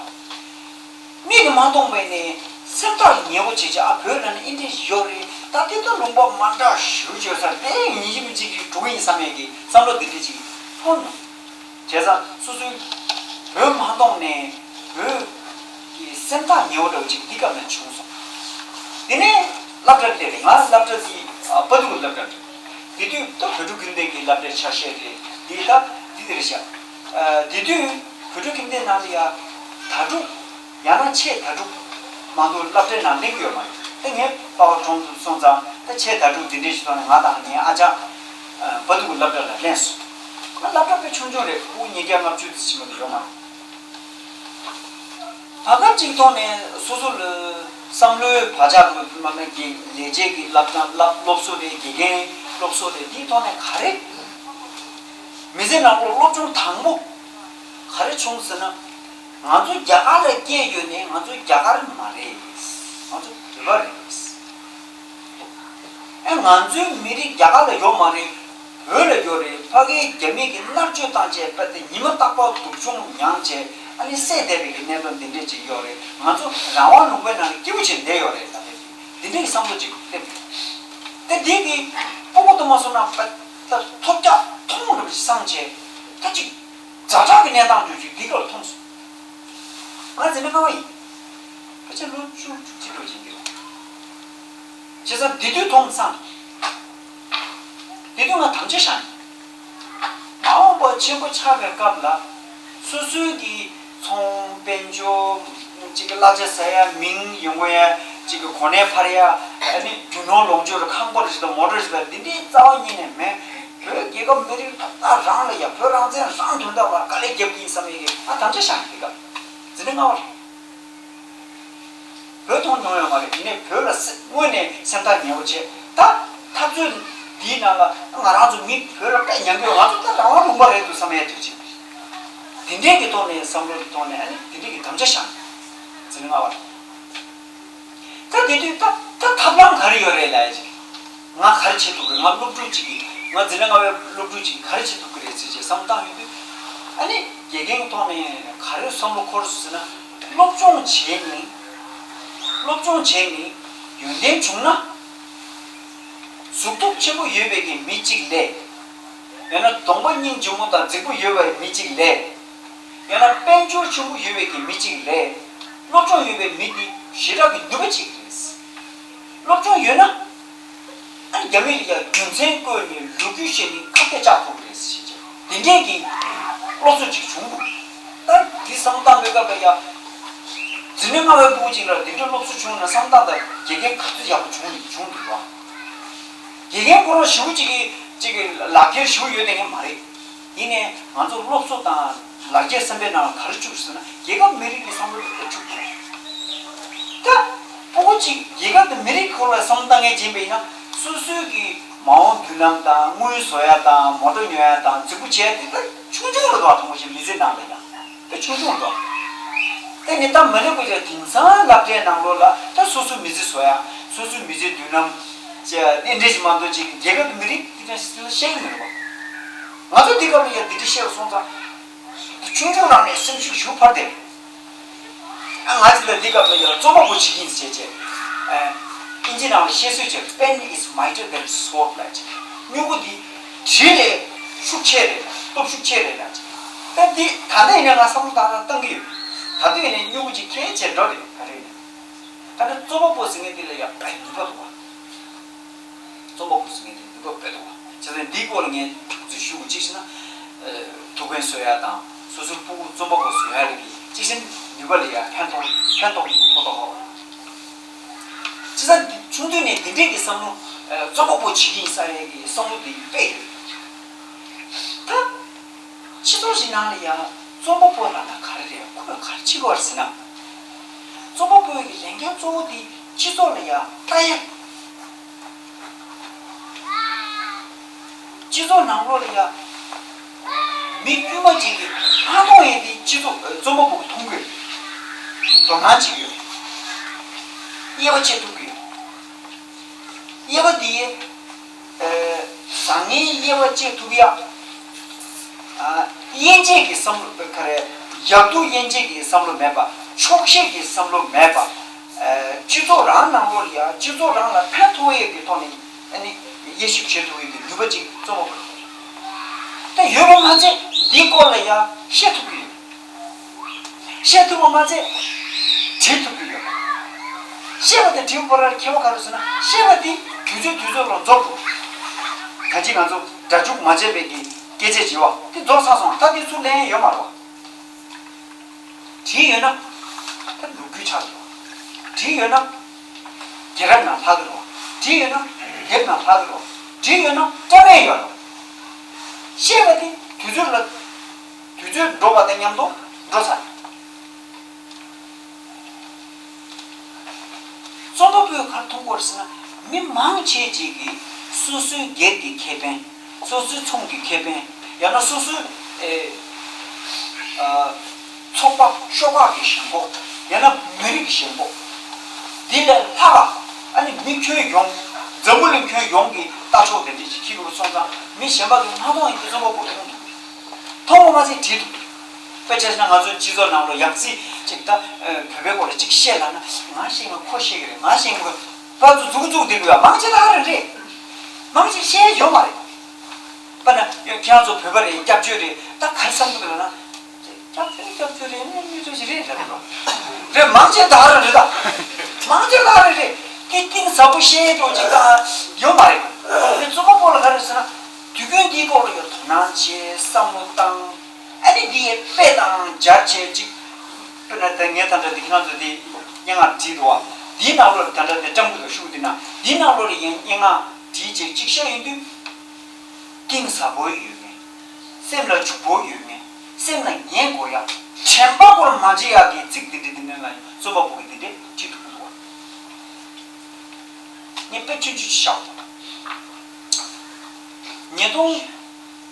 མིག་གིས་མ་མཐོང་བས་ནི་སེམས་ཐག་ཉེ་བོ་བྱེད་ཀྱི། ཨ་བོད་ལ་ནི་ཨེ་འདྲས་ཡོད་རེད། ད་དེ་ད་ལུང་པ་མ་འདྲ་ཞིག་བརྗོད་ས་དེ་ཡིན་གཅིག་མིན་གཅིག་གི་འགྲོ་གི་ཡིན་བསམ་ཡས་ཀྱི་བསམ་བློ་འདི་འདྲས་ཅིག་ཐོན་ནོ། བྱས་ཙང་སོ་སོའི་བོད་མ་མཐོང་ནས་བོད་ཀྱི་སེམས་ཐག་ཉེ་བོ་འདྲ་བོ་ཅིག་འདི་སྐབས་ནས་བྱུང་སོང་། དེ་ནས་སློབ་གྲྭ་སླེབས་རེད། ང་སློབ་གྲྭ་འདི་ཨ་དཔའ་སྡུག་སློབ་གྲྭ་རེད། དེ་དུས་ད་བོད་ཕྲུག་ཁྱིམ་སྡེ་གི་སློབ་གྲྭའི་ཆ་ཤས་རེད། འདི་ད་འདི་དེ་རེད་ཤག་དེ་དུས་བོད་ཕྲུག་ཁྱིམ་སྡེ་ནང་ལ་ཡ་དྭ་ཕྲུག་ཡང་ན་ཆེས་དྭ་ཕྲུག་མ་གཏོགས་སློབ་གྲྭའི་ནང་ལེན་གྱི་ཡོད་མ་རེད། ད་ངའི་པ་ཕ་གྲོངས་སོང་ཙང་ད་ཆེས་དྭ་ཕྲུག་འདི་འདྲའི་ཞིག་ཐོག་ནས་ང་དང་ངའི་ཨ་ཅག་ཨ་དཔའ་སྡུག་སློབ་གྲྭ་ལ་ལེན་སོང་། ང་སློབ་གྲྭ་དཔེ་ཆུང་ཆུང་རེད། ཕྲུ་གུ་ཉིས་བརྒྱ་ལྔ་བཅུ་ཙམ་ཞིག་མ་གཏོགས་ཡོད་མ་རེད། བར་སྐབས་ཅིག་ཐོག་ནས་སོ་སོ་ལ་བསམ་བློའི་བག་ཆགས་མ་ནས་ཀྱི་ལས་བྱེད་ཀྱི་བསླབ་སྟངས་བསླབ་སློབ་གསོ་རེད། དགེ་རྒན་སློབ་གསོ་རེད། འདིའི་ཐོག་ནས་ག་རེ་མི་ཚེ་ནང་ལོགས་སློབ་སྦྱོང་དང་པོ་ག་རེ་བྱུང་ཟེར་ན། ང་ཚོ་རྒྱ་གར་ལ་སྐྱེས་ཡོད་ནའི་ང་ཚོ་རྒྱ་གར་མ་རེད། ང་ཚོ་བོད་པ་རེད། ཨ་ང་ཚོའི་མི་རིགས་རྒྱ་གར་ལ་ཡོད་མ་རེད། བོད་ལ་ཡོད་རེད། ཕ་གིའི་རྒྱ་མི་གིས་མནར་གཅོད་བཏང་བྱས་པ་དེ་ཉི་མ་རྟག་པར་སྡུག་སྦྱོང་མྱངས་བྱས་ཨ་ནི་བསད་བསྡད་པའི་གི་གནད་དོན་འདི་འདྲས་ཅིག་ཡོད་རེད། ང་ཚོ་རང་དབང་ལུང་པའི་ནང་ལ་སྐྱིད་པོ་བྱས་བསྡད་ཡོད་རེད། ད་ལྟ་འདི་འདྲས་ཀྱི་བསམ་བློ་ཅིག་སླེབས་ཡོད། དེ་འདི་གི་ཕྲུ་གུ་དུ་མ་སོང་ན་པ་ད་ཐོབ་རྒྱག་མཐོང་རུ་སངས་བྱས་ད་ཅིག་ཛ་དྲག་གི་གནས་སྟངས་ཅིག་འདི་ག་ལ་མཐོང་སོང་། ང་འཛིན་གྲྭ་ལྔ་པ་ཡིན། ཕལ་ཆེར་ལོ་བཅུ་བཅུ་གཅིག་ལོ་ཡིན་གྱི་རེད། བྱས་ཙང་དེ་དུས་མཐོང་སོང་། དེ་དུས་ང་དམ་བཅའ་བཞག་ཡིན། མ་འོངས་པ་ཆེན་པོ་ཆགས་པའི་སྐབས་ལ་སོ་སོའི་གི་ཚོང་དཔལ་འབྱོར་གཅིག་གི་གླ་ཆ་ཟ་ཡ། མིང་ཡོང་གི་ཡ། གཅིག་གི་གོ་གནས་འཕར་ཡ། ཨ་ནི་རྒྱུ་ནོར་ལོངས་སྤྱོད་ར་ཁང་པ་ར་ཞིག་དང་མོ་ཊ་ཞིག་དང་འདི་འདྲའི་རྩ་བ་ཉིད་ནས་མེད། བོད་རྒྱལ་ཁབ་མི་རིགས་ད་ལྟ་རང་ལ་ཡ། བོད་རང་བཙན་རང་དོན་དག་ལ་དཀའ་ལས་རྒྱབ་ཀྱི་ཡིན་བསམ་ཡས་ཀྱི་ང་དམ་བཅའ་བཞག་ཡིན། དེ་སྐབས་འཛིན་གྲྭ་ལྔ་པ་རེད། བོད་མཐོང་མྱོང་ཡོད་མ་རེད། ཡིན་ནའི་བོད་ལ་སེ་དངོས་ནས་སེམས་ཐག་ཉེ་བོ་བྱས། ད་འཐབ་རྩོད་འདིའི་ནང་ལ་ང་རང་ཚོ་མི་བོད་ལ་དཔེ་ཉམས་ཡོད། ང་ཚོ་ད་རང་དབང་ལུང་པ་རེད་འདུག་བསམ་ཡས་དུས་ཅིག་དེ་འདྲས་ཀྱི་ཐོག་ནས་བསམ་བློ་གི་ཐོག་ནས་ཨ་ནི་དེ་འདྲས་ཀྱི་དམ་བཅའ་བཞག་འཛིན་གྲྭ་ལྔ་པ་རེད། ད་དེ་དུས་ད་ད་ཐབས་ལམ་ག་རེ་ཡོད་རེད་ལབ་ཡ་ཅིག་ང་ག་རེ་བྱེད་ཐུབ་ཀྱི་རེད། ང་སློབ་ཕྲུག་ཅིག་གིས། ང་འཛིན་གྲྭ་ལྔ་པའི་སློབ་ཕྲུག་ཅིག་གིས་ག་རེ་བྱེད་ཐུབ་ཀྱི་རེད་ཟེར་བྱས་བསམ་བློ་བཏང་ཡོང་དུས། ཨ་ནི་དགེ་རྒན་གྱི་ཐོག་ནས་ག་རེ་བསམ་བློ་འཁོར་སོང་ཟེར་ན། སློབ་སྦྱོང་བྱས་ནས། སློབ་སྦྱོང་བྱས་ནས་ཡོན་ཏན་བྱུང་ན། གཟུགས་སྟོབས་ཆེན་པོ་ཡོད་པའི་གི་མི་གཅིག་ལས། ཡང་ན་གདོང་པ་སྙིང་རྗེ་མོ་དང་རྫིག་པོ་ཡོད་པའི་མི་གཅིག་ལས། ཡང་ན་དཔལ་འབྱོར་ཆེན་པོ་ཡོད་པའི་གི་མི་གཅིག་ལས། སློབ་སྦྱོང་ཡོད་པའི་མི་འདི་ཞེ་དྲག་གི་ནུས་པ་གཅིག་རེད། སློབ་སྦྱོང་ཡོད་ན། ཨ་ནི་རྒྱ་མི་ལ་ཡ་རྒྱུ་མཚན་བཀོད་ནས་ལོ་རྒྱུས་བཤད་ནས་ཁ་གཏད་བཅག་ཐུབ་ཀྱི་རེད་ཟེར་བྱས། དེ་འདྲས་ཀྱི་སློབ་གསོ་ཅིག་བྱུང་འདུག་ད་འདི་བསམ་བློ་བཏང་པའི་སྐབས་ལ་ཡ། འཛིན་གྲྭ་ལྔ་པའི་སྤུ་གུ་གཅིག་ལ་འདི་འདྲའི་སློབ་གསོ་བྱུང་ན་བསམ་སྟངས་དང་དགེ་རྒན་ག་ཚོད་ཡག་པོ་བྱུང་བྱུང་འདུག་བ། དགེ་རྒན་ཁོ་རང་ཞེ་པོ་ཅིག་གིས་ཅིག་གིས་ལག་འཁྱེར་ཞེ་པོ་ཡོད་བསྡད་མཁན་མ་རེད། ཡིན་ནའི་ང་ཚོ་སློབ་གསོ་དང་ལག་འཁྱེར་སེམས་པའི་ནང་ལ་ག་རེ་བཅུག་ཟེར་ན། རྒྱལ་ཁབ་མི་རིགས་ཀྱི་བསམ་བློ་དེ་བཅུག་དགོས། ད་སྤུ་གུ་གཅིག་རྒྱལ་ཁབ་དང་མི་རིགས་སྐོར་ལ་བསམ་བློ་བཏང་མཁན་ཅིག་ཡིན་པ་ཡིན་ན། སོ་སོའི་གི་མ་འོངས་མདུན་ལམ་དང་། དངུལ་བཟོ་ཡ་དང་། མོ་ཊ་ཉོ་ཡ་དང་། རྫིག་པོ་བྱེད་ཡ་དེ་ད་ཆུང་ཆུང་རེད་དོ། དང་པོ་ཞིག་མི་ཚེ་ནང་ལ་ཡང་དེ་ཆུང་ཆུང་རེད་དོ། དེ་ནི་ད་མ་ལེགས་པ་ཡ་དེང་སང་སློབ་གྲྭའི་ནང་ལོགས་ལ་ད་སོ་སོའི་མི་ཚེ་བཟོ་ཡ། སོ་སོའི་མི་ཚེའི་མདུན་ལམ་བྱེད་ཡ་དེ་འདྲ་ཞིག་མ་གཏོགས་ཅིག་རྒྱལ་ཁབ་དང་མི་རིགས་དེ་འདྲ་ཞིག་བཤད་ཀྱི་མི་རེད་བ། ང་ཚོ་འདི་སྐབས་ལ་ཡ་འདི་འདྲ་བཤད་པ་སོང་ཙང་། ཆུང་ཆུང་རང་ནས་སེམས་ཤུགས་ཞུ་འཕར་ཏེ། ཨ། ང་ཚོ་ལ་འདི་སྐབས་ལ་ཡང་རྩོམ་པ་པོ་བྱེད་ཀྱི་ཡིན་ཟེར་བྱས། ཨ། ཨིན་ཇི་ནང་ལ་བཤད་སྲོལ་བྱས། Pen is mightier than sword ལབ་བྱས། སྨྱུ་གུ་འདི་གྲི་ལས་ཤུགས་ཆེ་རེད། སྟོབས་ཤུགས་ཆེ་རེད་ལབ་བྱས། ད་འདི་ད་ལྟ་ཡིན་ན་ང་བསམ་བློ་ཏག་ཏག་བཏང་གི་ཡོད། ད་དུང་ཡིན་ན་སྨྱུ་གུ་ཅིག་གལ་ཆེ་འགྲོ་རེད། ག་རེ་ཡིན་ན། ད་ནི་རྩོམ་པ་པོ་ཟེར་མཁན་འདི་ལ་ཡང་དཔེ་ནུས་པ་འདུག་བ། རྩོམ་པ་པོ་ཟེར་མཁན་དེ་ནུས་པ་དཔེ་འདུག་བ། བྱས་ཙང་འདིའི་སྐོར་ལ་ངས་ཐུགས་རྗེ་ཞུ་དགོས། གཅིག་བྱས་ན། ཨ། ཐུགས་ཕན་གསོས་ཡ་དང་། སོ་སོའི་སྤུ་གུ་རྩོམ་པ་པོ་བཟོ་ཡ་ལ་གི་གཅིག་བྱས་ན་ནུས་པ་ལ་ཡ་ཕན་ཐོགས་ཕན་ཐོགས་ཐོགས་ཐོགས་ཧ་བ། བྱས་ཙང་ཆུང་དུས་ནས་འདི་འདྲས་ཀྱི་བསམ་བློ། ཨ། རྩོམ་པ་པོ་བྱེད་ཀྱི་ཡིན་ས་ཡ་གི་བསམ་བློ་དེ་དཔེ་ཡོད། ད། སྤྱི་ཚོགས་ཤིག་ནང་ལ་ཡང་རྩོམ་པ་པོ་ལབ་ན་ག་རེ་རེད། ཁོས་ག་རེ་བྱེད་དགོས་རེད་ཟེར་ན། རྩོམ་པ་པོའི་གི་ལས་འགན་གཙོ་བོ་དེ་སྤྱི་ཚོགས་ལ་ཡང་ལྟ་ཡ། སྤྱི་ཚོགས་ནང་ལོགས་ལ་ཡང་མི་དཀྱུས་མ་ཅིག་གིས་མ་མཐོང་ཡས་དེ་སྤྱི་ཚོགས་རྩོམ་པ་པོ་གིས་མཐོང་གི་ཡོད། དོ་སྣང་བྱེད་ཀྱི་ཡོད། དབྱེ་བ་ཕྱེ་ཐུབ་ཀྱི་ཡོད། དབྱེ་བ་འདི། ཨ། བཟང་ངན་དབྱེ་བ་འབྱེད་ཐུབ་ཡ། ཨ། དབྱེ་འབྱེད་ཀྱི་བསམ་བློ་ག་རེ། ཡག་སྡུག་དབྱེ་འབྱེད་ཀྱི་བསམ་བློ་མེད་པ། ཕྱོགས་ཞེན་གྱི་བསམ་བློ་མེད་པ། ཨ། སྤྱི་ཚོགས་རང་ནང་ལོགས་ལ་ཡ་སྤྱི་ཚོགས་རང་ལ་ཕན་ཐོགས་ཡས་ཀྱི་ཐོག་ནས། ཨ་ནི་དབྱེ་ཞིབ་བྱེད་ཐུབ་ཡས་ཀྱི་ནུས་པ་ཅིག་རྩོམ་པ་པོ་ལ་དགོས། ད་ཡོད་པ་མ་ཚད་འདིའི་སྐོར་ལ་ཡ་བཤད་ཐུབ་ཀྱི་ཡོད། བཤད་ཐུབ་པ་མ་ཚད་བྲིས་ཐུབ་ཀྱི་ཡོད། བཤད་པ་དང་བྲིས་པ་བར་ལ་ཁྱད་པར་ག་རེ་ཟེར་ན། བཤད་པ་དེ་དུས་ཚོད་དུས་ཚོད་ལ་རྫོགས་འགྲོ། ད་ཅི་ང་ཚོ་སྒྲ་འཇུག་མ་བྱས་པའི་གི་སྐད་ཆ་བྱས་པ་དེ་རྫོགས་ཚར་སོང་། ད་དེ་ཚུར་ལེན་ཡ་ཡོད་མ་རེད་བ། བྲིས་ཡོད་ན་ད་ལོ་རྒྱུས་ཆགས་འགྲོ། བྲིས་ཡོད་ན་རྒྱལ་རབས་ནང་ལྷག་གི་རེད་བ། བྲིས་ཡོད་ན་དེབ་ནང་ལྷག་གི་རེད་བ། བྲིས་ཡོད་ན་སྐྲ་མེད་ཡོད་རེད་བ། བཤད་པ་དེ་དུས་ཚོད་ལ། དུས་ཚོད་འགྲོ་བ་དང་མཉམ་དུ་འགྲོ་ཚར། རྩོམ་པ་པོས་ག་རེ་མཐོང་གི་ཡོད་རེད་ཟེར་ན། མི་མང་ཆེ་ཅིག་གིས་སོ་སོའི་སྒེར་གྱི་ཁེ་ཕན། སོ་སོའི་ཚོང་གི་ཁེ་ཕན། ཡང་ན་སོ་སོའི། ཨེ། ཨ། ཚོགས་པ་ཤོག་ཁག་གི་ཞེན་ཁོག་ཡང་ན་མི་རིགས་ཀྱི་ཞེན་ཁོག་འདི་ལས་ལྷག་པ། ཨ་ནི་མི་ཁྱོན་ཡོངས། འཛམ་བུ་གླིང་ཁྱོན་ཡོངས་ཀྱི་ལྟ་ཕྱོགས་དེ་འདྲ་ཞིག་འཁྱེར་དགོས་སོང་ཙང་། མི་གཞན་པ་གིས་མ་མཐོང་ཡས་དེ་རྩོམ་པ་པོས་མཐོང་ཐུབ། མཐོང་བ་མ་ཟད་བྲིས་འདུག་དཔེ་ཆ་བཞག་ན་ང་ཚོའི་སྤྱི་ཚོགས་ནང་ལ་ཡང་སྲིད་ཅིག་ད། ཨ། བོད་པའི་སྐོར་ལ་ཅིག་བཤད་ལབ་ན། ང་བཤད་མ། ཁོ་བཤད་ཀྱི་རེད། ང་བཤད་མ། ཕར་ཚུར་མཛུབ་གུ་བཙུགས་བསྡད་དགོས་ཡ་མང་ཆེ་ད་རེད་རེད། མང་ཆེ་བཤད་ཡོད་མ་རེད། དཔེར་ན་ཁྱེད་རང་ཚོ་བོད་པ་རེད། སྐྱབས་བཅོལ་རེད། ད་ག་རེ་བསམ་གྱི་འདུག་ལབ་ན། སྐྱབས་བཅོལ་སྐྱབས་བཅོལ་རེད། དངོས་གནས་ཚོད་ཞིག་རེད་ལབ་རེད། རེད། མང་ཆེ་ད་རེད་རེད། ད་མང་ཆེ་ད་རེད་རེད། དེ་གཏིང་ཟབ་པོ་བཤད་ཡས་འདྲ་ཅིག་ད་ཡོད་མ་རེད། དེ་རྩོམ་པ་པོ་ལ་ག་རེ་ཟེར་ན། དུས་རྒྱུན་འདིའི་སྐོར་ལ་ཡང་དོ་སྣང་བྱེད། བསམ་བློ་བཏང་། ཨ་ནི་འདི་ཡི་དཔེ་དང་སྦྱར་བྱས་ཅིག་དཔེར་ན་ད་ངས་ད་ལྟ་འདི་ཁྱེད་རང་ཚོ་འདི་སྙན་ངག་བྲིས་འདུག་བ། འདིའི་ནང་ལོགས་ལ་ད་ལྟ་འདི་ཀྲམ་ཀུ་དང་ཤོག་གུ་འདི་ནང་། འདིའི་ནང་ལོགས་ལ་ཡང་སྙན་ངག་བྲིས་བྱས་ཅིག་བཤད་ཡོང་དུས། གཏིང་ཟབ་པོ་ཡོད་མཁན། སེམས་ལ་འཇུག་པོ་ཡོད་མཁན། སེམས་ལ་ཉན་དགོས་ཡ། དྲན་པ་སྐོར་མ་བརྗེད་ཡག་གི་ཚིག་འདི་འདྲ་འདི་འདྲ་ལ་ཡང་རྩོམ་པ་པོ་གིས་འདི་འདྲ་བྲིས་འདུག་གོ། ངས་དཔེ་ཆུང་ཆུང་ཞིག་བཞག་ཉིས་སྟོང་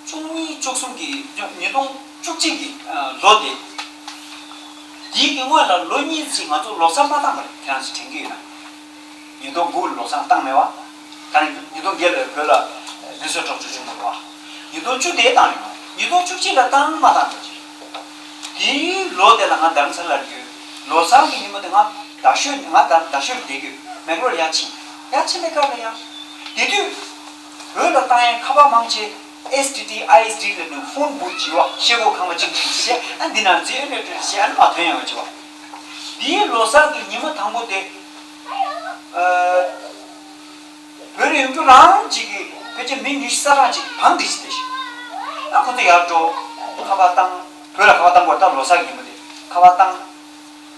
བཅུ་གཉིས་བཅུ་གསུམ་གྱི། ཉིས་སྟོང་བཅུ་གཅིག་གི་ལོ་དེ། དེའི་གི་སྔོན་ལ་ལོ་གཉིས་ཅིག་ང་ཚོ་ལོ་གསར་མ་བཏང་བ་རེད། ཁྱེད་རང་ཚོ་དྲན་གྱི་ཡོད་ན། ཉིས་སྟོང་དགུ་ལོ་གསར་བཏང་མེད་བ། ད་ནི་ཉིས་སྟོང་བརྒྱད་ལ་བོད་ལ་མེ་གསོད་གྲོགས་ཚོགས་བྱུང་བ་རེད་བ། ཉིས་སྟོང་བཅུ་དེ་བཏང་ཡོད། ཉིས་སྟོང་བཅུ་གཅིག་ལ་བཏང་མ་བཏང་འདྲ་ཅིག་དེའི་ལོ་དེ་ལ་ང་རྡ་རམ་ས་ལར་ཡོད། ལོ་གསར་གྱི་ཉིན་མོ་དེ་ང་རྡ་ཤོད། ང་རྡ་རྡ་ཤོད་བསྡད་ཀྱི་ཡོད། མེག་ལོར་ཡར་ཕྱིན། ཡར་ཕྱིན་པའི་སྐབས་ལ་ཡང་། དེ་དུས་བོད་ལ་བཏང་ཡའི་ཁ་པར་མང་ཆེ་ཨེས་ཊི་ཊི་ཨའི་ཨེས་ཌི་ལབ་ནས་ཕོན་བུ་བྱི་བ་ཤེལ་སྒོ་ཁང་པ་གཅིག་གཅིག་བྱས། ཨ་འདི་ནང་འཛུལ་ཨེ་འདྲ་འདྲ་བྱས། ཨ་ནི་མར་ཐོན་ཡོང་བ་བྱི་བ། འདིའི་ལོ་གསར་གྱི་ཉི་མ་དང་པོ་དེ། ཨ། བོད་ལ་ཡོང་རྒྱུ་རང་ཅིག་གི་ཕལ་ཆེར་མི་ཉི་ཤུ་རྩ་གྲངས་ཅིག་བང་སྒྲིག་བྱས་བསྡད་ཤག་ཨ་ཁོ་ཚོ་ཡར་འགྲོ། ཁ་པར་བཏང་། བོད་ལ་ཁ་པར་བཏང་དགོས། ད་ལོ་གསར་གྱི་ཉིན་མོ་དེ་ཁ་པར་བཏང་།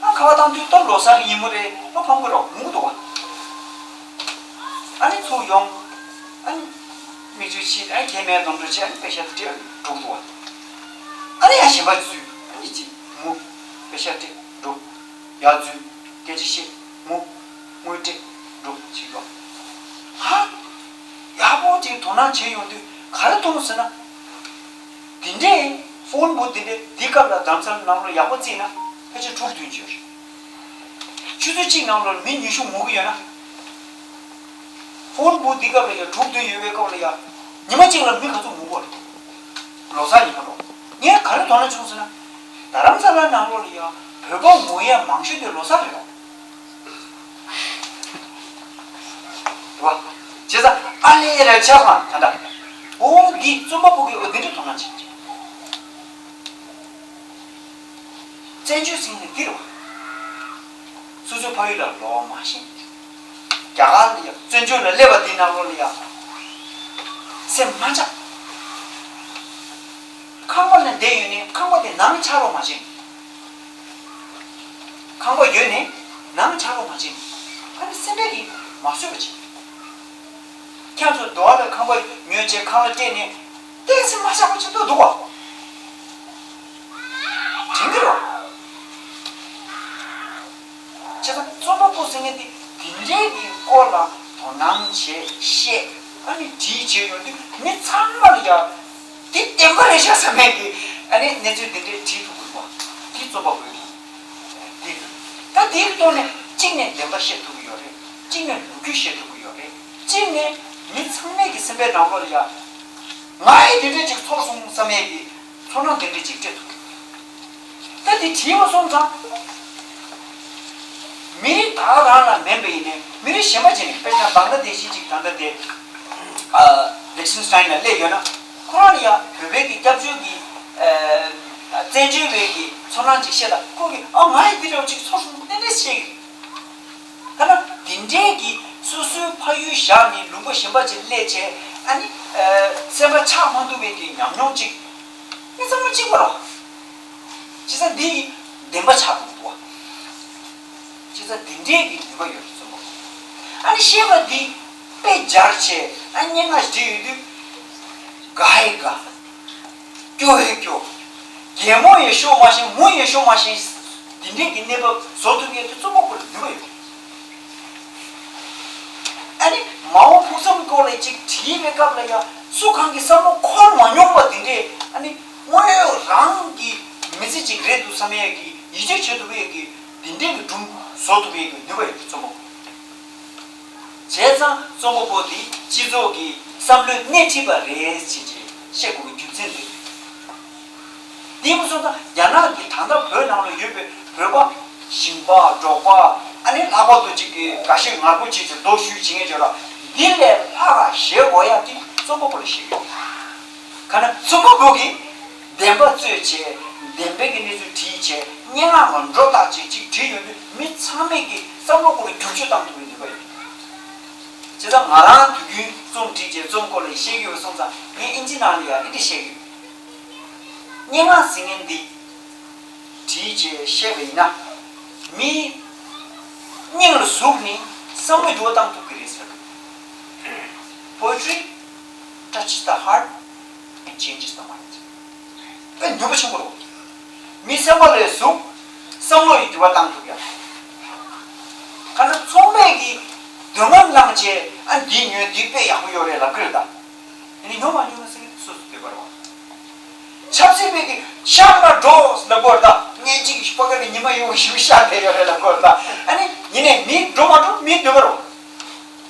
ཨ་ཁ་བ་བཏང་དུས་ད་ལོ་གསར་ཉིན་མོ་རེད། ཨ་ཕམ་གི་རོགས་ངུ་འདུག་བ། ཨ་ནི་ཚུར་ཡོང་། ཨ་ནི་མིག་ཆུ་ཕྱིས། ཨ་ནི་ཁྱེད་མའི་གདོང་དྲུག་བྱས། ཨ་ནི་པེ་ཤ་སྤྲད་འགྲོ་འདུག་བ། ཨ་ནི་ཡང་གཞན་པ་འཛུལ། ཨ་ནི་ཅིག་ངུ། པེ་ཤ་སྤྲད་འགྲོ། ཡར་འཛུལ། སྐད་ཆ་བཤད། ངུ། དངུལ་སྤྲད་འགྲོ་བྱེད་ཀྱོ། ཧ། ཡག་པོ་ཅིག་དོ་སྣང་བྱེད་ཡོང་དུས་ག་རེ་མཐོང་ཟེར་ན། དེ་འདྲའི་ཕོན་བུ་དེ་འདྲའི་འདི་སྐབས་ལ་རྡ་རམ་ས་ལ་ནང་ལོགས་ཡག་པོ་བརྩིས་ན་ཕལ་ཆེར་དྲུག་བདུན་ཅིག་ཡོད་རེད། ཆུ་ཚོད་གཅིག་ནང་ལོགས་མི་ཉི་ཤུ་ངུ་གི་ཡོད་ན། ཕོན་བུ་འདི་སྐབས་ལ་ཡ་དྲུག་བདུན་ཡོད་པའི་སྐབས་ལ་ཡ། ཉི་མ་གཅིག་ལ་མི་ག་ཚོད་ངུ་གི་ཡོད་རེད། ལོ་གསར་ཉིན་མོ་ལོ། ངས་ག་རེ་དོ་སྣང་བྱུང་ཟེར་ན། རྡ་རམ་ས་ལ་ནང་ལོགས་ལ་ཡ་བོད་པ་ངུ་ཡ་མང་ཤོས་དེ་ལོ་གསར་རེད་རོ། རེད་བ། བྱས་ཙང་ཨ་ལས་ར་ཆགས་མ་ད་ལྟ། འོ་འདི་རྩོམ་པ་པོ་གིས་འོ་འདི་འདྲ་དོ་སྣང་བྱེད་ཀྱི། བཙན་བྱོལ་ཟེར་ནས་འདི་རེད་བ། སོ་སོའི་ཕ་ཡུལ་ལ་ལོག་མ་ཤེས། རྒྱ་གར་ལ་ཡ་བཙན་བྱོལ་ལ་སླེབས་པ་འདི་ནང་ལོགས་ལ་ཡ། སེམས་མ་ཆགས། ཁང་པ་ནང་བསྡད་ཡོད་ནའི་ཁང་པ་དེ་ནང་ཆགས་རོགས་མ་བྱེད། ཁང་པ་ཡོད་ནའི་ནང་ཆགས་རོགས་མ་བྱེད། ཨ་ནི་སེམས་པས་ཀྱིས་མ་བཟོད་པ་བྱེད། ཁྱེད་ཚོ་རྡོ་བ་དང་ཁང་པ་ཉོས་བྱས་ཁང་གླ་སྤྲད་ནས་བསྟན་སེམས་མ་ཆགས་པ་བྱེད་དུ་འདུག་བ། དྲན་གྱི་རོགས། བྱས་ཙང་རྩོམ་པ་པོ་ཟེར་མཁན་དེ་དེ་འདྲའི་གི་སྐོར་ལ་དོ་སྣང་བྱེད་བཤད། ཨ་ནི་བྲིས་བྱས་ཡོང་དུས་མི་ཚང་མ་ལ་ཡ་དེ་བདེན་པ་རེད་ཤག་བསམ་མཁན་གྱི་ཨ་ནི་གནས་ཚུལ་དེ་འདྲའི་བྲིས་ཐུབ་དགོས་པ་དེ་རྩོམ་པ་པོའི་གི་དེ་རེད། ད་དེའི་ཐོག་ནས་གཅིག་ནས་བདེན་པ་བཤད་ཐུབ་ཀྱི་ཡོད་རེད། གཅིག་ནས་ལོ་རྒྱུས་བཤད་ཐུབ་ཀྱི་ཡོད་རེད། གཅིག་ནས་མི་ཚང་མས་ཀྱི་སེམས་པའི་ནང་ལོགས་ལ་ཡ་ང་ཡི་དེ་འདྲའི་ཅིག་ཚོར་སོང་བསམ་མཁན་གྱི་ཚོར་སྣང་དེ་འདྲའི་ཅིག་སྤྲད་ཐུབ་ཀྱི། ད་དེ་བྲིས་པ་སོང་ཙང་། མི་རིགས་ད་རང་ལ་མིན་པ་ཡིན་ནའི་མི་རིགས་གཞན་པ་ཅིག་ནས། དཔེར་ན་བང་ལ་དེ་ཤི་ཅིག་ད་ལྟ་དེ་ལིག་ཤན་སི་ཊེན་ལ་སླེབས་ཡོད་ན། ཁོ་རང་ལ་ཡ་བོད་པའི་གི་སྐྱབས་བཅོལ་གི་བཙན་བྱོལ་བའི་གི་ཚོར་སྣང་ཅིག་བཤད་ད། ཁོ་གིས་ཨ་ང་ཡི་དེ་འདྲ་བ་ཅིག་ཚོར་སོང་། དེ་འདྲ་བཤད་གི། ད་ལྟ་དེ་འདྲའི་གི་སོ་སོའི་ཕ་ཡུལ་བཞག་ནས་ལུང་པ་གཞན་པ་ཅིག་སླེབས་བྱས། ཨ་ནི་སེམས་པ་ཆགས་མ་ཐུབ་པའི་གི་ཉམས་མྱོང་ཅིག་མི་ཚང་མ་གཅིག་པ་རེད། བྱས་ཙང་འདི་ཡི་བདེན་པ་ཆགས་དགོས་འདུག་བ། བྱས་ཙང་དེ་འདྲའི་གི་ནུས་པ་ཡོད་རེད་རྩོམ་པ་པོ། ཨ་ནི་བཤད་པ་འདི་དཔེ་སྦྱར་བྱས་ཨ་སྙན་ངག་བྲིས་ཡོད་དུས། དགའ་ཡི་དགའ། སྐྱོ་ཡི་སྐྱོ། གད་མོ་ཡི་ཤོར་མ་ཤེས། ངུ་ཡི་ཤོར་མ་ཤེས། འདི་འདྲའི་གི་གནས་བབ་བཟོ་ཐུབ་མཁན་དེ་རྩོམ་པ་པོ་ལ་ནུས་པ་ཡོད། ཨ་ནི་མ་འོངས་ཕུགས་བསམ་སྐོར་ལ་ཅིག་བྲིས་པའི་སྐབས་ལ་ཡང་སུ་གང་གི་བསམ་བློ་འཁོར་མ་མྱོང་བ་དེ་འདྲས། ཨ་ནི་དངོས་ཡོད་རང་གི་མི་ཚེ་ཅིག་རེད་འདུག་བསམ་ཡས་ཀྱི་ཡིད་ཆེས་བྱེད་ཐུབ་ཡས་ཀྱི་དེ་འདྲས་ཀྱི་སྒྲུང་བཟོ་ཐུབ་ཡས་ཀྱི་ནུས་པ་ཡོད་རྩོམ་པ་པོ། བྱས་ཙང་རྩོམ་པ་པོ་དེ་སྤྱི་ཚོགས་ཀྱི་བསམ་བློའི་སྣེ་ཁྲིད་པ་རེད་ཅེས་བཤད་དགོས་པའི་རྒྱུ་མཚན་དེ་རེད། དེ་མ་སོང་ཙང་རྒྱ་ནག་གི་ད་ལྟ་བོད་ནང་ལ་ཡོད་པའི་བོད་པ་ཞིང་པ་འབྲོག་པ། ཨ་ནི་ལྷག་པར་དུ་ཅིག་གི་འགའ་ཤས་ངར་པོ་བྱས་ཏེ་རྡོ་གཞུས་བྱེད་མཁན་ཅིག་ལ་འདི་ལས་ལྷག་ག་བཞེས་དགོས་ཡ་དེ་རྩོམ་པ་པོ་ལ་བཞེས་ཡོད། ག་ན་རྩོམ་པ་པོ་གིས་བདེན་པ་རྩོད་བྱས། བདེན་པའི་གི་གནས་ཚུལ་བྲིས་བྱས། སྙན་ངག་ལ་འགྲོ་ལྟ་ཅིག་ཅིག་བྲིས་ཡོང་དུས་མི་ཚང་མས་ཀྱི་བསམ་བློ་སྐོར་ལ་བསྒྱུར་བཅོས་བཏང་ཐུབ་པའི་ནུས་པ་ཡོད། བྱས་ཙང་ང་རང་དུས་རྒྱུན་རྩོམ་བྲིས་བྱས་རྩོམ་སྐོར་ལ་བཤད་ཀྱི་ཡོད་སོང་ཙང་ངས་ཨིན་ཇི་ནང་ལ་ཡང་འདི་འདྲ་བཤད་ཀྱི་ཡོད། སྙན་ངག་ཟེར་མཁན་འདི་བྲིས་བྱས་བཤད་པ་ཡིན་ན། མིའི་སྙིང་ལ་ཟུག་ནས་བསམ་བློ་འགྱུར་བ་བཏང་ཐུབ་ཀྱི་རེད་ཟེར། Poetry touches the heart and changes the mind. དཔེ་ནུས་པ་ཆེན་པོ་རེད། མི་སེམས་པ་ལ་ཟུག་བསམ་བློ་ཡི་འགྱུར་བ་བཏང་ཐུབ་ཡ། གང་ལྟར་ཚོང་པས་ཀྱིས་སྡུག་བསྔལ་བླངས་བྱས་ཨ་འདི་ཉོས་འདི་དཔེ་ཡག་པོ་ཡོད་རེད་ལབ་ཀྱི་རེད་ད། ཡིན་ནའི་ཉོ་མ་ཉོ་མ་ཟེར་མཁན་སོ་སོའི་འདོད་པ་རེད་བ། ཆབ་སྲིད་པས་ཀྱིས་ཤར་ལ་འགྲོ་ལབ་དགོས་རེད་ད། ངས་ཅིག་ཕ་ག་ནས་ཉི་མ་ཡོད་ཞིག་ཤར་བསྡད་ཡོད་རེད་ལབ་དགོས་རེད་ད། ཨ་ནི་ཡིན་ནའི་མི་འགྲོ་མ་འགྲོ་མིའི་འདོད་པ་རེད་བ།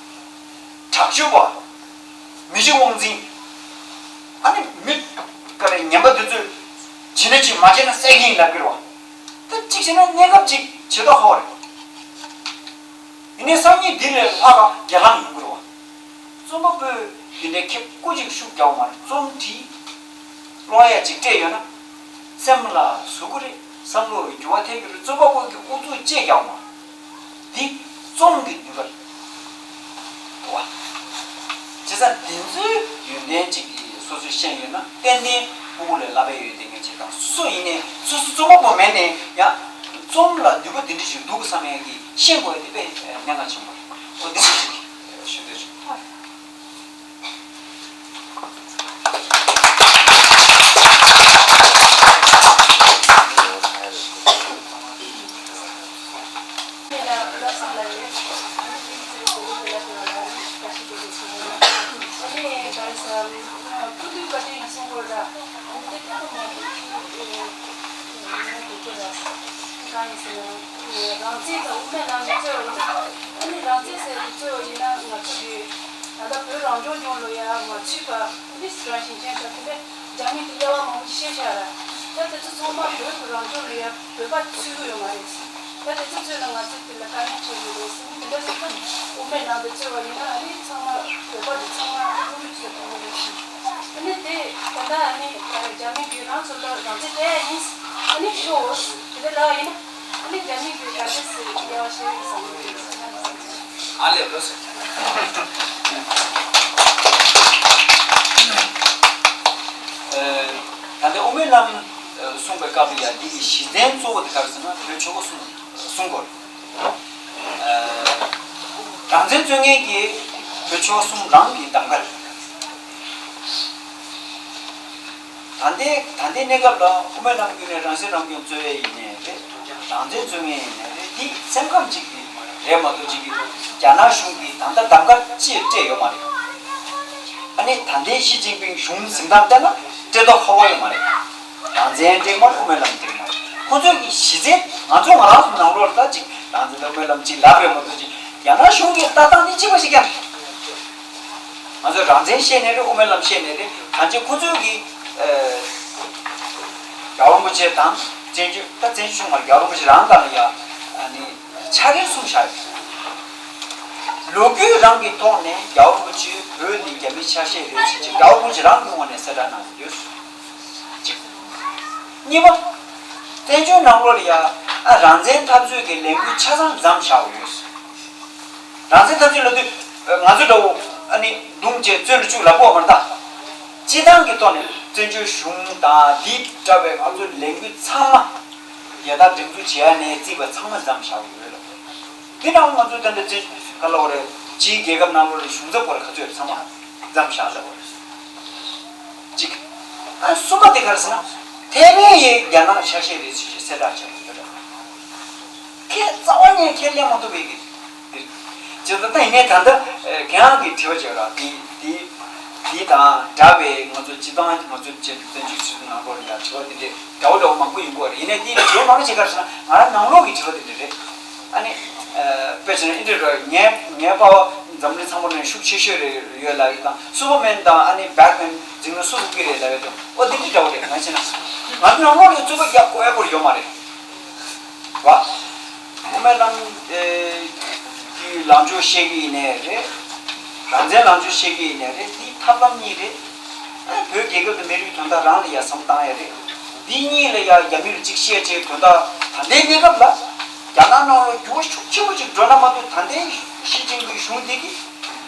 དྲག་སྤྱོད་པ། མི་གཅིག་དབང་འཛིན། ཨ་ནི་མི་ག་རེ་ངན་པ་འདི་ཚོས་བྱེད་ན་བྱེད་མ་བྱེད་ན་བསད་ཀྱི་ཡིན་ལབ་ཀྱི་རེད་བ། ད་གཅིག་བྱས་ན་གནས་སྐབས་ཅིག་བྱེད་ཐབས་ཧོ་རེད། ཡིན་ནའི་སང་ཉིན་འདི་ལས་ལྷག་ག་རྒྱ་ལམ་ཡོང་གི་རེད་བ། རྩོམ་པ་པོས་འདི་འདྲའི་ཁེ་སྐུ་ཅིག་ཤུགས་རྒྱག་པ་མ་རེད། རྩོམ་བྲིས། ཀློག་ཡ་ཅིག་སྤྲད་ཡོད་ན། སེམས་ལ་ཟུག་གི་རེད། བསམ་བློ་འགྱུར་བ་ཐེབས་ཀྱི་རེད། རྩོམ་པ་པོ་གི་ཨུ་ཚུགས་བཅད་རྒྱག་མ། འདི་རྩོམ་གྱི་ནུས་པ་རེད། འདུག་བ། བྱས་ཙང་འདི་ཚོའི་ཡོན་ཏན་ཅིག་གིས་སོ་སོས་ཤེས་ཡོད་ན་ཏན་ཏན་ཕྲུ་གུ་ལས་བསླབ་པའི་ཡོན་ཏན་ངེས་ཅན་དང་། སུ་ཡིན་ནའི་སོ་སོ་རྩོམ་པ་པོ་མེད་ནའི་ཡང་། རྩོམ་ལ་ནུས་པ་འདི་འདྲ་ཞིག་འདུག་བསམ་ཡས་ཀྱི་ཤེས་དགོས་ཡས་དེ་དཔེ་གནད་འགག་ཆེན་པོ་རེད། འོ་འདི་འདྲ་ཞིག་ཞུ་འདོད་བྱུང་། རང་བཙན་དང་དབུ་མའི་ལམ་གྱི་རྩོད་པ་ཡིན་ན། ཨ་ནི་རང་བཙན་ཟེར་དུས་རྩོད་པ་ཡིན་ན། ང་ཚོ་གི་ད་ལྟ་བོད་རང་སྐྱོང་ལྗོངས་ལ་ཡ་མ་ཚུད་པ། ཨ་ནི་སི་ར་ཞིང་ཆེན་ས་དེ་ལས་རྒྱ་མི་དེ་དབྱེ་བ་མང་པོ་ཞིག་ཕྱེ་བཞག་ར། ད་དེ་ཚོ་ཚང་མ་བོད་ཀྱི་རང་སྐྱོང་ལ་ཡ་བོད་པ་ཚུད་ཀྱི་ཡོད་མ་རེད། ད་དེ་ཚོ་ཚོས་ན་ང་ཚོས་དེ་ལ་དཀའ་ངལ་འཕྲད་ཀྱི་རེད་ཟེར་ནས། དེ་འདྲ་སོང་ཙང་དབུ་མའི་ལམ་དུ་བརྩི་བ་ཡིན་ན། ཨ་ནི་ཚང་མ་བོད་པ་དེ་ཚང་མ་བློ་རིག་ཅིག་ལ་གཏོང་གི་རེད་ཟེར། ཨ་ནི་དེ་ད་ལྟ་ཨ་ནི་རྒྱ་མི་གིས་རང་ཚོ་ལ་རང་བཙན་སྤྲད་ཡ་ཡིན། ཨ་ནི་ཤོག་དེ་འདྲ་ལབ་ཡིན་ན། ཨ་ནི་རྒྱ་མི་གིས་ག་འདྲ་ཟེར་དབྱེ་བ་ཕྱེ་ཡོད་བསམ་གི་རེད། ཨ་ལས་ལོས། ད་ལྟ་དབུ་མའི་ལམ་གསུངས་པའི་སྐབས་ལ་ཡ། འདི་གི་གཞི་རྟེན་གཙོ་བོ་དེ་ག་རེ་ཟེར་ན། བོད་ཆོལ་ཁ་གསུམ་གསུང་དགོས། རང་བཙན་རྩོད་མཁན་གྱི་བོད་ཆོལ་ཁ་གསུམ་རང་གི་གདམ་ག་རེད། ད་ལྟའི་ད་ལྟའི་གནས་སྐབས་ལ་དབུ་མའི་ལམ་བརྒྱུད་ནས་རང་བཙན་རང་སྐྱོང་རྩོད་ཡས་ཡིན་ནའི་རེད། རང་བཙན་རྩོད་མཁན་ཡིན་ནའི་རེད། འདི་སེམས་ཁམས་གཅིག་གི་རེད་མ་གཏོགས། གཅིག་གི་རྒྱ་ནག་གཞུང་གིས་ད་ལྟ་གདམ་ག་ཅིག་སྤྲད་ཡོད་མ་རེད། ཨ་ནི་ད་ལྟའི་ཞི་ཅིན་ཕིང་གཞུང་འཛིན་སྟངས་བལྟས་ན་སྤྲད་མདོག་ཁ་པོ་ཡོད་མ་རེད། རང་བཙན་སྤྲད་མ་རེད། དབུ་མའི་ལམ་སྤྲད་མ་རེད། ཁོ་ཚོས་ཀྱི་གཞི་རྩའི་ང་ཚོ་ང་རང་ཚོ་ནང་ལོགས་ལ་ད་ཅིག་རང་བཙན་དང་དབུ་མའི་ལམ་ཅིག་ལབ་རེད་མ་གཏོགས། ཅིག་རྒྱ་ནག་གཞུང་གི་ལྟ་སྟངས་ནི་གཅིག་པ་ཞིག་ཀྱང་། ང་ཚོས་རང་བཙན་བཤད་ནའི་རེད། དབུ་མའི་ལམ་བཤད་ནའི་རེད། གང་ཅི་ཁོ་ཚོས་ཀྱི་ཨ་རྒྱལ་བ་རིན་པོ་ཆེ་དང་བཙན་བྱོལ། ད་བཙན་བྱོལ་གཞུང་མ་རེད། རྒྱལ་བ་རིན་པོ་ཆེ་རང་སྒང་ལ་ཡ་ཨ་ནི་ཕྱག་འཁྱེར་གསུངས་བཞག་ཡོད། ལོ་རྒྱུས་རང་གི་ཐོག་ནས་རྒྱལ་བ་རིན་པོ་ཆེ་བོད་ནི་རྒྱ་མིའི་ཆ་ཤས་རེད་ཟེར་ཅིག་རྒྱལ་བ་རིན་པོ་ཆེ་རང་གི་ངོས་ནས་གསལ་བསྒྲགས་གནང་ཡོད། གཅིག་གཉིས་པ། བཙན་བྱོལ་ནང་ལོགས་ལ་ཡ་ཨ་རང་བཙན་འཐབ་རྩོད་ཀྱི་ལས་འགུལ་ཆ་ཚང་མཚམས་བཞག་ཡོད། རང་བཙན་འཐབ་རྩོད་ལབ་དུས་ང་ཚོ་འདྲ་བོ་ཨ་ནི་རྡུང་བྱས་བཙོན་ལ་བཅུག་ལབ་ཀྱི་ཡོད་མ་རེད་ད། སྤྱི་བཏང་གི་ཐོག་ནས་བཙན་བྱོལ་གཞུང་དང་འདི་འདྲ་བའི་ང་ཚོའི་ལས་འགུལ་ཚང་མ་རྒྱལ་དར་སྒྲེང་འཛུགས་བྱེད་ཡ་ནས་བརྩིས་པ་ཚང་མ་མཚམས་བཞག་ཡོད་ལ། འདི་ནང་ང་ཚོ་ད་ལྟ་ཅི་ག་ལབ་དགོས་རེད། ཕྱིའི་རྒྱལ་ཁབ་ནང་ལོགས་ལ་གཞུང་ཚབ་སྐོར་ག་ཚོད་ཚང་མ་མཚམས་བཞག་ལབ་དགོས་རེད། གཅིག་ཨ་གསུམ་པ་དེ་ག་རེ་ཟེར་ན། ཐའེ་ཝན་ཡང་རྒྱ་ནག་ཆ་ཤས་རེད་ཟེར་ཞིག་གསལ་བསྒྲགས་བྱས་པ་ཡོད་རེད། ཁས་རྩ་བ་ནས་ཁས་ལེན་མ་ཐུབ་པའི་གི་དེ་རེད། ཇི་ལྟར་ད་ཡིན་ནའི་ད་ལྟ་ཁྱེད་རང་གིས་དྲི་བ་བྱས་ར། དེ་དེ་དེ་དང་འདྲ་བའི་ང་ཚོ་སྤྱི་བཏང་ང་ཚོ་བཙན་བྱོལ་སྤྱི་ཚོགས་ནང་ལོགས་ལ་ཡང་དྲི་བ་དེ་འདྲས་འདྲ་བོ་འདྲ་བོ་མང་པོ་ཡོང་གི་ཡོད་རེད། ཡིན་ནའི་དེ་དྲི་བ་མང་པོ་ཞིག་ག་རེ་ཟེར་ན། ང་རང་ནང་ལོགས་ཀྱི་དྲི་བ་དེ་འདྲས་རེད། ཨ་ནི། ཨ་དཔེ་བྱས་ན་འདི་འདྲ་རེད། ངའི་ངའི་པ་ཕ་འཛམ་གླིང་ཚང་མ་ནས་ཤུགས་ཆེ་ཤོས་རེད་ཡོད་ལབ་ཡོད་དང་། སུ་པར་མེན་དང་ཨ་ནི་བེ་ཊི་མེན་འཛིང་ན་སུ་ཐུབ་ཀྱི་རེད་ལབ་ཡོད་དང་། ཨོ་འདི་འདྲ་འདྲ་བོ་རེད། ང་བྱས་ན་ང་ཚོ་ནང་ལོགས་ནས་རྩོད་པ་རྒྱག་དགོས་ཡ་སྐོར་ཡོད་མ་རེད་བ། དབུ་མའི་ལམ་གྱི་ལངས་ཕྱོགས་བཤད་ཀྱི་ཡིན་ནའི་རེད། རང་བཙན་ལངས་ཕྱོགས་བཤད་ཀྱི་ཡིན་ནའི་རེད། འདི་ཐབས་ལམ་གཉིས་རེད། བོད་རྒྱལ་ཁབ་དང་མི་རིགས་དོན་དག་རང་ལ་ཡ་བསམ་བཏང་ཡ་རེད། འདི་གཉིས་ལ་ཡ་རྒྱ་མི་ལ་གཅིག་བཤད་བྱས་དོན་དག་ད་ལྟའི་གནས་སྐབས་ལ་རྒྱ་ནག་ནང་ལ་འགྱུར་བ་ཤུགས་ཆེན་པོ་ཅིག་འགྲོ་ན་མ་གཏོགས། ད་ལྟའི་ཞི་ཅིན་ཕིང་གཞུང་འདི་གིས་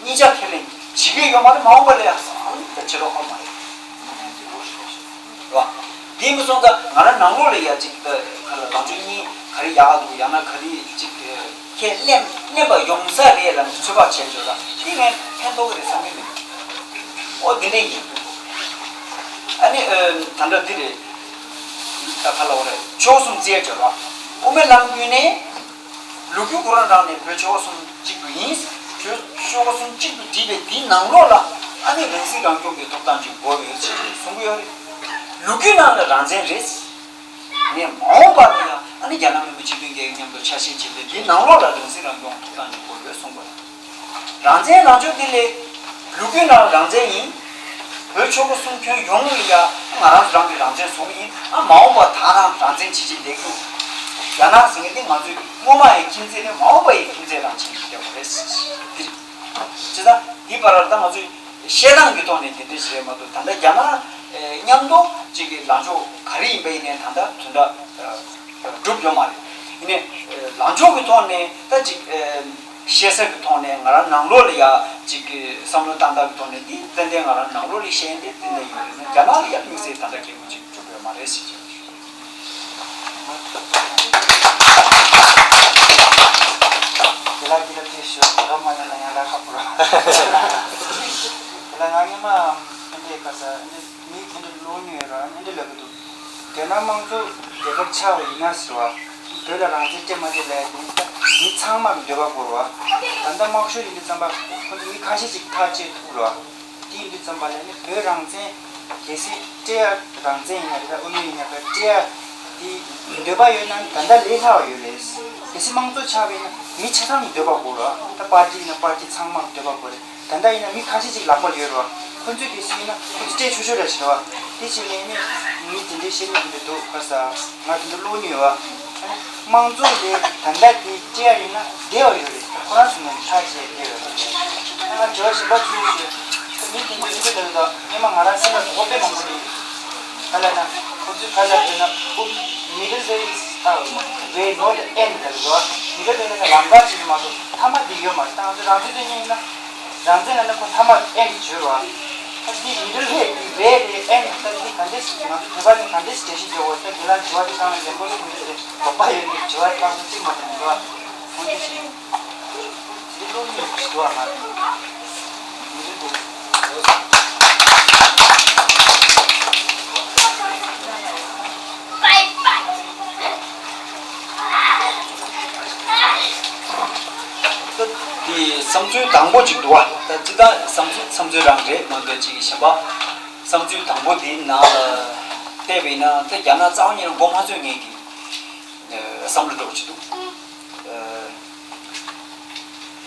གཉིས་ཆ་ཁས་ལེན་བྱེད་ཀྱི་ཡོད་མ་རེད། མ་འོངས་པ་ལ་ཡ་བསམ་བློ་བྱེད་རོགས་ཨ་མ་རེད། རེད་བ། དེ་མི་སོང་ཙང་ང་རང་ནང་ལོགས་ལ་ཡ་གཅིག་ཨ་ག་ལ་ལངས་ཕྱོགས་གཉིས་ག་རེ་ཡག་འདུག་ཡང་ན་ག་རེ་གཅིག་ཨ་ཁས་ལེན་ལེན་པ་ཡོང་ས་རེད་ལབ་ནས་ཚོད་དཔག་བྱས་བྱས་ལ་དེ་ངས་ཕན་ཐོགས་ཀྱི་རེད་བསམ་གྱི་མེད། ཨོ་དེ་འདྲ་ཡིན། ཨ་ནི་ཨ་ད་ལྟ་འདི་རེད། ཨ་ག་ལབ་དགོས་རེད། ཕྱོགས་གསུམ་རྩིས་བྱས་ལ་དབུ་མའི་ལམ་ངོས་ནས། ལོ་རྒྱུས་ཁོ་རང་རང་ནས་བོད་ཆོལ་ཁ་གསུམ་གཅིག་ཏུ་ཡིན། བོད་ཆོལ་ཁ་གསུམ་གཅིག་ཏུ་བསྒྲིལ་བའི་འདིའི་ནང་ལོགས་ལ་ཨ་ནི་རང་སྲིད་རང་སྐྱོང་གི་ཐོབ་ཐང་ཅིག་དགོས་ཡོད་ཅེས་གསུང་གི་ཡོད་རེད། ལོ་རྒྱུས་ནང་ལ་རང་བཙན་རེད། ངས་མ་འོངས་པ་ལ་ཡང་ཨ་ནི་རྒྱ་ནག་མི་དམངས་སྤྱི་མཐུན་རྒྱལ་ཁབ་མཉམ་དུ་ཆ་ཤས་བྱས་ཏེ་འདིའི་ནང་ལོགས་ལ་རང་སྲིད་རང་སྐྱོང་ཐོབ་ཐང་ཅིག་དགོས་ཡོད་གསུང་གི་ཡོད་རེད། རང་བཙན་ལངས་ཕྱོགས་དེ་ལས་ལོ་རྒྱུས་ནང་རང་བཙན་ཡིན། བོད་ཆོལ་ཁ་གསུམ་ཁྱོན་ཡོངས་ལ་ཡ་ང་རང་ཚོ་རང་གི་རང་བཙན་བཟུང་ཡིན། ཨ་མ་འོངས་པ་ད་རང་རང་བཙན་བྱེད་ཀྱི་ལས་འགུལ་རྒྱ་ནག་ཟེར་མཁན་དེ་ང་ཚོའི་སྔོན་མ་ཡི་ཁྱིམ་མཚེས་རེད། མ་འོངས་པ་ཡི་ཁྱིམ་མཚེས་རང་བྱེད་ཀྱི་བསྡད་པ་རེད། དེ་བྱས་ཙང་འདི་བར་ལ་ད་ང་ཚོས་བཤད་སྟངས་ཀྱི་ཐོག་ནས་དེ་འདྲ་ཞིག་རེད་མ་གཏོགས། ད་ལྟ་རྒྱ་ནག་མཉམ་དུ་གཅིག་གི་ལངས་ཕྱོགས་ག་རེ་ཡིན་པ་ཡིན་ནའི་ད་ལྟ་དོན་དག་གྲུབ་ཡོད་མ་རེད། ཡིན་ནའི་ལངས་ཕྱོགས་ཀྱི་ཐོག་ནས་ད་གཅིག་བཤད་ས་གི་ཐོག་ནས་ང་རང་ནང་ལོགས་ལ་ཡ་གཅིག་གི་བསམ་བློ་བཏང་སྟངས་ཀྱི་ཐོག་ནས་འདི་ཏན་ཏན་ང་རང་ནང་ལོགས་ལ་བཤད་ཡིན། དེ་ཏན་ཏན་ཡོད་རེད་ན། རྒྱ་ནག་ལ་ཡ་དམིགས་བསལ་ད་ལྟ་གལ་དགོས་ཅིག་གྲུབ་ཡོད་མ་རེད་ཟེར་གྱི་ཡོད། ཤོད་ར་མ་ལ་ལ་ཡང་ལ་ཁ་པོ་ར། ལ་ང་ངེ་མ་ཨེ་འདྲའི་ཁ་ས་ཨེ་འདྲའི་མི་ཨེ་འདྲའི་ལོ་ཉུང་ཡོད་ར་ཨེ་འདྲའི་ལ་གི་འདུག་རྒྱ་ནག་དམངས་གཙོ་རྒྱལ་ཁབ་ཆགས་པ་ཡིན་ན་ཟེར་བ། བོད་ལ་རང་བཙན་སྤྲད་མ་སྤྲད་ལ་ཡ་དེ་མི་ཚང་མ་གི་འདོད་པ་བོར་བ། ད་ལྟ་དམག་ཤོར་ཡིན་དུས་ཙམ་པ་ཁོ་ཚོ་མི་ཁ་ཤས་ཅིག་ཐག་བཅད་ཐུབ་ར། དེ་ཡིན་དུས་ཙམ་པ་ལ་ནི་བོད་རང་བཙན་གལ་སྲིད་སྤྲད་ཡ་རང་བཙན་ཡིན་ན་རེད་ད་དབུ་མའི་ཡིན་ན་རེད་སྤྲད་ཡ་དེ་འདོད་པ་ཡོད་ན་ད་ལྟ་ལས་སླ་བ་ཡོད་རེད། གལ་སྲིད་དམངས་གཙོ་ཆགས་པ་ཡིན་ན་མི་ཆ་ཚང་གི་འདོད་པ་དགོས་རེད་བ། ད་པར་ཏི་ཡིན་ན་པར་ཏི་ཚང་མ་གི་འདོད་པ་དགོས་རེད། ད་ལྟ་ཡིན་ན་མི་ཁ་ཤས་ཅིག་ལག་པ་ལ་ཡོད་རེད་བ། ཁོ་ཚོས་གལ་སྲིད་ཡིན་ན་ཁོ་ཚོས་སྤྲད་ཆོག་ཆོག་རེད་ཟེར་བ། དེ་བྱས་ནས་ནི་མི་དེ་འདྲའི་བཤད་ནི་དེ་འདྲ་འདུག་ག་ས་ང་དེ་འདྲ་བློ་ཉོས་བ། དམངས་གཙོ་ལས་ད་ལྟ་དེ་སྤྲད་ཡ་ཡིན་ན་བདེ་བ་ཡོད་རེད། ཁོ་རང་ཚོ་ནས་ཐག་བཅད་བདེ་བ་ཡོད་རེད། ང་དྲི་བ་གཞན་པ་ཅིག་ཞུ། མི་དེ་འདྲ་འདི་འདྲ་འདུག་ད་སྔོན་མ་ང་རང་སེམས་ལ་དོགས་པ་དཔེ་མང་པོ་འདུག་ག་ལ་ན་ཁོ་ཚོས་ག་ལ་ཟེར་ན་ཨུ་middle way is uh, way not end ལ་འདུག་མི་འདྲ་འདི་འདྲ་ལམ་ཁ་ཅིག་མ་གཏོགས་མཐའ་མ་དེ་ཡོད་མ་རེད། ད་ང་ཚོ་རང་ཚོའི་དོན་སྙིང་ཡིན་ན། རང་བཙན་ལ་ནི་ཁོ་མཐའ་མ་end བྱོས་རོགས། ད་འདི་middle way དེ་རེད་རེད་end ད་འདི་ག་འདྲས་ང་ཚོ་བོད་པ་ནི་ག་འདྲས་འགྲེལ་བཤད་རྒྱག་དགོས་ད་འདི་ལ་དྲི་བ་དེ་བཏང་ན་ལན་པོ་སུ་མི་རེད་དོགས་པ་ཡོད་ནི་དྲི་བ་བཏང་ན་གཅིག་མ་གཏོགས་མི་འདུག་ཨ། ཁོང་ཚོ་ཞིག་འདི་བློ་མི་ཞིག་འདུག་ཨ་ང་། དེ་བསམ་ཚུལ་དང་པོ་ཅིག་འདུག་བ། ད་ཅི་ད་བསམ་ཚུལ་བསམ་ཚུལ་རང་རེད་མ་གཏོགས་ཅིག་གཞན་པ་བསམ་ཚུལ་དང་པོ་དེའི་ནང་ལ་བལྟས་པས་ན་ད་རྒྱ་ནག་རྩ་བ་ཉིད་ནས་མགོ་མ་ཚོས་ངེས་ཀྱི་བསམ་བློ་འགྲོ་ཅིག་འདུག་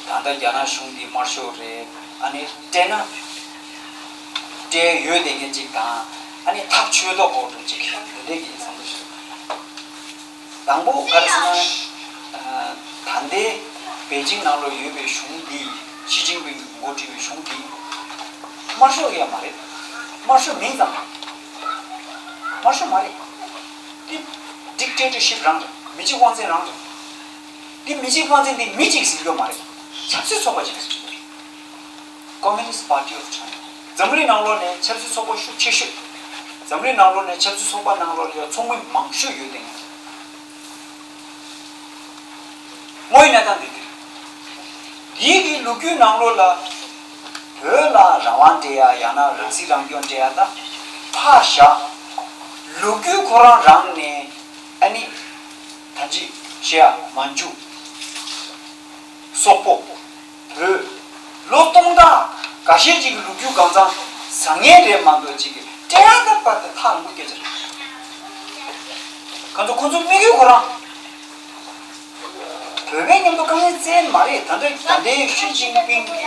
ད་ལྟ་རྒྱ་ནག་གཞུང་འདི་དམར་ཤོག་རེད། ཨ་ནི་སྤྲད་ན་སྤྲད་ཡོད་བསྡད་མཁན་ཅིག་དང་ཨ་ནི་ཐག་ཆོད་མདོག་ཁ་པོ་འདྲ་ཅིག་དེ་འདྲས་ཀྱི་བསམ་བློ་ཞིག་འདུག་དང་པོ་ག་རེ་ཟེར་ན། ད་ལྟའི་པེ་ཅིང་ནང་ལོགས་ཡོད་པའི་གཞུང་འདི་ཞི་ཅིན་ཕིང་གིས་འགོ་ཁྲིད་པའི་གཞུང་འདི་དམར་ཤོག་ཡང་མ་རེད། དམར་ཤོག་མིང་ཙམ་རེད། དམར་ཤོག་མ་རེད། འདི་dictatorship རང་རེད། མི་གཅིག་དབང་འཛིན་རང་རེད། འདི་མི་གཅིག་དབང་འཛིན་འདི་མི་གཅིག་ཟེར་རྒྱུ་མ་རེད། ཆབ་སྲིད་ཚོགས་པ་གཅིག་ཟེར་རྒྱུ་རེད། Communist Party of China། འཛམ་གླིང་ནང་ལོགས་ནས་ཆབ་སྲིད་ཚོགས་པ་ཤུགས་ཆེ་ཤོས། འཛམ་གླིང་ནང་ལོགས་ནས་ཆབ་སྲིད་ཚོགས་པ་ནང་ལོགས་ལ་ཡང་ཚོགས་མི་མང་ཤོས་ཡོད་དེ། དངོས་ཡོད་གནས་སྟངས་འདི་འདི། འདིའི་གི་ལོ་རྒྱུས་ནང་ལོགས་ལ་བོད་ལ་རང་དབང་སྤྲད་ཡ་ཡང་ན་རང་སྲིད་རང་སྐྱོང་སྤྲད་ཡ་ད་ཕར་བཞག་ལོ་རྒྱུས་ཁོ་རང་རང་ནས་ཨ་ནི་ད་ཅི་བཤད་ཡ་མན་ཇུ། སོག་པོ། བོད། ལོ་སྟོང་ཕྲག་འགའ་ཤས་ཅིག་གི་ལོ་རྒྱུས་གང་ཚང་བཟང་ངན་རེད་མ་གཏོགས་ཅིག་གི་སྤྲད་ཡ་ད་པར་དེ་ཐག་རིང་པོ་སྐད་ཆ་རེད། ཁོ་ཚོ་ཁོ་ཚོའི་དམིགས་ཡུལ་ཁོ་རང་། བོད་པའི་མཉམ་དུ་དཀའ་ངལ་བཙལ་མ་རེད། ད་ལྟ་ད་ལྟའི་ཞི་ཅིན་ཕིང་གིས་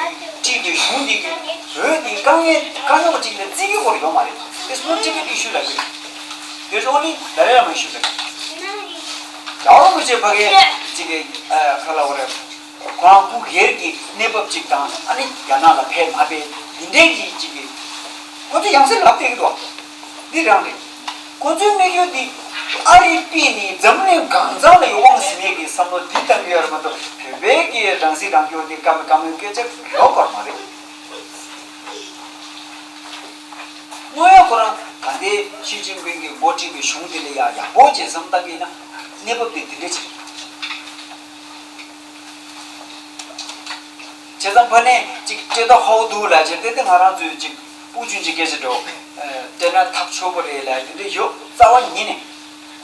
ཁྲིད་དེ་གཞུང་འདི་གིས་བོད་འདི་དཀའ་ངལ་དཀའ་ངལ་བ་ཅིག་ལ་བརྩི་གི་ཁོ་རང་ཡོད་མ་རེད། It's not difficult issue like this. There's only ད་ལྟ་ཡང་མ་ཤུ་ཟེར། རྒྱལ་བ་རིན་པོ་ཆེ་ཕ་གིའི་ཅིག་གི་ཁ་ལ་བ་རེད། ཁོ་རང་སྐུ་སྒེར་གྱི་གནས་བབ་ཅིག་དང་ཨ་ནི་རྒྱ་ནག་ལ་ཕེབས་མ་ཕེབས་འདི་འདྲའི་གི་ཅིག་གི་ཁོ་ཚོ་ཡང་སེ་ལབ་བསྡད་ཀྱི་འདུག་འདི་རང་རེད། ཁོ་ཚོའི་དམིགས་ཡུལ་འདི་ཨ་རིའི་དཔེ་ནི་འཛམ་གླིང་གང་ཚང་ལ་ཡོད་དབང་ཟིན་མེད་ཀྱི་བསམ་བློ་འདི་བཏང་གི་ཡོད་རེད་མ་གཏོགས་བོད་པའི་གི་རང་སྲིད་རང་སྐྱོང་འདི་བཀའ་མོལ་བཀའ་མོལ་སྐད་ཆ་ཡོད་སྐོར་མ་རེད། དངོས་ཡོད་ཁོ་རང་ད་ལྟའི་ཞི་ཅིན་ཕིང་གིས་འགོ་ཁྲིད་པའི་གཞུང་འདི་ལ་ཡང་ཡག་པོ་བྱས་བསམ་བཏང་གི་ཡིན་ན་གནས་བབ་དེ་འདི་འདྲ་ཅིག་རེད། བྱས་ཙང་ཕ་ནས་ཅིག་སྤྲད་ཐོག་ཧའོ་འདུག་ལ་བྱས་ཏེ་དེ་ང་རང་ཚོས་ཅིག་དབུགས་ཆུང་ཅིག་སྐད་ཆ་འགྲོ། སྤྲད་ན་ཐག་ཆོད་པོ་རེད་ལ་དེ་འདྲ་ཡོད་རྩ་བ་ཉིད་ནས།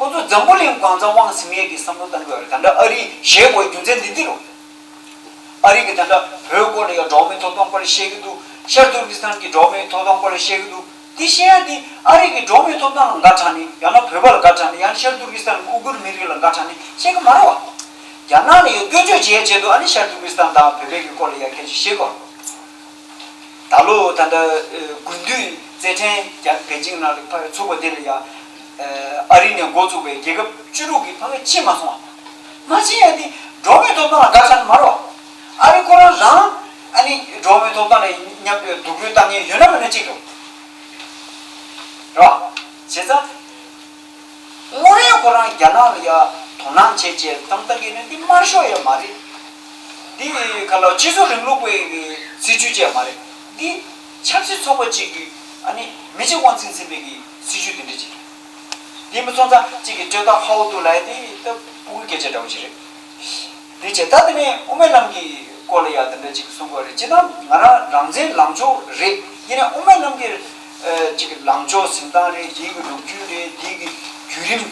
ཁོ་ཚོ་འཛམ་བུ་གླིང་གང་ཚང་དབང་ཟིན་མེད་ཀྱི་བསམ་བློ་བཏང་གི་ཡོད་རེད། ད་ལྟ་ཨ་རི་ཞེད་དགོས་རྒྱུ་མཚན་འདི་འདི་རུ། ཨ་རི་གི་ད་ལྟ་བོད་སྐོར་ལ་ཡང་འགྲོ་བ་མིའི་ཐོབ་ཐང་སྐོར་ལ་བཤད་ཀྱི་འདུག་ཤར་ཏུར་ཀི་སི་ཐན་གྱི་འགྲོ་བ་མིའི་ཐོབ་ཐང་སྐོར་ལ་བཤད་ཀྱི་འདུག་འདི་བཤད་ཡ་འདི་ཨ་རི་གི་འགྲོ་བ་མིའི་ཐོབ་ཐང་ལ་འགའ་དྲག་ནི་ཡང་ན་བོད་པ་ལ་འགའ་དྲག་ནི་ཡང་ན་ཤར་ཏུར་ཀི་སི་ཐན་གི་ཨུ་གུར་མི་རིགས་ལ་འགའ་དྲག་ནི་བཤད་ཀྱི་མ་རེད་བ། རྒྱ་ནག་ལ་ཡང་སྐྱོན་བརྗོད་བྱེད་ཡ་ཆེད་དུ་ཨ་ནི་ཤར་ཏུར་ཀི་སི་ཐན་དང་བོད་པའི་གི་སྐོར་ལ་ཡང་སྐད་ཆ་བཤད་དགོས། ད་ལོ་ད་ལྟ་དགུན་དུས་རྩེད་འགྲན་རྒྱ་པེ་ཅིང་ནང་ལ་ཕར་ཚུགས་པ་དེ་ལ་ཡང་ཨ་རི་ནས་འགོ་བཙུགས་པའི་རྒྱལ་ཁབ་བཅུ་དྲུག་གི་ཕ་གི་ཕྱིན་མ་སོང་བ། མ་ཕྱིན་ཡ་དེ་འགྲོ་བའི་ཐོབ་ཐང་ལ་དགའ་ཚར་ནི་མ་རེད་བ། ཨ་རི་ཁོ་རང་རང་ཨ་ནི་འགྲོ་བའི་ཐོབ་ཐང་ལ་མཉམ་དུ་སྡུག་སྐྱོན་བཏང་མཁན་ཡོད་ན་མེད་ན་གཅིག་རེད་བ། རེད་བ། བྱས་ཙང་། དངོས་ཡོད་ཁོ་རང་རྒྱ་ནག་ལ་ཡ་དོ་སྣང་བྱེད་ཅེས་བཏང་བཏང་གི་ནི་འདི་དམར་ཤོག་ཡང་མ་རེད། འདི་ག་ལ་སྤྱི་ཚོགས་རིང་ལུགས་པའི་སྲིད་ཇུས་ཅིག་ཡང་མ་རེད། འདི་ཆབ་སྲིད་ཚོགས་པ་ཅིག་གི་ཨ་ནི་མི་གཅིག་དབང་འཛིན་ཟིན་པའི་གི་སྲིད་ཇུས་འདི་འདྲ་ཅིག་རེད། འདི་མི་སོང་ཙང་གཅིག་གི་སྤྲོད་སྟངས་ཧའོ་ཏུ་ལ་ཡ་འདི་ད་ཕྲུ་གུའི་སྐད་ཆ་འདྲ་བོ་ཅིག་རེད། འདི་བྱས་ད་དེ་ནས་དབུ་མའི་ལམ་གྱི་ སྐོར་ལ་ཡང་དེ་འདྲ་ཅིག་གསུང་དགོས་རེད། སྤྱིར་བཏང་ང་རང་རང་བཙན་ལངས་ཕྱོགས་རེད། ཡིན་ནའི་དབུ་མའི་ལམ་གྱི་ཨ་ཅིག་ལངས་ཕྱོགས་ཟིན་སྟངས་རེད། དེའི་གི་ལོ་རྒྱུས་རེད། དེའི་གི་བརྒྱུད་རིམ།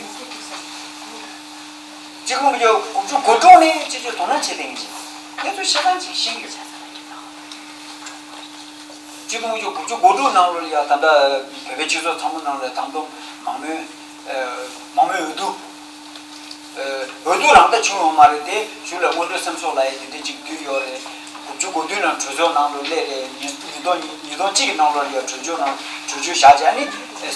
གཅིག་སྟོང་དགུ་བརྒྱ་དགུ་བཅུ་གོ་དྲུག་ནས་སྤྱི་སྤྱོད་དོ་སྣང་བྱེད་བསྡད་མཁན་ཅིག་ངས་ཚོ་ཤ་ཚང་ཅིག་ཤེས་ཀྱི་ཡོད། གཅིག་སྟོང་དགུ་བརྒྱ་དགུ་བཅུ་གོ་དྲུག་ནང་ལོགས་ལ་ཡང་ད་ལྟ་བོད་པའི་སྤྱི་ཚོགས་ཚང་མ་ནང་ལ་དང་པོ་མང་མོས་ཨ་མང་མོས་འོས་བསྡུ། འོས་བསྡུ་རང་ད་བྱུང་ཡོད་མ་རེད་དེ། གཞུག་ལ་སྔོན་འགྲོའི་སེམས་ཚོར་ལ་ཡང་དེ་འདྲ་ཅིག་བསྡུས་ཡོད་རེད། དགུ་བཅུ་གོ་བདུན་ནང་གྲོས་ཚོགས་ནང་ལ་སླེབས་རེད། ཉིས་ཉིས་སྟོང་ཉིས་སྟོང་གཅིག་གི་ནང་ལོགས་ལ་ཡང་གྲོས་ཆོད་ནང་གྲོས་ཆོད་བཞག་བྱས་ནི་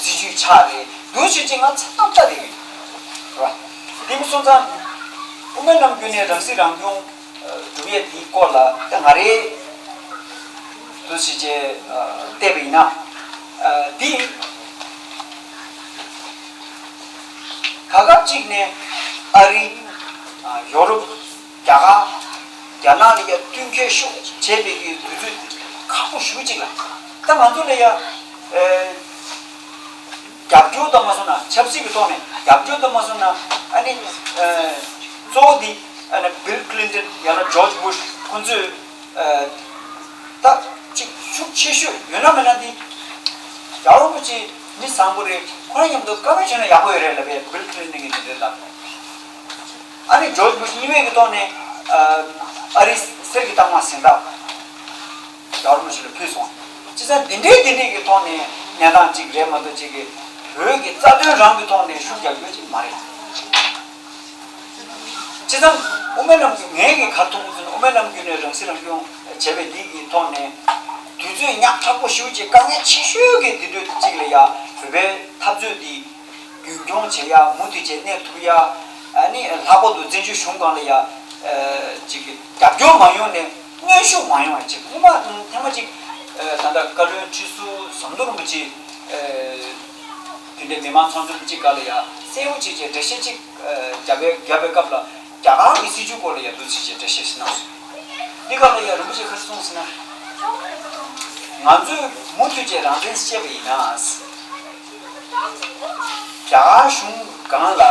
སྲིད་ཇུས་ཆགས་རེད། འདུག་བྱས་ཅིག་ང་ཚ་ཐག་ལྟ་བསྡད་ཡོད་རེད་བ། དེ་མིན་སོང་ཙང་དབུ་མའི་ལམ་བརྒྱུད་ནས་རང་སྲིད་རང་སྐྱོང་སྒྲུབ་ཡས་དེའི་སྐོར་ལ་ད་ང་རེ་འདུག་བྱས་བྱས་བལྟས་པ་ཡིན་ན། དེ་ཁ་ཁ་གཅིག་ནས་ཨ་རི། ཡོ་རོབ། རྒྱ་གར། རྒྱ་ནག་ལ་ཡ་བསྟུན་མཁས་ཤུགས་བྱས་པའི་གི་དུས་ཚོད་ཁག་པོ་ཞེ་པོ་ཅིག་ལ། ད་ང་ཚོ་ལ་ཡ་ཨེ་རྒྱབ་སྐྱོར་ད་མ་སོང་ན། ཆབ་སྲིད་ཀྱི་ཐོག་ནས་རྒྱབ་སྐྱོར་ད་མ་སོང་ན། ཨ་ནི་ཨེ་གཙོ་བོ་འདི་ཨ་ནི་བིལ་ཀི་ལིན་ཏོན་ཡང་ན་ཇོརྗ་བུ་ཤ་ཁོང་ཚོས་ཨེ་ད་ཅིག་ཤུགས་ཆེ་ཤོས་ཡོད་ན་མེད་ན་འདི་རྒྱལ་བ་རིན་པོ་ཆེ་མི་བཟང་པོ་རེད། ཁོ་རང་མཉམ་དུ་བཀའ་མོལ་བྱས་ན་ཡག་པོ་ཡོད་རེད་ལབ་པའི་བིལ་ཀི་ལིན་ཏོན་གྱིས་འདི་འདྲ་ལབ། ཨ་ནི་ཇོརྗ་བུ་ཤ་གཉིས་པའི་གི་ཐོག་ནས་ཨ་ཨ་རི་གསེར་གྱི་རྟགས་མ་ཟིན་ཐབས་རྒྱལ་བ་རིན་པོ་ཆེ་ལ་ཕུལ་སོང་། བྱས་ཙང་འདི་འདྲའི་འདི་འདྲའི་གི་ཐོག་ནས་གནས་སྟངས་གཅིག་རེད་མ་གཏོགས་གཅིག་གི་བོད་ཀྱི་རྩ་དོན་རང་གི་ཐོག་ནས་ཤུགས་རྒྱག་རྒྱུ་ཅིག་མ་རེད། བྱས་ཙང་དབུ་མའི་ལམ་གྱི་ངས་ཀྱི་ག་རེ་མཐོང་གི་ཟེར་ན། དབུ་མའི་ལམ་བརྒྱུད་ནས་རང་སྲིད་རང་སྐྱོང་བྱས་པའི་འདི་གི་ཐོག་ནས་དུས་ཚོད་ཉག་ཕྲ་པོ་ཞེ་པོ་ཅིག་དཀའ་ངལ་ཆེ་ཤོས་ཀྱི་འདི་དུས་གཅིག་ལ་ཡ་བོད་པའི་འཐབ་རྩོད་འདི་རྒྱུན་འཁྱོངས་བྱེད་ཡ། མུ་མཐུད་བྱས་གནས་ཐུབ་ཡ། ཨ་ནི་ལྷག་པར་དུ་བཙན་བྱོལ་གཞུང་སྒང་ལ་ཡ་ཨ་ཅིག་རྒྱབ་སྐྱོར་མ་ཡོང་ནས་གནོན་ཤུགས་མ་ཡོང་བ་ཅིག་སྔོན་མ་ཐེངས་མ་ཅིག་ཨ་ད་ལྟ་བཀའ་བློན་ཁྲི་ཟུར་ཟམ་གདོང་རིན་པོ་ཆེ་ཨ་དེ་འདྲའི་མི་མང་ཚོགས་འདུ་ཅིག་སྒང་ལ་ཡ་གསལ་བོ་ཅིག་བྱས་འགྲེལ་བཤད་ཅིག་ཨ་བརྒྱབ་པའི་བརྒྱབ་པའི་སྐབས་ལ་རྒྱ་གར་གྱི་སྲིད་བྱུས་སྐོར་ལ་ཡ་འདུག་སེ་བྱས་འགྲེལ་བཤད་ཞིག་གནང་སོང་། འདི་སྐབས་ལ་ཡ་རིན་པོ་ཆེ་ག་རེ་གསུངས་ཟེར་ན། ང་ཚོས་མུ་མཐུད་བྱས་རང་བཙན་བཅད་པ་ཡིན་ན། རྒྱ་གར་གཞུང་སྒང་ལ་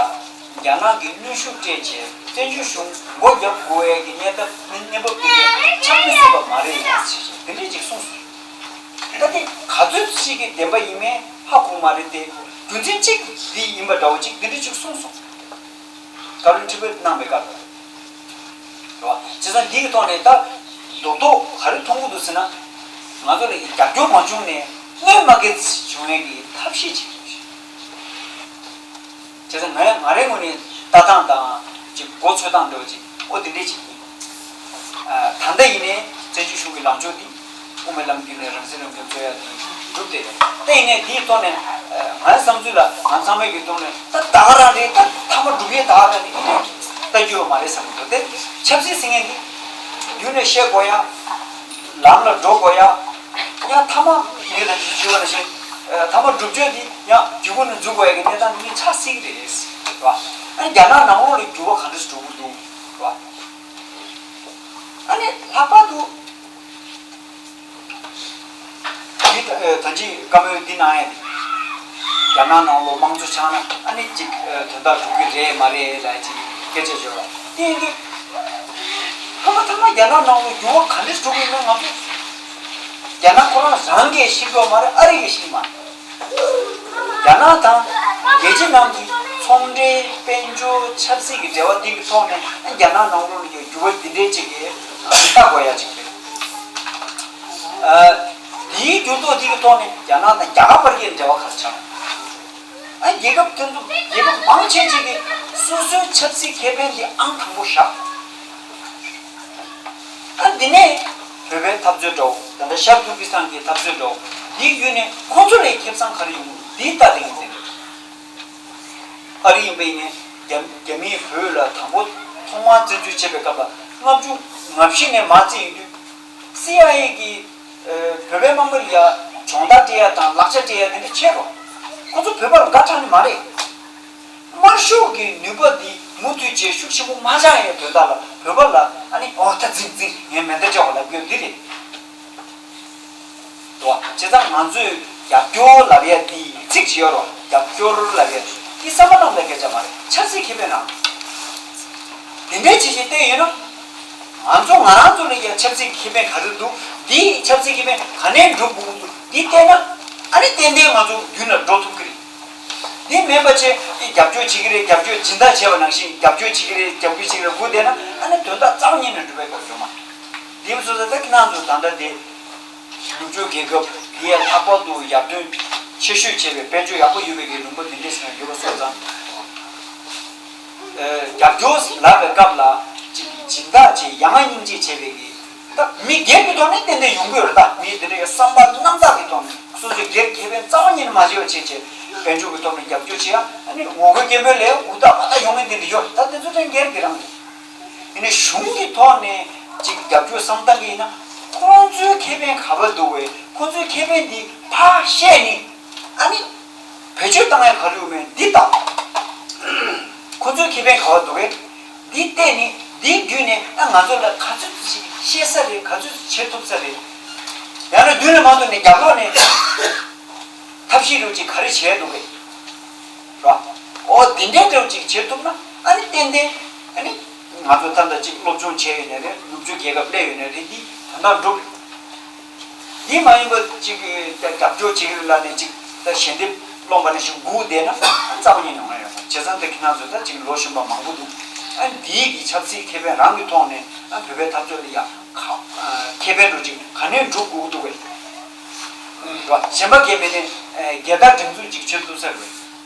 རྒྱ་ནག་གིས་གནོན་ཤུགས་སྤྲད་བྱས་བཙན་བྱོལ་གཞུང་སྒོ་བརྒྱབ་དགོས་ཡས་ཀྱི་གནས་སྟངས་གནས་བབ་དེ་གས་ཆགས་མི་སྲིད་པ་མ་རེད་ཟེར་བྱས་དེ་འདྲས་ཅིག་གསུངས་སོང་། ད་དེ་ག་ཚོད་ཅིག་གི་བདེན་པ་ཡིན་མིན་ཧ་གོ་མ་རེད་དེ། རྒྱུ་མཚན་གཅིག་འདི་ཡིན་པ་འདྲ་བོ་ཅིག་འདི་འདྲས་ཅིག་གསུངས་སོང་། བཀའ་བློན་ཁྲི་པས་གནང་བའི་སྐབས་ལ། རེད་བ། བྱས་ཙང་འདི་གི་ཐོག་ནས་ད་རྡོག་རྡོག་ག་རེ་མཐོང་གི་འདུག་ཟེར་ན། ང་ཚོ་ལ་རྒྱབ་སྐྱོར་མ་བྱུང་ནས་གནོད་མ་སྐྱེལ་བྱུང་ཡས་ཀྱི་ཐབས་ཤེས་ཅིག་བྱས་ཙང་ང་ང་རའི་ངོས་ནས་ལྟ་སྟངས་དང་ཅིག་མགོ་ཚོད་སྟངས་འདྲ་བོ་ཅིག་ཨོ་དེ་འདྲས་ཅིག་ཡིན། ད་ལྟ་ཡིན་ནའི་བཙན་བྱོལ་གཞུང་གི་ལངས་ཕྱོགས་འདི་དབུ་མའི་ལམ་བརྒྱུད་ནས་རང་སྲིད་རང་སྐྱོང་རྩོད་ཡ་དེ་གྲུབ་བསྡད་ཡོད། ད་ཡིན་ནའི་དེའི་ཐོག་ནས་ཨ་ང་བསམ་ཚུལ་ལ་ང་ཚང་མའི་གི་ཐོག་ནས་ད་ད་ག་རང་རེད། ད་མཐའ་མ་སྒྲུབ་ཡས་ད་ག་རང་རེད། ཨེ་འདྲས་ལྟ་རྒྱུ་ཡོད་མ་རེད་བསམ་གི་འདུག་དེ་ཆབ་སྲིད་ཟེར་མཁན་འདི་རྒྱུན་ནས་བཤད་དགོས་ཡ། ལམ་ལ་འགྲོ་དགོས་ཡ། ཡང་མཐའ་མ་ངས་ད་ཅི་ཞུས་པ་ནང་བཞིན་ཨ་མཐའ་མ་སྒྲུབ་བྱེད་འདི་ཡང་རྒྱུད་པ་ནས་འཛུགས་དགོས་ཡ་གི་གནས་སྟངས་འདི་ཆགས་སྲིད་ཀྱི་རེད། རེད་བ། ཨ་ནི་རྒྱ་ནག་ནང་ལོགས་ལ་འགྱུར་བ་ག་འདྲས་འགྲོ་གི་འདུག་རེད་བ། ཨ་ནི་ལྷག་པར་དུ་འདི་ད་ཅི་བཀའ་མོལ་འདི་གནང་ཡས་དེ། རྒྱ་ནག་ནང་ལོགས་དམངས་གཙོ་ཆགས་ན་ཨ་ནི་ཅིག་དོན་དག་འགྲུབ་ཀྱི་རེད་མ་རེད་ལ་ཅིག་སྐད་ཆ་བརྗོད་པ་དེ་ཡིན་དུས། ཐ་མ་ཐ་མ་རྒྱ་ནག་ནང་ལོགས་འགྱུར་བ་ག་འདྲས་འགྲོ་གི་ཡིན་ན་ང་ཚོ་རྒྱ་ནག་ཁོ་རང་རང་གིས་ཤེས་ཀྱི་ཡོད་མ་རེད། ཨ་རི་གིས་ཤེས་ཀྱི་མ་རེད། རྒྱ་ནག་དང་རྒྱལ་སྤྱི་ནང་གི་ཚོང་འབྲེལ་དཔལ་འབྱོར་ཆབ་སྲིད་ཀྱི་འབྲེལ་བ་འདི་གི་ཐོག་ནས་རྒྱ་ནག་ནང་ལོགས་ལ་ཡོད་འགྱུར་བ་འདི་འདྲའི་ཅིག་གི་ལྟ་དགོས་ཡ་ཅིག་རེད། ཨ། དེའི་འགྱུར་ལྡོག་འདི་གི་ཐོག་ནས་རྒྱ་ནག་དང་རྒྱ་གར་བར་གྱི་འབྲེལ་བ་ག་རེ་ཆགས། ཨ། རྒྱལ་ཁབ་དེ་ཚོ་རྒྱལ་ཁབ་མང་ཆེ་ཆེ་གིས་སོ་སོའི་ཆབ་སྲིད་ཁེ་ཕན་འདི་ཨང་དང་པོ་བཞག་ཨ། འདི་ནས་བོད་པའི་འཐབ་རྩོད་འདྲ་བོ། ད་ལྟ་ཤར་ཏུར་ཀི་སི་ཐན་གྱི་འཐབ་རྩོད་འདྲ་བོ། འདི་བརྒྱུད་ནས་ཁོང་ཚོ་ལ་ཁེ་བཟང་ག་རེ་ཡོང་གི་འདི་ལྟ་དེ་ཡིན་ཟེར། ཨ་རི་ཡིན་པ་ཡིན་ནའི་རྒྱ་རྒྱ་མིས་བོད་ལ་དང་པོ་ཐོག་མར་བཙན་འཛུལ་བྱེད་པའི་སྐབས་ལ་ལྔ་བཅུ་ང་བཞི་ནས་མར་བརྩིས་ཡོང་དུས། སི་ཨའི་ཨེ་གིས་ཨ་བོད་པའི་དམག་མི་ལ་ཡ་སྦྱོང་བརྡར་སྤྲད་ཡ་དང་ལག་ཆ་སྤྲད་ཡ་དེ་འདྲ་བྱས་རོགས། ཁོ་ཚོ་བོད་པ་ལ་དགའ་དྲགས་ནི་མ་རེད། དམར་ཤོག་གི་ནུས་པ་འདི་མུ་མཐུད་བྱས་ཤུགས་ཆེན་པོ་མ་ཆགས་ཡའི་དོན་དག་ལ་བོད་པ་ལ་ཨ་ནི་ཨོ་ད་འཛིང་འཛིང་ངས་མེ་མདའ་འཇོག་ལབ་རྒྱུ་འདི་རེད། འདུག་བ། བྱས་ཙང་ང་ཚོས་རྒྱབ་སྐྱོར་ལབ་ཡ་འདི་ཚིག་ཅིག་ཡོད་རོགས། རྒྱབ་སྐྱོར་ལབ་ཡ་འདི་བསམ་བློ་གཏོང་ཡ་སྐད་ཆ་མ་རེད། ཆབ་སྲིད་ཁེ་ཕན་རང་། དེ་འདྲའི་བྱེད་བཞིན་བལྟས་ཡོད་ན། ང་ཚོ་ང་རང་ཚོ་ལ་ཡང་ཆབ་སྲིད་ཀྱི་ཁེ་ཕན་ག་རེ་འདུག་འདི་ཆབ་སྲིད་ཀྱི་ཁེ་ཕན་ག་ནས་འགྲུབ་དགོས་འདུག་འདི་བལྟས་ན་ཨ་ནི་ཏན་ཏན་ང་ཚོ་མདུན་ལ་འགྲོ་ཐུབ་ཀྱི་རེད། འདི་མིན་པ་བྱས་རྒྱབ་སྐྱོར་བྱེད་ཀྱི་རེད། རྒྱབ་སྐྱོར་སྦྱིན་བདག་བྱས་པ་ནང་བཞིན་རྒྱབ་སྐྱོར་བྱེད་ཀྱི་རེད། རྒྱབ་སྐྱོར་བྱེད་ཀྱི་རེད་སྒུག་བསྡད་ན་ཨ་ནི་དོན་དག་རྩ་བ་ཉིད་ནས་འགྲུབ་པའི་སྐབས་ཡོད་མ་རེད། དེ་མ་སོང་ཙང་ད་ཁྱེད་རང་ཚོ་ད་ལྟ་དེ་ནུབ་ཕྱོགས་རྒྱལ་ཁབ་འདི་ཡ་ལྷག་པར་དུ་ཡར་ཐོན་ཆེ་ཤོས་བྱས་པའི་དཔལ་འབྱོར་ཡག་པོ་ཡོད་པའི་གི་ལུང་པ་འདི་འདྲས་ཟེར་ན་ཡོད་པ་སོང་ཙང་། རྒྱབ་སྐྱོར་ལབ་པའི་སྐབས་ལ་ཅིག་སྦྱིན་བདག་ཅིག་ཡ་ང་སྙིང་རྗེ་བྱས་པའི་གི་ད་མི་སྒེར་གྱི་ཐོག་ནས་ཏན་ཏན་ཡོང་གི་ཡོད་རེད། ད་མི་དེ་འདྲ་ཡི་བསམ་པ་རྣམ་དག་གི་ཐོག་ནས་སོ་སོའི་སྒེར་ཁེ་ཕན་རྩ་བ་ཉིད་ནས་མ་བྱེད་པ་བྱས་བྱས་དཔལ་འབྱོར་གྱི་ཐོག་ནས་རྒྱབ་སྐྱོར་བྱེད་ཡ་ཨ་ནི་ངོ་རྒོལ་སྐད་འབོད་ལས་འུ་ཐག་མ་ཐག་ཡོང་མཁན་དེ་འདྲ་ཡོད་རེད། ད་དེ་ཚོ་ད་སྒེར་གྱི་རང་རེད། ཡིན་ནའི་གཞུང་གི་ཐོག་ནས་ཅིག་རྒྱབ་སྐྱོར་བསམ་བཏང་གི་ཡིན་ན་ཁོང་ཚོའི་ཁེ་ཕན་ག་པར་འདུག་བས། ཁོང་ཚོའི་ཁེ་ཕན་འདི་ཕར་བཤད་ནས་ཨ་ནི་བེད་སྤྱོད་བཏང་ཡ་ག་རེ་ཡོད་མེད་འདི་ལྟ། ཁོང་ཚོའི་ཁེ་ཕན་ག་པར་འདུག་བས། འདི་བལྟས་ནས་འདི་བརྒྱུད་ནས་ཨ་ང་ཚོ་ལ་ག་ཚོད་ཅིག་ཤེས་ས་རེད། ག་ཚོད་བྱེད་ཐུབ་ས་རེད། ཡང་ན་མདུན་ལ་མ་ཐོན་ནས་རྒྱབ་ལོགས་ནས་ཐབས་ཤེས་རུ་ཅིག་ག་རེ་བྱས་འདུག་གས། ར། ཨོ་འདི་འདྲའི་འདྲ་བོ་ཅིག་བྱེད་ཐུབ་ན་ཨ་ནི་ཏན་ཏན་ཨ་ནི་ང་ཚོ་ད་ལྟ་ཅིག་སློབ་སྦྱོང་བྱས་ཡོད་ནའི་རེད། ནུབ་ཕྱོགས་རྒྱལ་ཁབ་སླེབས་ཡོད་ནའི་རེད། འདི་དོན་དག་འགྲུབ། འདི་མ་ཡིན་པ་ཅིག་རྒྱབ་སྐྱོར་བྱེད་ཀྱི་རེད་ལབ་ནས་ཅིག་ད་ཞལ་འདེབས་སློང་པ་ནང་བཞིན་སྒུག་བསྡད་ན་རྩ་བ་ཉིད་ནས་ཡོང་ཡ་ཡོད་མ་རེད། བྱས་ཙང་ད་ཁྱེད་རང་ཚོ་ད་ཅིག་ལོ་གཞོན་པ་མང་པོ་འདུག་ཨ་འདིའི་གི་ཆབ་སྲིད་ཁེ་ཕན་རང་གི་ཐོག་ནས་ཨ་བོད་པའི་འཐབ་རྩོད་ལ་ཡ་ཁ་ཁེ་ཕན་འགྲོ་ཅིག་ག་ནས་འགྲུབ་དགོས་ཀྱི་འདུག་གས། ར། གཞན་པ་གས་མེད་ནས་རྒྱལ་དར་སྒྲེང་འཛུགས་ཅིག་བྱེད་ཐུབ་ས་རེད།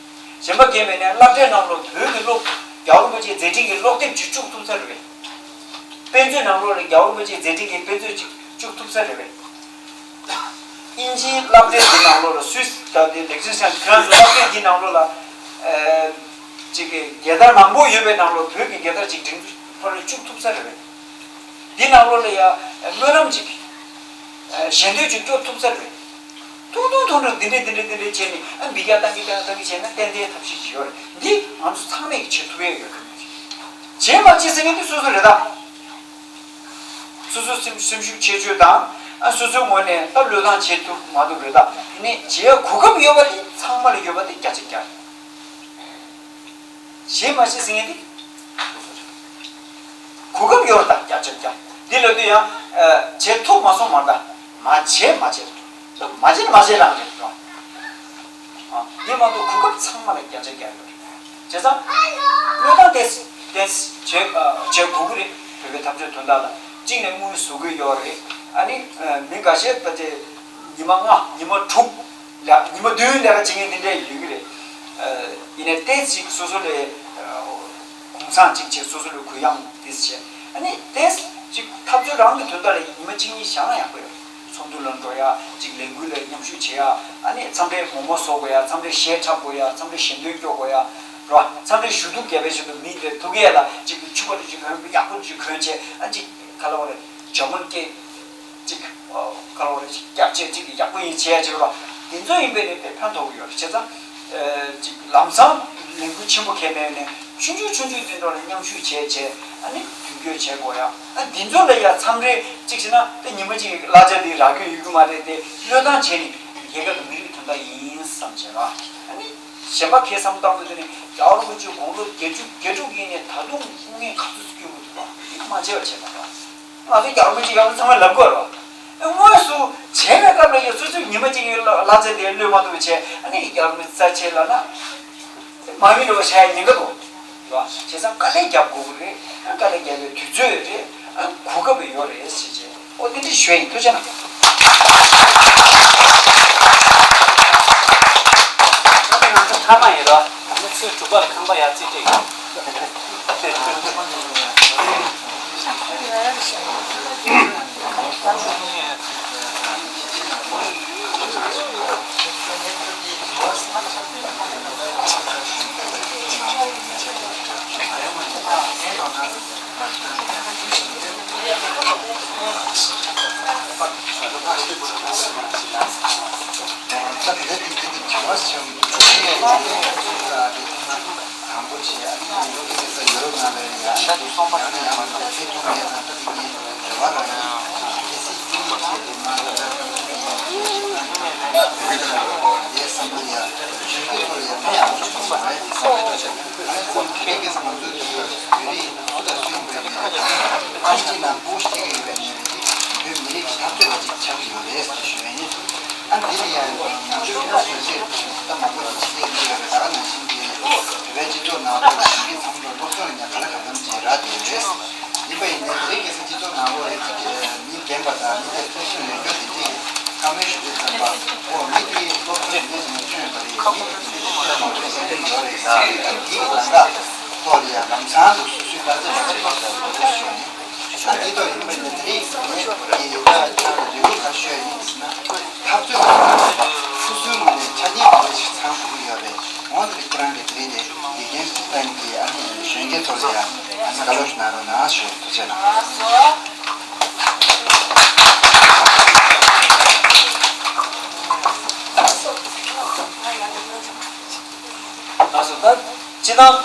གཞན་པ་གས་མེད་ནས་སློབ་གྲྭའི་ནང་ལོགས་བོད་ཀྱི་སློབ་རྒྱལ་བ་རིན་པོ་ཆེའི་མཛད་འཕྲིན་གྱི་སློབ་དེབ་ཅིག་བཅུག་ཐུབ་ས་རེད་པས། དཔེ་མཛོད་ནང་ལོགས་ལ་རྒྱལ་བ་རིན་པོ་ཆེའི་མཛད་འཕྲིན་གྱི་དཔེ་མཛོད་ཅིག་བཅུག་ཐུབ་ས་རེད་པས། དབྱིན་ཇིའི་སློབ་གྲྭའི་འདི་ནང་ལོགས་ལ་སུད་སི་ད་དེ་ལེག་ཤན་ཤང་ཁྱོད་རང་ཚོ་སློབ་གྲྭའི་འདི་ནང་ལོགས་ལ་ཨེ་ཅིག་གི་རྒྱལ་དར་མང་པོ་ཡོད་པའི་ནང་ལོགས་བོད་ཀྱི་རྒྱལ་དར་ཅིག་སྒྲེང་འཛུགས་ཐོག་ནས་བཅུག་ཐུབ་ས་རེད་པས། འདི་ནང་ལོགས་ལ་ཡ་སྨོན་ལམ་ཅིག་ཞལ་འདོན་ཅིག་སྐྱོར་ཐུབ་ས་རེད། ཐུང་ཐུང་ཐུང་ཐུང་འདི་འདྲས་འདི་འདྲས་འདི་འདྲས་བྱས་ནས་ཨ་འབུད་རྒྱག་བཏང་གི་བཏང་གི་བཏང་གི་བྱས་ན་ཏན་ཏན་ཐབས་ཤེས་ཅིག་ཡོད་རེད། འདི་ང་ཚོ་ཚང་མས་ཀྱི་བྱེད་ཐུབ་ཡས་ཡོད་རེད། བྱེད་མ་བྱེད་ཟེར་མཁན་འདི་སོ་སོ་རེད་ད། སོ་སོ་སེམས་སེམས་ཤུགས་ཆེ་ཆོས་དང་ཨ་སོ་སོའི་ངོས་ནས་ད་བློས་བཏང་བྱེད་ཐུབ་མ་ཐུབ་རེད་ད། དེ་ནས་བྱེད་ཡས་གོ་སྐབས་ཡོད་པ་དེ་ཚང་མ་ལ་ཡོད་པ་དེ་བརྒྱ་ཆ་བརྒྱ་རེད། བྱེད་མ་བྱེད་ཟེར་མཁན་དེ། གོ་སྐབས་ཡོད་རེད་ད་བརྒྱ་ཆ་བརྒྱ། འདི་ལབ་དུས་ཡང་ཨ་བྱེད་ཐུབ་མ་སོང་མ་རེད་ད། མ་བྱེད་མ་བྱེད། མ་བྱེད་ན་མ་བྱེད་རང་རེད་རོ། ཨ་འདི་མ་གཏོགས་གོ་སྐབས་ཚང་མ་ལ་བརྒྱ་ཆ་བརྒྱ་ཡོད་རེད། བྱས་ཙང་། བློས་བཏང་ཏོག་ཙམ་ཏོག་ཙམ་བྱེད་ཨ་བྱེད་དགོས་ཀྱི་རེད། བོད་པའི་འཐབ་རྩོད་དོན་དག་ལ་གཅིག་ནས་དངུལ་བཟོ་དགོས་ཡོད་རེད། ཨ་ནི་ཨ་མི་འགའ་ཤས་ད་ལྟའི་ཉི་མ་ལྔ་ཉི་མ་དྲུག་ལ་ཉི་མ་བདུན་ལས་ཀ་བྱེད་མཁན་འདི་འདྲ་ཡོད་ཀྱི་རེད། ཨ་ཡིན་ནའི་ཏོག་ཙམ་སོ་སོ་ལ་ཨ་གུང་སེང་གཅིག་བྱས། སོ་སོ་ལ་གུ་ཡངས་ཏོག་ཙམ་བྱས། ཨ་ནི་ཏོག་ཙམ་གཅིག་འཐབ་རྩོད་རང་གི་དོན་དག་ལ་ཉི་མ་གཅིག་གཉིས་བཞག་ན་ཡག་པོ་ཡོད་རེད། ཚོགས་འདུ་ལ་འགྲོ་ཡ། གཅིག་ལས་འགུལ་ལ་མཉམ་ཞུགས་བྱེད་ཡ། ཨ་ནི་འཚམས་འདྲིའི་མོག་མོག་བཟོ་དགོས་ཡ། འཚམས་འདྲིའི་གཞས་འཁྲབ་དགོས་ཡ། འཚམས་འདྲིའི་ཞལ་འདོན་སྐྱོར་དགོས་ཡ། རོ། འཚམས་འདྲིའི་ཞུ་གཏུག་རྒྱབ་པའི་ཆེད་དུ་མི་དེ་ཐུག་གི་ཡ་ལ་གཅིག་ཕྱུ་པ་དེ་གཅིག་གོན། ཡག་པོ་དེ་གཅིག་གོན་བྱས། ཨ་གཅིག་ག་ལ་བ་རེད། འཇར་མན་སྐད་གཅིག་ཨོ་ག་ལ་བ་རེད། གཅིག་སྐྱབས་བྱས། གཅིག་ཡག་པོ་ཡིན་བྱས་བྱས་རོ། དེ་ཚོ་ཡིན་པས་ནི་དཔེ་ཕན་ཐོགས་ཀྱི་ཡོད་རེད། བྱས་ཙང་། ཨ་གཅིག་ལམ་སང་ལས་འགུལ་ཆེན་པོ་གང་མེད་ནས་ཆུང་ཆུང་ཆུང་ཆུང་དེ་འདྲ་ལ་མཉམ་ཞུགས་བྱས་བྱས། ཨ་ནི་མདུན་སྐྱོད་བྱེད་དགོས་ཡ། ཨ་འདི་ཚོ་ལ་ཡ་འཚམས་འདྲི་གཅིག་བྱས་ན་དེ་ཉི་མ་གཅིག་གི་གླ་ཆ་དེ་རག་རྒྱུ་ཡོད་ཀྱི་མ་རེད་དེ། བློས་བཏང་བྱས་ནས་རྒྱལ་ཁབ་དང་མི་རིགས་དོན་དག་ཡིན་བསམ་བྱས་ར། ཨ་ནི་གཞན་པ་གས་བསམ་བཏང་དུས་དེ་ནི་རྒྱལ་བ་རིན་པོ་ཆེ་དགུང་ལོ་བརྒྱད་ཅུ་གྱ་དྲུག་ཡིན་ནས་ད་དུང་སྐུ་ངལ་ག་ཚོད་སྐྱོན་གྱི་འདུག་པ། དེ་མ་བྱས་པ་བྱས་པ་ར། ང་ཚོ་རྒྱལ་བ་རིན་པོ་ཆེ་ཡག་པོ་ཚང་མས་ལབ་དགོས་ར། དངོས་སུ་བྱས་པའི་སྐབས་ལ་ཡ་སོ་སོས་ཉི་མ་གཅིག་གི་གླ་ཆ་དེ་བློས་མ་བཏང་བྱས། ཨ་ནི་རྒྱལ་བ་རིན་པོ་ཆེ་རྩ་ཆེ་ལབ་ན། མ་ཡིན་རེད་པ། བྱ་ཡ་ཉེན་ཁ་འདུག་ར། བྱས་ཙང་དཀའ་ལས་རྒྱབ་དགོས་ཀྱི་རེད། དཀའ་ལས་རྒྱབ་པའི་དུས་ཚོད་རེད། གོ་སྐབས་ཡོད་རེད་ཟེར་བྱས། ཨོ་དེ་འདྲ་ཞུ་ཡ་ཡིན། ཐུགས་རྗེ་གནང་། ད་ལྟ་ང་ཚོ་མཐའ་མ་ཡིན་རོ། ད་ནི་ཚེས་དྲུག་པ་ལ་ཁང་པ་ཡར་རྩིས་སྤྲད་ཡོད། ནང་ཆོས་ཀྱི་ཆོས་སྲིད་ད་མང་པོ་ཞིག་བྱེད་ཀྱི་ཡོད་རེད། ད་ག་ནང་བཞིན་གྱི་བོད་པའི་སྤྱི་ཚོགས་ནང་ལོགས་ལ་ཞིང་གི་མཚམས་སྦྱོར་སློབ་སྦྱོང་ཡང་ག་ལ་གང་འཚམ་ཅིག་རག་བསྡད་ཡོད་རེད། ཡིན་པ་ཡིན་ནའི་དེ་རིང་ཁ་སང་སྤྱི་ཚོགས་ནང་ལོགས་ལ་ཅིག་མི་རྒན་པ་དང་མི་དེ་ཐུགས་སེམས་ཡོད་རྒྱུ་དེ་འདྲས་བཀའ་མོལ་ཞུ་དུས་ཙམ་པ། ཨོ་མི་དེ་སློབ་གསོ་ཡིན་ནའི་ཅིག་མ་ཐོན་པ་རེད། མི་དེ་དེ་འདྲས་ཤེས་མ་ཐོན་ཟེར་གྱི་ཡོད་རེད་ཟེར་ནས་ད་འདིའི་ནང་ལ་ཐོག་ལ་ཡང་ལམ་སང་དུ་སོ་སོའི་ལྟ་ཚུལ་མ་བྱེད་པ་ལྟ་བུ་ཞུ་ནས། ད་འདི་ཐོག་ཡིན་པ་ནི་དེ་རིང་ངས་ཀྱི་ད་ཁྱེད་རང་ལ་རེ་སྐུལ་ག་ཞུ་ཡ་ཡིན་ཟེར་ན། འཐབ་རྩོད་མ་ཚང་བ་སོ་སོའི་ངོས་ནས་ཆ་རྐྱེན་ག་འདྲ་ཞིག་ཚང་དགོས་ཀྱི་ཡོད་རེད། འོ་དེ་རིང་ཁྱེད་རང་གིས་དེ་རིང་དེ་དགེ་རྒན་ཏན་གྱི་ཨ་ནི་གཞོན་སྐྱེས་ཚོ་ལ་ཡང་ཨ་ནི་བཀའ་སློབ་ཞིག་གནང་རོགས་གནང་ཞུ། ཐུགས་རྗེ་གནང་། ལགས་སོ། ད་སྤྱི་བཏང་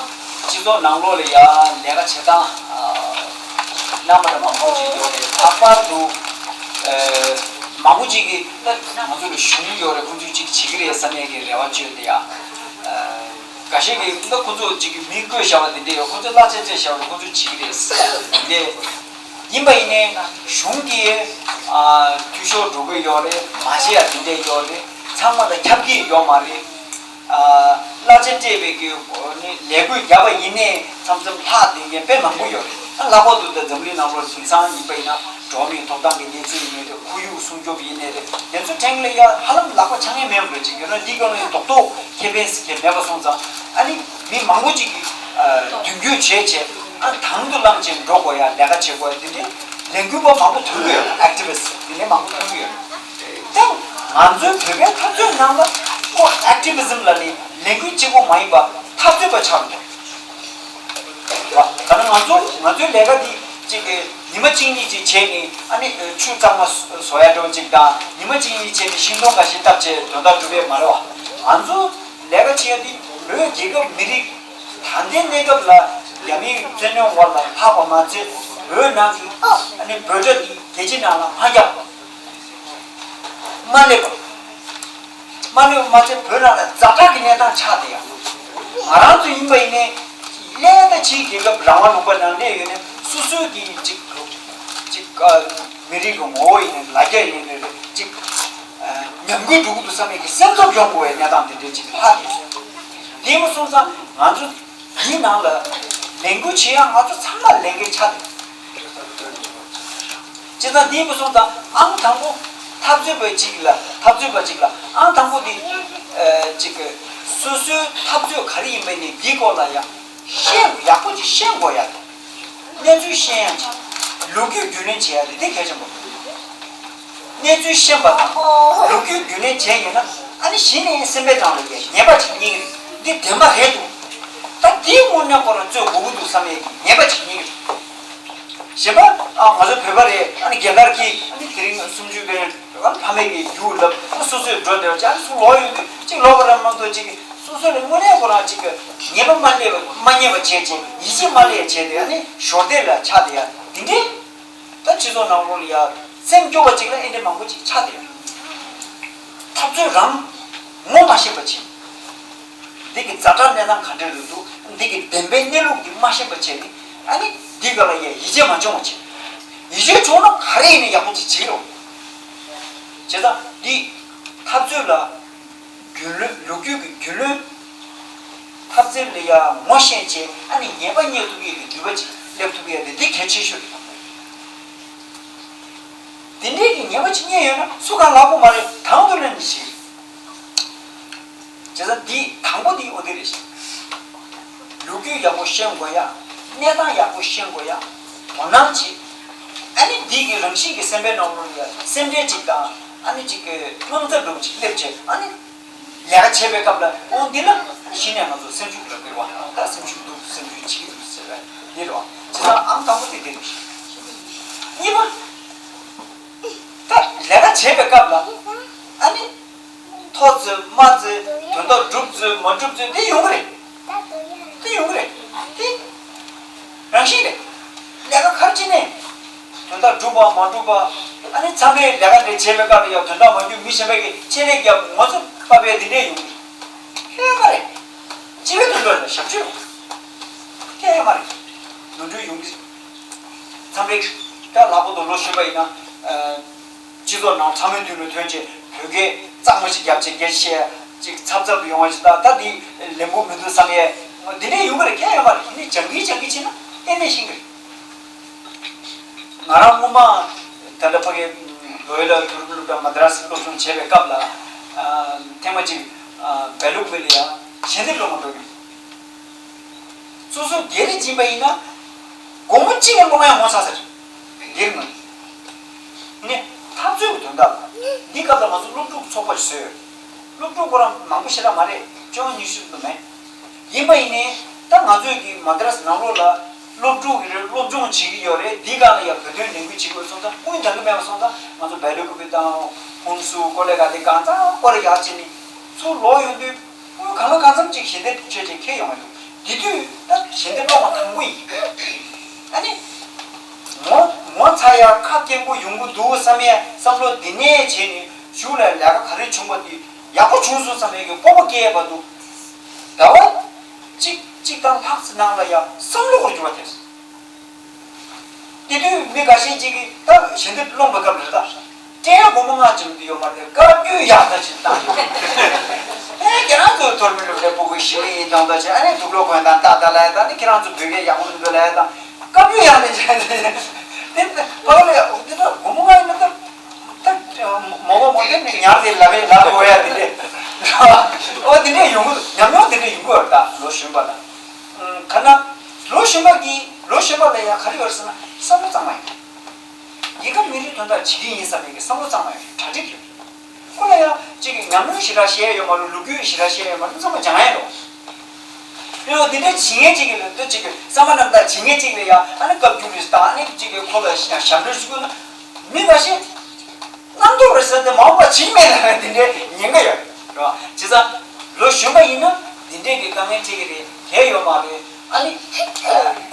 སྤྱི་ཚོགས་ནང་ལོགས་ལ་ཡ་ལས་ཀ་བྱེད་སྟངས་རྣམ་པ་དང་མང་པོ་ཅིག་ཡོད་རེད། ལྷག་པར་དུ་ཨ་མང་པོ་ཅིག་གིས་ད་ང་ཚོ་ལ་གཞུང་ཡོད་རེད། ཁོང་ཚོས་ཅིག་བྱེད་ཀྱི་རེད་བསམ་ཡས་ཀྱི་རེ་བ་བཅོལ་ཏེ་ཡ། ཨ་འགའ་ཤས་ཀྱིས་ད་ཁོང་ཚོ་ཅིག་གིས་མི་བསྐོས་བཞག་པ་དེ་འདྲས་ཡོད། ཁོང་ཚོས་གླ་ཆ་སྤྲད་བཞག་པ་ཁོང་ཚོས་བྱེད་ཀྱི་རེད་ཟེར་ཏེ། ཡིན་པ་ཡིན་ནའི་གཞུང་གིས་ཨ་འཐུས་ཤོར་འགྲོ་གི་ཡོད་རེད། མ་བྱེད་ཡ་དེ་འདྲས་ཡོད་རེད། ཚང་མ་དང་ཁྱབ་ཀྱི་ཡོད་མ་རེད། ཨ་གླ་ཆ་སྤྲད་པའི་གི་ནི་ལས་བགོས་བརྒྱབ་པ་ཡིན་ནའི་མཚམས་མཚམས་ལྷག་བསྡད་མཁན་དཔེ་མང་པོ་ཡོད་རེད། ཨ་ལྷག་པར་དུ་ད་འཛམ་གླིང་ནང་ལོགས་དེང་སང་ཡིན་པ་ཡིན་ན་འགྲོ་བ་མིའི་ཐོབ་ཐང་གི་གནས་ཚུལ་ཡིན་ནའི་རེད། ཁོར་ཡུག་སྲུང་སྐྱོབ་ཡིན་ནའི་རེད། དེ་ཚོ་ཐད་ལ་ཡ་ཧ་ལམ་ལག་པ་འཆང་མཁན་མེད་པ་རེད། ཅིག་ཡོད་ན་འདི་སྒང་ལ་རྡོག་རྡོག་ཁེ་ཕན་ཟེར་མཁན་མེད་པ་སོང་ཙང་། ཨ་ནི་མི་མང་པོ་ཅིག་གིས་ཨ་མདུན་སྐྱོད་བྱས་བྱས། ཨ་དང་དུ་བླངས་བྱས་འགྲོ་དགོས་ཡ། ལས་ཀ་བྱེད་དགོས་ཡ། དེ་འདྲའི་ལས་འགུལ་པ་མང་པོ་ཐོན་གྱི་ཡོད། ཨེག་ཊི་བི་སི་ཊི་དེ་འདྲའི་མང་པོ་ཐོན་གྱི་ཡོད། ད་ང་ཚོའི་བོད་པའི་འཐབ་རྩོད་ནང་ལ་ཁོ་ཨེག་ཊི་བི་ཛིམ་ལ་ནི་ལས་འགུལ་གཅིག་པོ་མ་ཡིན་པ་འཐབ་རྩོད་པ་ཆགས་འདུག་ད་ནི་ང་ཚོ་ང་ཚོའི་ལས་ཀ་འདི་གཅིག་གི་ཉི་མ་གཅིག་གཉིས་ཅིག་བྱས་ནས། ཨ་ནི་ཆུ་གཙང་མ་བཟོ་ཡ་འདྲ་བོ་ཅིག་དང་། ཉི་མ་གཅིག་གཉིས་བྱས་ནས་ཤིང་སྡོང་འགའ་ཤས་བཏབ་བྱས་དོན་དག་འགྲུབ་ཡས་མ་རེད་བ། ང་ཚོ་ལས་ཀ་བྱེད་ཡ་འདི་བོད་རྒྱལ་ཁབ་མི་རིགས་ད་ལྟའི་གནས་སྐབས་ལ་རྒྱ་མིའི་བཙན་གནོན་འོག་ལ་ལྷག་པ་མ་ཚད། བོད་ནང་གི་ཨ་ནི་འབོད་སྒྲ་འདི་རྒྱལ་སྤྱི་ནང་ལ་མ་བརྒྱབ་པ། མ་སླེབས་པ། མ་སླེབས་པ་མ་ཚད་བོད་ནང་ལ་ཛ་དྲག་གི་གནས་སྟངས་ཆགས་བསྡད་ཡ། ང་རང་ཚོ་ཡིན་པ་ཡིན་ནའི་སླད་ཕྱིན་རྒྱལ་ཁབ་རང་དབང་ལུང་པ་ནང་སླེབས་ཡོད་ནའི་སོ་སོའི་གི་ཅིག་ཅིག་ཨ་མི་རིགས་ཀྱི་ངོ་བོ་ཡིན་ནའི་ལ་རྒྱ་ཡིན་ནའི་ཅིག་ཨ་ཉམས་རྒུད་འགྲོ་གི་འདུག་བསམ་ཡས་ཀྱི་སེམས་འཚབ་ཡོང་དགོས་པའི་གནས་སྟངས་དེ་འདྲའི་ཅིག་ལྷག་བསྡད་ཡོད། དེ་མ་སོང་ཙང་ང་ཚོ་འདིའི་ནང་ལ་ལས་འགུལ་བྱེད་ཡ་ང་ཚོ་ཚང་མ་ལས་འགན་ཆགས་བསྡད་ཡོད། བྱས་ཙང་འདི་མ་སོང་ཙང་ཨང་དང་པོ་འཐབ་རྩོད་པ་ཅིག་ལ། འཐབ་རྩོད་པ་ཅིག་ལ་ཨང་དང་པོ་འདི་ཨ་ཅིག་སོ་སོའི་འཐབ་རྩོད་ག་རེ་ཡིན་པ་ནི་འདིའི་སྐོར་ལ་ཡང་ཤེས་ཡག་པོ་ཅིག་ཤེས་དགོས་ཡ་དང་། གནས་ཚུལ་ཤེས་ཡ་ཅིག་ལོ་རྒྱུས་རྒྱུས་ལོན་བྱེད་ཡ་དེ་དེ་གལ་ཆེན་པོ། གནས་ཚུལ་ཤེས་པ་དང་ལོ་རྒྱུས་རྒྱུས་ལོན་བྱས་ཡོད་ན། ཨ་ནི་གཞི་ནས་སེམས་པའི་ནང་ལ་ཡ་ངེས་པ་ཅིག་རྙེད་ཀྱི་རེད། འདི་བདེན་པ་རེད་འདུག་ད་འདིའི་དངོས་གནས་ཁོ་རང་རྩོད་དགོས་ཀྱི་འདུག་བསམ་ཡས་ཀྱི་ངེས་པ་ཅིག་རྙེད་ཀྱི་རེད། གཞན་པ་ཨ་ང་ཚོ་བོད་པ་རེད། ཨ་ནི་རྒྱལ་དར་གྱིས་ཨ་ནི་དེ་རིང་སུམ་ཅུ་པའི་ཨ་ཕ་མེས་ཀྱི་རྒྱུགས་ལབ། ཨ་སོ་སོས་འགྲོ་བསྡད་པ་ཅིག་ཨ་ནི་སུ་ལོག་ཡོང་དུས་ཅིག་ལོག་པ་རང་མ་གཏོགས་ཅིག་སོ་སོ་ལ་དངོས་གནས་ཁོ་རང་ཅིག་ངེས་པ་མ་སླེབས་པ་མ་རྙེད་པ་བྱས་བྱས། ཡིད་ཆེས་མ་སླེབས་བྱས་ཏེ་ཨ་ནི་ཞོར་འདེགས་ལ་ཆགས་བསྡད་ཡ་འདི་འདྲའི། ད་སྤྱི་ཚོགས་ནང་ལོགས་ལ་ཡ་སེམས་སྐྱོ་བ་ཅིག་ལ་ཨེ་འདྲ་མང་པོ་ཅིག་ཆགས་བསྡད་ཡོད། འཐབ་རྩོད་རང་ངོ་མ་ཤེས་པ་བྱས། འདི་གི་ཛ་དྲག་གནས་སྟངས་ག་འདྲ་རེད་འདུག་འདི་གི་བདེན་པའི་གནས་ལུགས་འདི་མ་ཤེས་པ་བྱས་ནས། ཨ་ནི་འདི་ག་ལ་ཡ་ཡིད་ཆེས་མ་བྱུང་བ་བྱས། ཡིད་ཆེས་བྱུང་ན་ག་རེ་ཡིན་ན་ཡག་པོ་ཅིག་བྱེད་ཀྱི་རེད། བྱས་ཙང་འདི་འཐབ་རྩོད་ལ་རྒྱུས་ལོན། ལོ་རྒྱུས་ཀྱི་རྒྱུས་ལོན། འཐབ་རྩོད་ལ་ཡ་ངོ་ཤེས་བྱས། ཨ་ནི་ངེས་པ་རྙེད་ཐུབ་ཡས་ཀྱི་ནུས་པ་ཅིག་སླེབས་ཐུབ་ཡས་དེ་འདི་གལ་ཆེ་ཤོས་རེད། དེ་འདྲའི་གི་ངེས་པ་ཅིག་རྙེད་ཡོད་ན་སུ་གང་ལབ་དགོས་མ་རེད། དང་དུ་ལེན་ནས་ཤེས། བྱས་ཙང་འདི་དང་པོ་འདི་འོ་དེ་རེད་ཤག་ལོ་རྒྱུས་ཡག་པོ་ཤེས་དགོས་ཡ། གནས་སྟངས་ཡག་པོ་ཤེས་དགོས་ཡ། དོ་སྣང་བྱེད། ཨ་ནི་འདི་གི་རང་བཞིན་གྱི་སེམས་པའི་ནང་ལོགས་ལ་ཡ་སེམས་ཁྲལ་ཅིག་དང་། ཨ་ནི་ཅིག་གི་དངངས་འཚབ་འདྲ་བོ་ཅིག་སླེབས་བྱས། ཨ་ནི་ལས་ཀ་བྱེད་པའི་སྐབས་ལ་འོ་འདི་ལ་གཞི་ནས་ང་ཚོ་སེམས་ཤུགས་རག་གི་རེད་བ། ད་སེམས་ཤུགས་འདུག་སེམས་ཤུགས་བྱེད་ཀྱི་འདུག་ཟེར་བ་འདི་རེད་བ། བྱས་ཙང་ཨང་དང་པོ་དེ་འདི་རེད། གཉིས་པ། ད་ལས་ཀ་བྱེད་པའི་སྐབས་ལ་ཨ་ནི། མཐོ་ཚོད་དམའ་ཚོད། དོན་དག་འགྲུབ་ཚོད་མ་འགྲུབ་ཚོད་དེ་ཡོང་གི་རེད། དེ་ཡོང་གི་རེད། དེ་རང་བཞིན་རེད། ལས་ཀ་ག་རེ་བྱེད་ནའི་དོན་དག་འགྲུབ་པ་མ་འགྲུབ་པ། ཨ་ནི་མཚམས་རེ་ལས་ཀ་དེ་བྱེད་པའི་སྐབས་ལ་ཡང་དོན་དག་མ་འགྲུབ་མི་གཞན་པ་གིས་ཆེད་ལས་རྒྱབ་ངོ་ཚ་བབས་པའི་དེ་འདྲས་ཡོང་གི་རེད། ཁྱད་མ་རེད། སྤྱི་པའི་དོན་དག་ལ་ཞབས་ཞུ་རོགས། ཁྱད་མ་རེད། ནོར་འཁྲུལ་ཡོང་གི་རེད། མཚམས་རེ་ད་ལྷག་པར་དུ་ལོ་གཞོན་པ་ཡིན་ན། ཨ། སྤྱི་ཚོགས་ནང་ཚང་མའི་མདུན་ལ་ཐོན་བྱས་བོད་སྐད་ གཙང་མ་ཞིག་བརྒྱབ་བྱས་སྐད་ཆ་བཤད་ཅིག་ཚབ་ཚབ་ཏུ་ཡོང་བ་ཞིག་ད་ད་འདི་ལེན་པོ་མི་འདུག་བསམ་ཡས་འདི་འདྲས་ཡོང་གི་རེད། ཁྱད་ཡོད་མ་རེད། དེ་ནས་སྦྱང་གིན་སྦྱང་གིན་ཕྱིན་ན་ཏན་ཏན་ཤེས་ཀྱི་རེད། ང་རང་སྔོན་མ་ད་ལྟ་ཕ་གི་ལོ་ཡི་ལ་དུ་རུབ་སློབ་གྲྭ་མ་དྲ་སི་སློབ་སྦྱོང་བྱས་པའི་སྐབས་ལ་ཨ་ཐེངས་མ་གཅིག་ཨ་བལ་ལུགས་པའི་ལ་ཡ་ཞལ་འདེབས་སློབ་མ་འགྲོ་གི་སོ་སོ་སྒེར་རེ་སྦྱིན་པ་ཡིན་ན་སྒོར་མོ་གཅིག་ཡང་སློང་ཡ་ངོ་ཚ་ས་རེད། སྒེར་ངོས་ནས་འཐབ་རྩོད་ཀྱི་དོན་དག་ལ་འདི་སྐབས་ལ་ང་ཚོ་སློབ་ཕྲུག་ཚོགས་པ་ཞིག་བཟོས་ཡོད། སློབ་ཕྲུག་ཁོ་རང་མང་པོ་ཞེ་དྲག་མ་རེད། བཅོ་ལྔ་ཉི་ཤུ་ཙམ་མེད། ཡིན་པ་ཡིན་ནའི་ད་ང་ཚོས་ཀྱི་མ་དྲ་སི་ནང་ལོགས་ལ་སློབ་ཕྲུག་གི་རེད། སློབ་སྦྱོང་བྱེད་ཀྱི་ཡོད་རེད། འདི་སྒང་ལ་ཡང་བོད་དོན་ལས་འགུལ་བྱེད་དགོས་སོང་ཙང་ཀུན་དང་གི་མེད་པ་སོང་ཙང་ང་ཚོ་བལ་ལུགས་ཀྱི་དང་ཧུན་སུར་ཀོ་ལེ་ག་དེ་གང་ཚང་སྐོར་ཡག་བྱེད་ནི་ཚུར་ལོག་ཡོང་དུས། ཁོས་གང་ལ་གང་འཚམ་ཅིག་ཞལ་འདེབས་བྱས་བྱས་ཁྱེར་ཡོང་བ་འདུག་དེ་དུས་ད་ཞལ་འདེབས་སློབ་མ་དང་པོ་ཡིན། ཨ་ནི། ངོ་ངོ་ཚ་ཡ་ཁ་སྐྱེངས་པོ་ཡོང་གི་འདུག་བསམ་ཡས་བསམ་བློ་འདི་ནས་བྱས་ནས་གཞུག་ལ་ལས་ཀ་ག་རེ་བྱུང་བ་དེ་ཡག་པོ་བྱུང་སོང་བསམ་ཡས་ཀྱི་སྤོབས་པ་སྐྱེས་ཡས་པ་འདུག་ཟླ་བ་གཅིག་གཅིག་དང་ལྷག་ཙམ་ནང་ལ་ཡ་བསམ་བློ་འཁོར་འགྱུར་བ་ཐེབས། དེ་དུས་མི་འགའ་ཤས་ཅིག་གིས་ད་ཞལ་འདེབས་སློང་བའི་སྐབས་རེད་ད། སྤྲད་སྒོར་མོ་ལྔ་ཙམ་དུ་ཡོད་མ་རེད། བཀའ་བཀྱོན་ཡག་ཐག་ཆོད་བཏང་ཡོད། ཨེ་ཁྱེད་རང་ཚོ་དོར་མི་སློབ་གྲྭའི་སྤུ་གུ་ཞིག་ཡིན་དང་ད་ཆ་ཨ་ནི་དུག་ལོག་གོན་དང་ཏག་ཏག་ལ་ཡ་དང་ནི་ཁྱེད་རང་ཚོ་བོད་སྐད་ཡག་པོ་མི་འདུག་ལ་ཡ་དང་བཀའ་བཀྱོན་ཡག་ནས་བྱས་ཏེ་དེ་ཕ་ག་ལ་ཡ་འོ་དེ་ད་སྒོར་མོ་ལྔ་ཡིན་ན་ད་ད་མོ་བ་མོ་དེ་ནི་ཉར་དེ་ལ་བས་ལ་གོ་ཡ་དེ་འདྲས་འོ་དེ་འདྲས་ཡོང་གི་ཉམས་མྱོང་དེ་འདྲས་ཡོང་གི་ཡོད་ད་ལོ་གཞོན་པ་ལ། ཁ་ན་ལོ་གཞོན་པ་གི་ལོ་གཞོན་པ་ལ་ཡང་ག་རེ་ཡོད་ཟེར་ན་བསམ་བློ་གཙང་མ་ཡོད། རྒྱལ་ཁབ་མི་རིགས་དོན་དག་བྱེད་ཀྱི་ཡིན་བསམ་ཡས་ཀྱི་བསམ་བློ་གཙང་མ་ཡོད། གྲ་སྒྲིག་ཡོད། ཁོ་ལ་ཡང་གཅིག་གི་ཉམས་མྱོང་ཞེ་དྲག་བཤད་ཡ་ཡོད་མ་རེད། ལོ་རྒྱུས་ཞེ་དྲག་བཤད་ཡ་ཡོད་མ་རེད། ཚང་མ་སྦྱང་ཡ་རེད། ཡང་འདི་འདྲའི་བྱེད་མཁན་གཅིག་གི་ལ་འདི་གཅིག་གི་བསམ་པ་རྣམ་དག་བྱེད་མཁན་གཅིག་ལ་ཡང་ཨ་ནི་བཀའ་བཀྱོན་རེ་ཟེར་དང་ཨ་ནི་གཅིག་གི་ཁོ་ལ་ཞབས་འདྲེན་ཞུ་དགོས་ན་མི་འགའ་ཤས། རྣམ་རྟོག་རེ་ཟེར་ཏེ་མ་འོངས་པ་བྱིས་མེད་ལ་འདི་འདྲའི་ཉེན་ཁ་ཡོད་རེད་བ། བྱས་ཙང་ལོ་གཞོན་པ་ཡིན་ན་འདི་འདྲའི་གི་དཀའ་ངལ་འཕྲད་ཀྱི་རེད། དེ་ཡོད་མ་རེད། ཨ་ནི་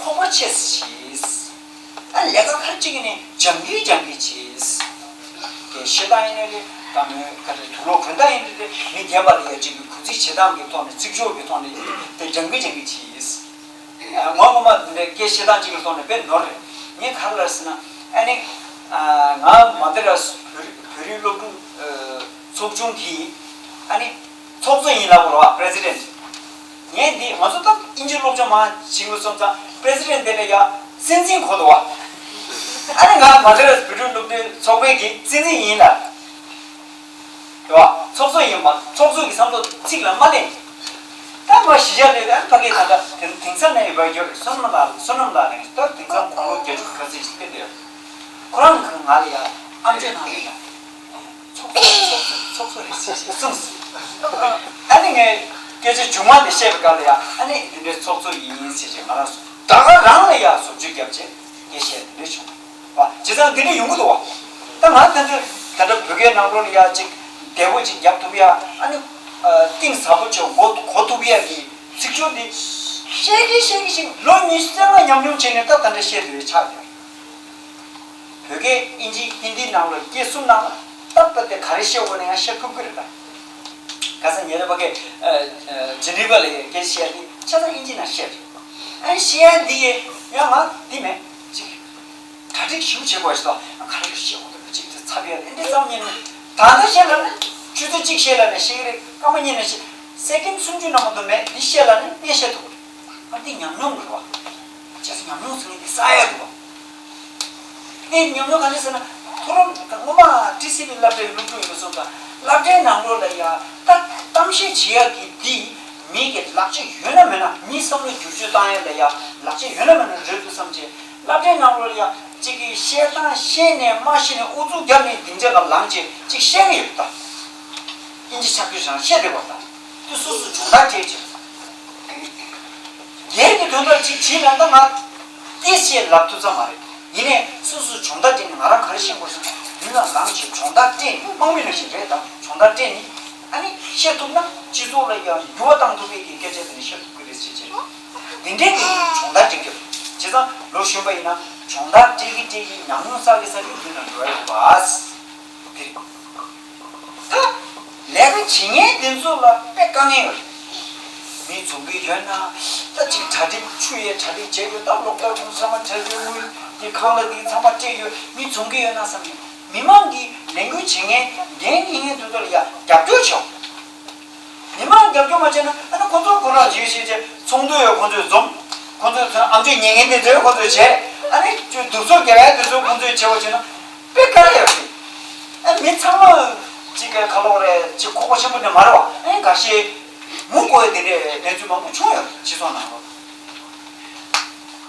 ཁོག་པ་ཆེ་ཞིག་ཨ་ནི་ལས་ཀ་ཁ་ཅིག་ནས་སྦྱང་གི་སྦྱང་གི་བྱེད། དེ་བཤད་སྟངས་ཡིན་ནའི་རེད། ད་མོས་ཁ་རེ་དུག་ལོག་གོན་སྟངས་ཡིན་ནའི་རེད། མི་རྒན་པ་ལ་ཡ་གཅིག་གི་གུས་བརྩི་བྱེད་སྟངས་ཀྱི་ཐོག་ནས་ཚིག་སྦྱོར་གྱི་ཐོག་ནས་དེ་སྦྱང་གི་སྦྱང་གི་བྱེད། ངོ་ངོ་མ་འདི་འདྲའི་སྐད་བཤད་སྟངས་གཅིག་གི་ཐོག་ནས་དཔེ་ནོར་རེད། ངས་ག་རེ་ལབ་ཟེར་ན་ཨ་ནི། ང་མ་དེ་ར་བོད་རིགས་བོད་རིགས་སློབ་ཕྲུག་ཚོགས་ཆུང་གི་ཨ་ནི་ཚོགས་གཙོ་ཡིན་ལབ་དགོས་རེད་བ། པི་རེ་སི་ཌེན་ཊི། ངས་འདི་ང་ཚོ་ད་དབྱིན་ཇི་སློབ་སྦྱོང་མང་བྱེད་དགོས་སོང་ཙང་པི་རེ་སི་ཌེན་ཊི་དེ་ལ་ཡ་སྲིད་འཛིན་གོ་འདུག་བ། ཨ་ནི་ང་མ་དེ་ར་བོད་རིགས་སློབ་ཕྲུག་ཚོགས་པའི་གི་སྲིད་འཛིན་ཡིན་ལབ། རེད་བ། ཚོགས་གཙོ་ཡིན་པ་ཚོགས་གཙོ་གི་བསམ་བློ་ཚིག་ལ་མ་གནས། ད་མ་གཞི་བཞག་ནས་ཨ་ནི་ཕ་གི་ད་ལྟ་དེང་དེང་སང་ནས་ཡོད་པ་ཡོད་བསོད་ནམས་ལགས་བསོད་ནམས་ལགས་ནས་ད་དེང་སང་དགུང་ལོ་བརྒྱད་ཅུ་གྱ་གཅིག་ཕེབས་བསྡད་ཡོད། ཁོ་རང་གིས་ང་ལ་ཡ་ཨམ་ཅོག་ནང་ལ་ཡ། ཚོགས་གཙོ་ཚོགས་གཙོ་ཚོགས་གཙོ་རེད་ཟེར་ཞེས་གསུངས་སོང་། ཨ་ནི་ངས་སྐད་ཆ་མཇུག་མ་དེ་བཤད་པའི་སྐབས་ལ་ཡ་ཨ་ནི་དེ་འདྲའི་ཚོགས་གཙོ་ཡིན་ཟེར་ཞེས་ང་རང་ཚོ་ད་ག་རང་ལ་ཡ་བཟོ་བཅོས་བརྒྱབ་བྱས་སྐད་བཤད་དེ་འདྲ་བྱུང་བ། བྱས་ཙང་འདི་འདྲ་ཡོང་གི་འདུག་བ། ད་ང་ད་ལྟ་ད་ལྟ་བོད་སྐད་ནང་ལོགས་ལ་ཡ་གཅིག་བདེ་པོ་གཅིག་རྒྱབ་ཐུབ་ཡ་ཨ་ནི་གཏིང་ཟབ་པོ་ཆེ་གོ་གོ་ཐུབ་ཡ་གི་ཚིག་སྦྱོར་འདི་བཤད་ཀྱི་བཤད་ཀྱི་ཞིག་ལོ་ཉི་ཤུ་རྩ་ལྔ་ཉམས་མྱོང་བྱས་ནས་ད་ད་འདྲ་བཤད་དུ་ཡོད་ཆགས་ཡོད། བོད་སྐད་དབྱིན་ཇི་ཧིན་དིའི་ནང་ལ་སྐད་གསུམ་ནང་ལ་ཏག་ཏག་དེ་ག་རེ་བཤད་དགོས་ན་ཡང་བཤད་ཐུབ་ཀྱི་རེད་ད། ཁ་སང་ཉེ་རབས་ཕ་གི་ཇི་ནི་ཝ་ལ་ཡ་སྐད་བཤད་དེ་ཆ་ཚང་དབྱིན་ཇི་ནང་བཤད་རེད། ཨ་ནི་བཤད་ཡ་འདི་ཡི་ཡང་ང་འདི་མེད་ཅིག་གྲ་སྒྲིག་ཞིབ་བྱེད་དགོས་ཤེས་དང་ག་རེ་བཤད་དགོས་འདུག་ཅིག་དེ་ཚབ་ཡ་འདི་འདྲ་ཙམ་ཉན་ནས་ད་ལྟ་བཤད་ལ་ནི་ཆུ་ཚོད་གཅིག་བཤད་ལ་ནི་བཤད་ཀྱི་རེད། སྐར་མ་གཉིས་ནས་བཤད་སེ་ཀེན་སུམ་ཅུ་ནང་མ་གཏོགས་མེད། འདི་བཤད་ལ་ནི་ངས་བཤད་ཐུབ་ཀྱི་རེད། ཨ་འདི་ཉམས་མྱོང་གི་རེད་བ། བྱས་ཙང་ཉམས་མྱོང་ཟེར་མཁན་འདི་བསགས་ཡ་འདུག་བ། དེ་ཉམས་མྱོང་ག་རེ་ཟེར་ན། ཐོ་རངས་སྔོན་མ་ཊི་སི་ཝི་སློབ་གྲྭའི་སློབ་ཕྲུག་ཡིན་པ་སོང་ཙང་སློབ་གྲྭའི་ནང་ལོགས་ལ་ཡ་ད་གཏམ་བཤད་བྱེད་ཡ་གི་འདི་མི་གི་ལག་ཆ་ཡོད་ན་མེད་ན་མི་བསམ་བློ་བསྒྱུར་བཅོས་བཏང་ཡ་ལ་ཡ་ལག་ཆ་ཡོད་ན་མེད་ན་རེད་འདུག་བསམ་བྱས་སློབ་གྲྭའི་ནང་ལོགས་ལ་ཡ་གཅིག་གིས་བཤད་སྟངས་ཤེས་ནས་མ་ཤེས་ནས་ཨུ་ཚུགས་བརྒྱབ་ནས་སྡིངས་ཆ་སྒང་ལངས་བྱས་གཅིག་བཤད་གི་ཡོད་ད། དབྱིན་ཇི་ཆ་རྐྱེན་རང་བཤད་བསྡད་པ་ད། དེ་སོ་སོས་སྦྱོང་བརྡར་སྤྲད་ཅིང་། སྒེར་གྱི་དོན་དག་ཅིག་བྱས་ན་ད་ང་ཏི་ཞེས་ལབ་ཐུབ་ས་མ་རེད། ཡིན་ནའི་སོ་སོས་སྦྱོང་བརྡར་སྤྲད་ནས་ང་རང་ག་རེ་ཤེས་དགོས་ཟེར་ན་མདུན་ལ་ལངས་བྱས་སྦྱོང་བརྡར་སྤྲད་ནས་དམག་མི་ནང་བཞིན་རེད་དམ་སྦྱོང་བརྡར་སྤྲད་ནས་ཨ་ནི་བཤད་ཐུབ་ན་སྤྱི་ཚོགས་ལ་ཡང་འགྱུར་བ་བཏང་ཐུབ་པའི་གི་སྐད་ཆ་དེ་འདྲ་བཤད་ཐུབ་ཀྱི་རེད་ཟེར་བྱས་རེད། དེ་འདྲའི་གི་སྦྱོང་བརྡར་སྤྲད་རྒྱུ་བྱས་ཙང་ལོ་གཞོན་པ་ཡིན་ན་སྦྱོང་བརྡར་སྤྲད་ཀྱི་སྤྲད་ཀྱི་ཉམས་མྱོང་བསགས་ཀྱི་བསགས་ཀྱི་མདུན་ལ་འགྲོ་ཡ་ཡོད་པ། དེ་རེད། ད་ལས་ཀ་བྱེད་མཁན་དེ་ཚོ་ལ་དཔེ་དཀའ་ངལ་ཡོད་རེད། མི་འཛོམས་ཀྱི་ཡོད་ན་ད་ཅིག་གྲ་སྒྲིག་ཆུ་ཡས་གྲ་སྒྲིག་བྱས་ཡོད། ད་ལོག་ལྟ་ཁུང་ཚང་མ་གྲ་སྒྲིག་དངུལ་གྱི་ཁང་གླ་དེ་ཚང་མ་སྤྲད་ཡོད། མི་འཛོམས་ཀྱི་ཡོད་ན་བསམ་ནས་མི་མང་གིས་ ལས་འགུལ་བྱེད་མཁན་འགན་ལེན་མཁན་དེ་ཚོ་ལ་ཡ་རྒྱབ་སྐྱོར་བྱེད་དགོས། མི་མང་རྒྱབ་སྐྱོར་མ་བྱས་ན་ཨ་ནི་ཁོ་ཚོ་ཁོ་རང་བྱེད་བྱེད་བྱེད་ཚོགས་འདུ་ཡོད་ཁོ་ཚོས་འཛོམས། ཁོ་ཚོས་ཚོན་ཨམ་ཅོག་ཉན་མཁན་དེ་ཚོས་ཁོ་ཚོས་བྱས། ཨ་ནི་ཅུ་གདུག་རྩུབ་རྒྱག་ཡ་དེ་ཚོས་ཁོ་ཚོས་བྱེད་པ་བྱས་ན་དཔེ་དཀའ་ལས་ཡོད་རེད། ཨ་མི་ཚང་མ་ཅིག་ག་ལོག་རེད་ཅིག་ཁོག་པ་ཆེན་པོ་ནས་མ་རེད་བ། ཨ་ནི་འགའ་ཤས་མུ་གོ་ཡ་དེ་འདྲའི་གནས་ཚུལ་མང་པོ་བྱུང་ཡོད་རེད་སྤྱི་ཚོགས་ནང་ལོགས།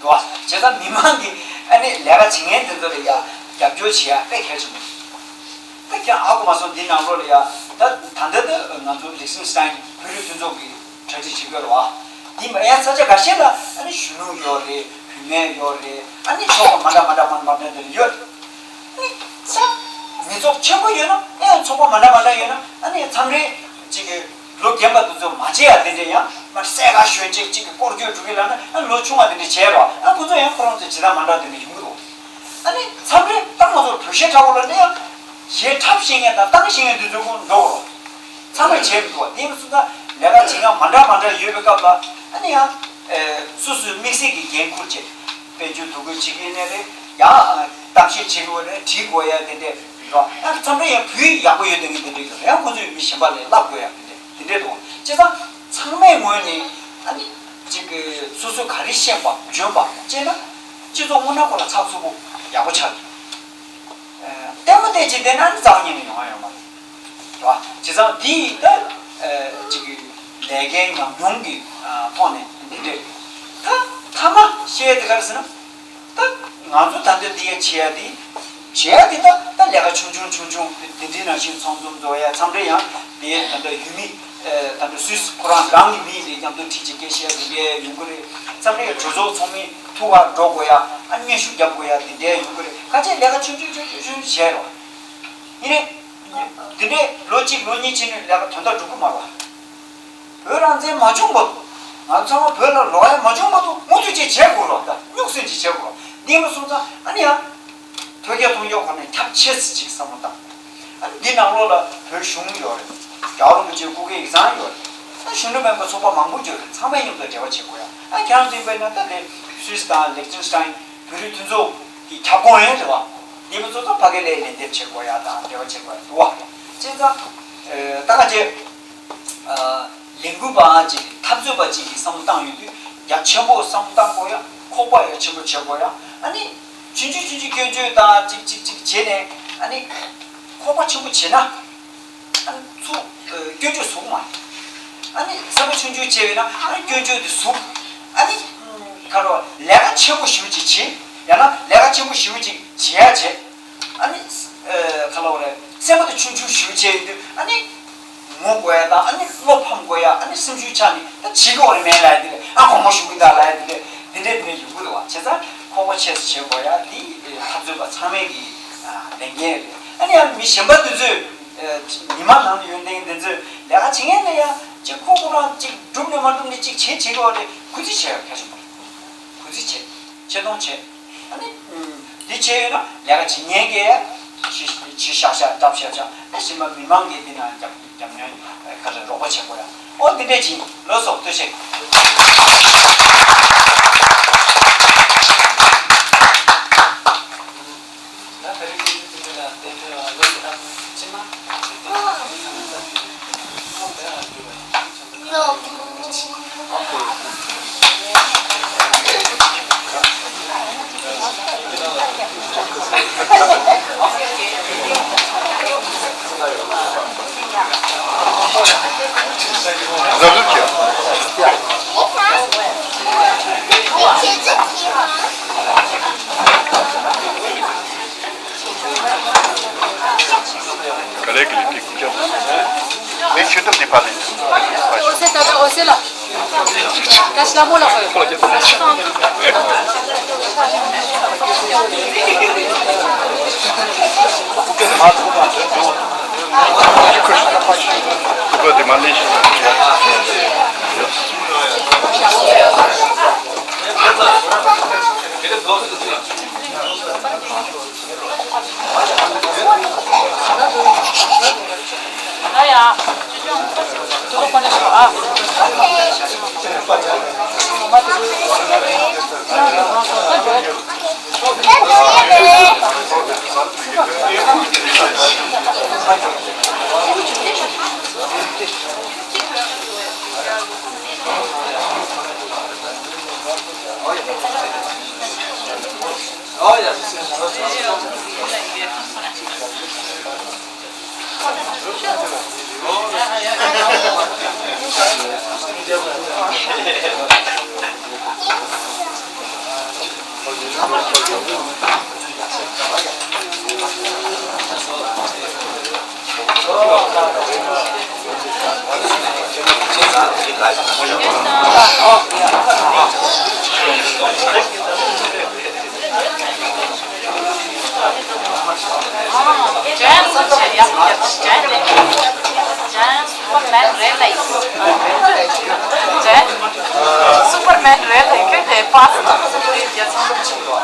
རེད་བ། བྱས་ཙང་མི་མང་གིས་ཨ་ནི་ལས་ཀ་བྱེད་མཁན་དེ་ཚོ་ལ་ཡ་རྒྱབ་སྐྱོར་བྱེད་ཡ་དཔེ་གལ་ཆེན་པོ་རེད། ད་ཁྱེད་ཨ་ཁུ་མ་སོང་འདི་ནང་ལོགས་ལ་ཡ་ད་ད་ལྟ་ད་ང་ཚོ་ལིག་སིན་སི་ཏན་བོད་རིགས་མཐུན་ཚོགས་ཀྱི་གྲ་སྒྲིག་བྱེད་དགོས་རེད་བ། འདི་མ་ཡ་ས་ཆ་འགའ་ཤས་ལ་ཨ་ནི་གཞོན་ནུ་ཡོད་རེད། བུད་མེད་ཡོད་རེད། ཨ་ནི་ཚོགས་པ་མ་འདྲ་མ་འདྲ་མ་འདྲ་མ་འདྲ་ཡོད་རེད། ཨ་ནི་ས་མི་ཚོགས་ཆེན་པོ་ཡོད་ན་ཨེ་ཚོགས་པ་མ་འདྲ་མ་འདྲ་ཡོད་ན་ཨ་ནི་མཚམས་རེ་ཅིག་གི་ལོ་རྒན་པ་དེ་ཚོ་མ་བྱེད་ཡ་དེ་འདྲས་ཡང་མར་སྲས་ཀ་ཞོན་ཅིག་ཅིག་གི་སྐོར་སྐྱོད་འགྲོ་གི་ལབ་ན་ཨ་ལོ་ཆུང་བ་དེ་འདྲས་བྱས་རོགས། ཨ་ཁོ་ཚོ་ཡང་ཁོ་རང་ཚོ་ཇི་ལྟར་མ་འདྲ་དེ་འདྲས་ཡོང་གི་འདུག་ཨ་ནི་མཚམས་རེ་ཏང་ང་ཚོ་བོད་གཞས་འཁྲབ་པོ་ལ་ནི་ཡང་གཞས་འཁྲབ་ཤེས་མཁན་དང་བཏང་ཤེས་མཁན་དེ་ཚོ་ཀུན་འགྲོ་གི་རོགས། ཚང་མས་བྱས་མི་འདུག་བ། དེ་ཡིན་སོང་ཙང་ལས་ཀ་བྱེད་མཁན་མ་འདྲ་མ་འདྲ་ཡོད་པའི་སྐབས་ལ་ཨ་ནི་ཡང་སོ་སོའི་དམིགས་བསལ་གྱི་འགན་འཁུར་བྱས། དཔལ་འབྱོར་དོ་ཁུར་བྱེད་ཀྱི་ཡིན་ནའི་རེད། ཡང་གཏམ་བཤད་བྱེད་དགོས་རེད། བྲིས་དགོས་ཡ་དེ་འདྲས་རོགས། ཡང་མཚམས་རེ་ཡང་བོད་ཡག་པོ་ཡོད་དེ་ངས་དེ་འདྲས་ཡོད་རེད། ཡང་ཁོ་ཚོས་མི་གཞན་པ་ལ་བསླབ་དགོས་ཡ་དེ་འདྲས་དེ་འདྲས་འདུག་བྱས་ཙང་ཚང་མའི་ངོས་ནས་ཨ་ནི་ཅིག་གི་སོ་སོ་ག་རེ་ཤེས་པ་འཇོན་པ་བྱས་ན་སྤྱི་ཚོགས་དངོས་གནས་ཁོ་ལ་ཚགས་ཚུད་པོ་ཡག་པོ་ཆགས་ཀྱི་ལྟད་མོ་བལྟས་ཅིག་བསྡད་ན་ནི་རྩ་བ་ཉིད་ནས་ཡོང་བ་ཡོད་མ་རེད། རེད་བ། བྱས་ཙང་འདི་ད་ཅིག་གི་ལས་ཀའི་ཉམས་མྱོང་གི་ཐོག་ནས་འདི་འདྲས་ད་མཐའ་མ་བཤད་དེ་ག་རེ་ཟེར་ན། ད་ང་ཚོ་ད་ལྟ་འདི་ཡ་བྱེད་ཡ་དེ། བྱེད་ཡ་དེ་ད་ད་ལས་ཀ་ཆུང་ཆུང་ཆུང་ཆུང་དེ་འདི་ནང་བཞིན་ཚོགས་འཛོམས་འཛོམས་ཡ་མཚམས་རེ་ཡང་དེ་ད་ལྟ་ཡུལ་མི་ད་ལྟ་སུད་སི་ཁོ་རང་རང་གི་མི་རེད། མཉམ་དུ་ཁྲིད་ཅིག་སྐད་བཤད་དེ་འདྲའི་ཡོང་གི་རེད། མཚམས་རེ་གྲོས་ཚོགས་ཚོགས་མི་ཐུག་ག་འགྲོ་དགོས་ཡ་ཨ་སྙན་ཞུ་རྒྱབ་དགོས་ཡ་དེ་འདྲའི་ཡོང་གི་རེད། ཁ་ཆེ་ལས་ཀ་ཆུང་ཆུང་ཆུང་ཆུང་ཆུང་བྱས་རོགས། ཡིན་ནའི། དེ་འདྲའི་ལོ་གཅིག་ལོ་གཉིས་ཕྱིན་ནས་ལས་ཀ་དོན་དག་འགྲུབ་ཀྱི་མ་རེད་བ། བོད་རང་བཙན་མ་བྱུང་བར་དུ། ང་ཚང་མ་བོད་ལ་ལོག་ཡ་མ་བྱུང་བར་དུ་མུ་མཐུད་ཅིག་བྱེད་དགོས་རོགས། ད་སྨྱུག་སེམས་ཅིག་བྱེད་དགོས་རོགས། འདི་མ་སོང་ཙང་ཨ་ནི་ཡང་། ཐོས་རྒྱ་མཐོང་རྒྱ་ཁོ་ནས་ཁྱབ་ཆེ་ཙམ་ཅིག་བསམ་བློ་བཏང་། ཨ་ནི་འདི་ནང་ལོགས་ལ་བོད་གཞུང་ཡོད་རེད། རྒྱལ་བ་རིན་པོ་ཆེའི་སྐུ་སྒེར་ཡིག་ཚང་ཡོད་རེད། ཨ་གཞོན་ནུ་སྨན་པ་ཚོགས་པ་མང་པོ་ཡོད་རེད། ཚང་མས་མཉམ་དུ་འབྲེལ་བ་བྱེད་དགོས་ཡ། ཨ་ཁྱེད་རང་ཚོ་ཡིན་པས་ན་ད་དེ་སུད་སི་དང་ལིག་ཏེན་སི་ཏན་བོད་རིགས་མཐུན་ཚོགས་ཀྱི་ཁྱབ་ཁོངས་ཡིན་རེད་བ། འདི་མ་ཚོགས་ཚོགས་ཕ་གི་ལ་ལན་འདེབས་བྱེད་དགོས་ཡ་དང་འབྲེལ་བ་བྱེད་དགོས་ཡ་འདུག་བ། བྱས་ཙང་། ད་ག་ཅེ། ལས་འགུལ་པ་ཅིག་འཐབ་རྩོད་པ་ཅིག་གིས་བསམ་བློ་བཏང་ཡོང་དུས་རྒྱ་ཆེན་པོ་བསམ་བློ་བཏང་དགོས་ཡ། ཁོག་པ་ཡ་ཆེན་པོ་བྱེད་དགོས་ཡ། ཨ་ནི། ཆུང་ཆུང་ཆུང་ཆུང་སྐྱོན་བརྗོད་དང་ཅིག་ཅིག་ཅིག་བྱས་ནས་ཨ་ནི། ཁོག་པ་ཆེན་པོ་བྱས་ན། ཨ་ནི་ཚུར་སྐྱོན་བརྗོད་ཟུག་མ་རེད། ཨ་ནི་སེམས་པ་ཆུང་ཆུང་བྱས་པས་ན་ཨ་ནི་སྐྱོན་བརྗོད་དེ་ཟུག་ཨ་ནི། ཁ་རོག་ལས་ཀ་ཆེན་པོ་ཞེ་པོ་ཅིག་བྱེད། ཡང་ན་ལས་ཀ་ཆེན་པོ་ཞེ་པོ་ཅིག་བྱེད་ཡ་བྱེད། ཨ་ནི། ཨ་ག་ལབ་དགོས་རེད། སེམས་པ་དེ་ཆུང་ཆུང་ཞེ་པོ་བྱས་ཡོང་དུས་ཨ་ནི། ངོ་དགོས་ཡ་དང་ཨ་ནི་བློ་ཕམ་དགོས་ཡ། ཨ་ནི་སེམས་ཤུགས་ཆག་ནས་ད་བྱེད་དགོས་རེད་མེད་ལབ་ཡ་དེ་རེད། ཨ་དགོངས་པ་ཞུ་གི་འདུག་ལབ་ཡ་དེ་རེད། དེ་འདྲས་དེ་འདྲས་ཡོང་གི་འདུག་བ། བྱས་ཙང་ཁོག་པ་ཆེ་ཙམ་བྱེད་དགོས་ཡ་འདི་འཐབ་རྩོད་པ་ཚང་མའི་གི་ལས་འགན་རེད། ཨ་ནི་ཡང་མི་གཞན་པ་དེ་ཚོས་ཉི་མ་ནང་ལ་ཡོད་མཁན་དེ་ཚོས་ལས་ཀ་བྱེད་མཁན་ལ་ཡང་ཅིག་ཁོ་ཁོ་རང་ཅིག་གྲུབ་ནས་མ་གྲུབ་ནས་ཅིག་བྱེད་བྱེད་དགོས་རེད། གུས་བརྩི་བྱེད་ཡ་གལ་ཆེན་པོ་རེད། གུས་བརྩི་བྱེད། ཆེ་མཐོང་བྱེད། ཨ་ནི། འདི་བྱས་ཡོད་ན་ལས་ཀ་བྱེད་མཁན་གྱིས་ཇི་ཇི་ཤ་ཤ་འདྲ་ཤ་ཤ་ཨ་གཞན་པ་མི་མང་གིས་འདི་ན་རྒྱབ་རྒྱབ་སྣོན་ག་རེ་རོགས་པ་བྱེད་དགོས་ཡ། ཨོ་འདི་འདྲས་ཅིག་ལོ་སོགས་ཐུགས་རྗེ་ཆེ། ག་ལེ་ག་ལེ་ཀི་ཀི་ཀི། ངས་ཆོས་དུམ་འདི་ཕར་ལེན། འོ་སེ་ད་ད་འོ་སེ་ལ། ད་སླ་མོ་ལ་གོ། ཁོ་དེ་མ་ལེན་ཞིག་ཇན་སུ་ཆེ་ཡག་ཡག་ཇན་ཇན་སུ་པར་མེན་རེད་ལ་ཡིན། ཇན་སུ་པར་མེན་རེད་ལ་ཡིན། ཁྱོད་དེ་པཱ་སི་ཏ་རྒྱ་ཚང་ལ་ཆུ།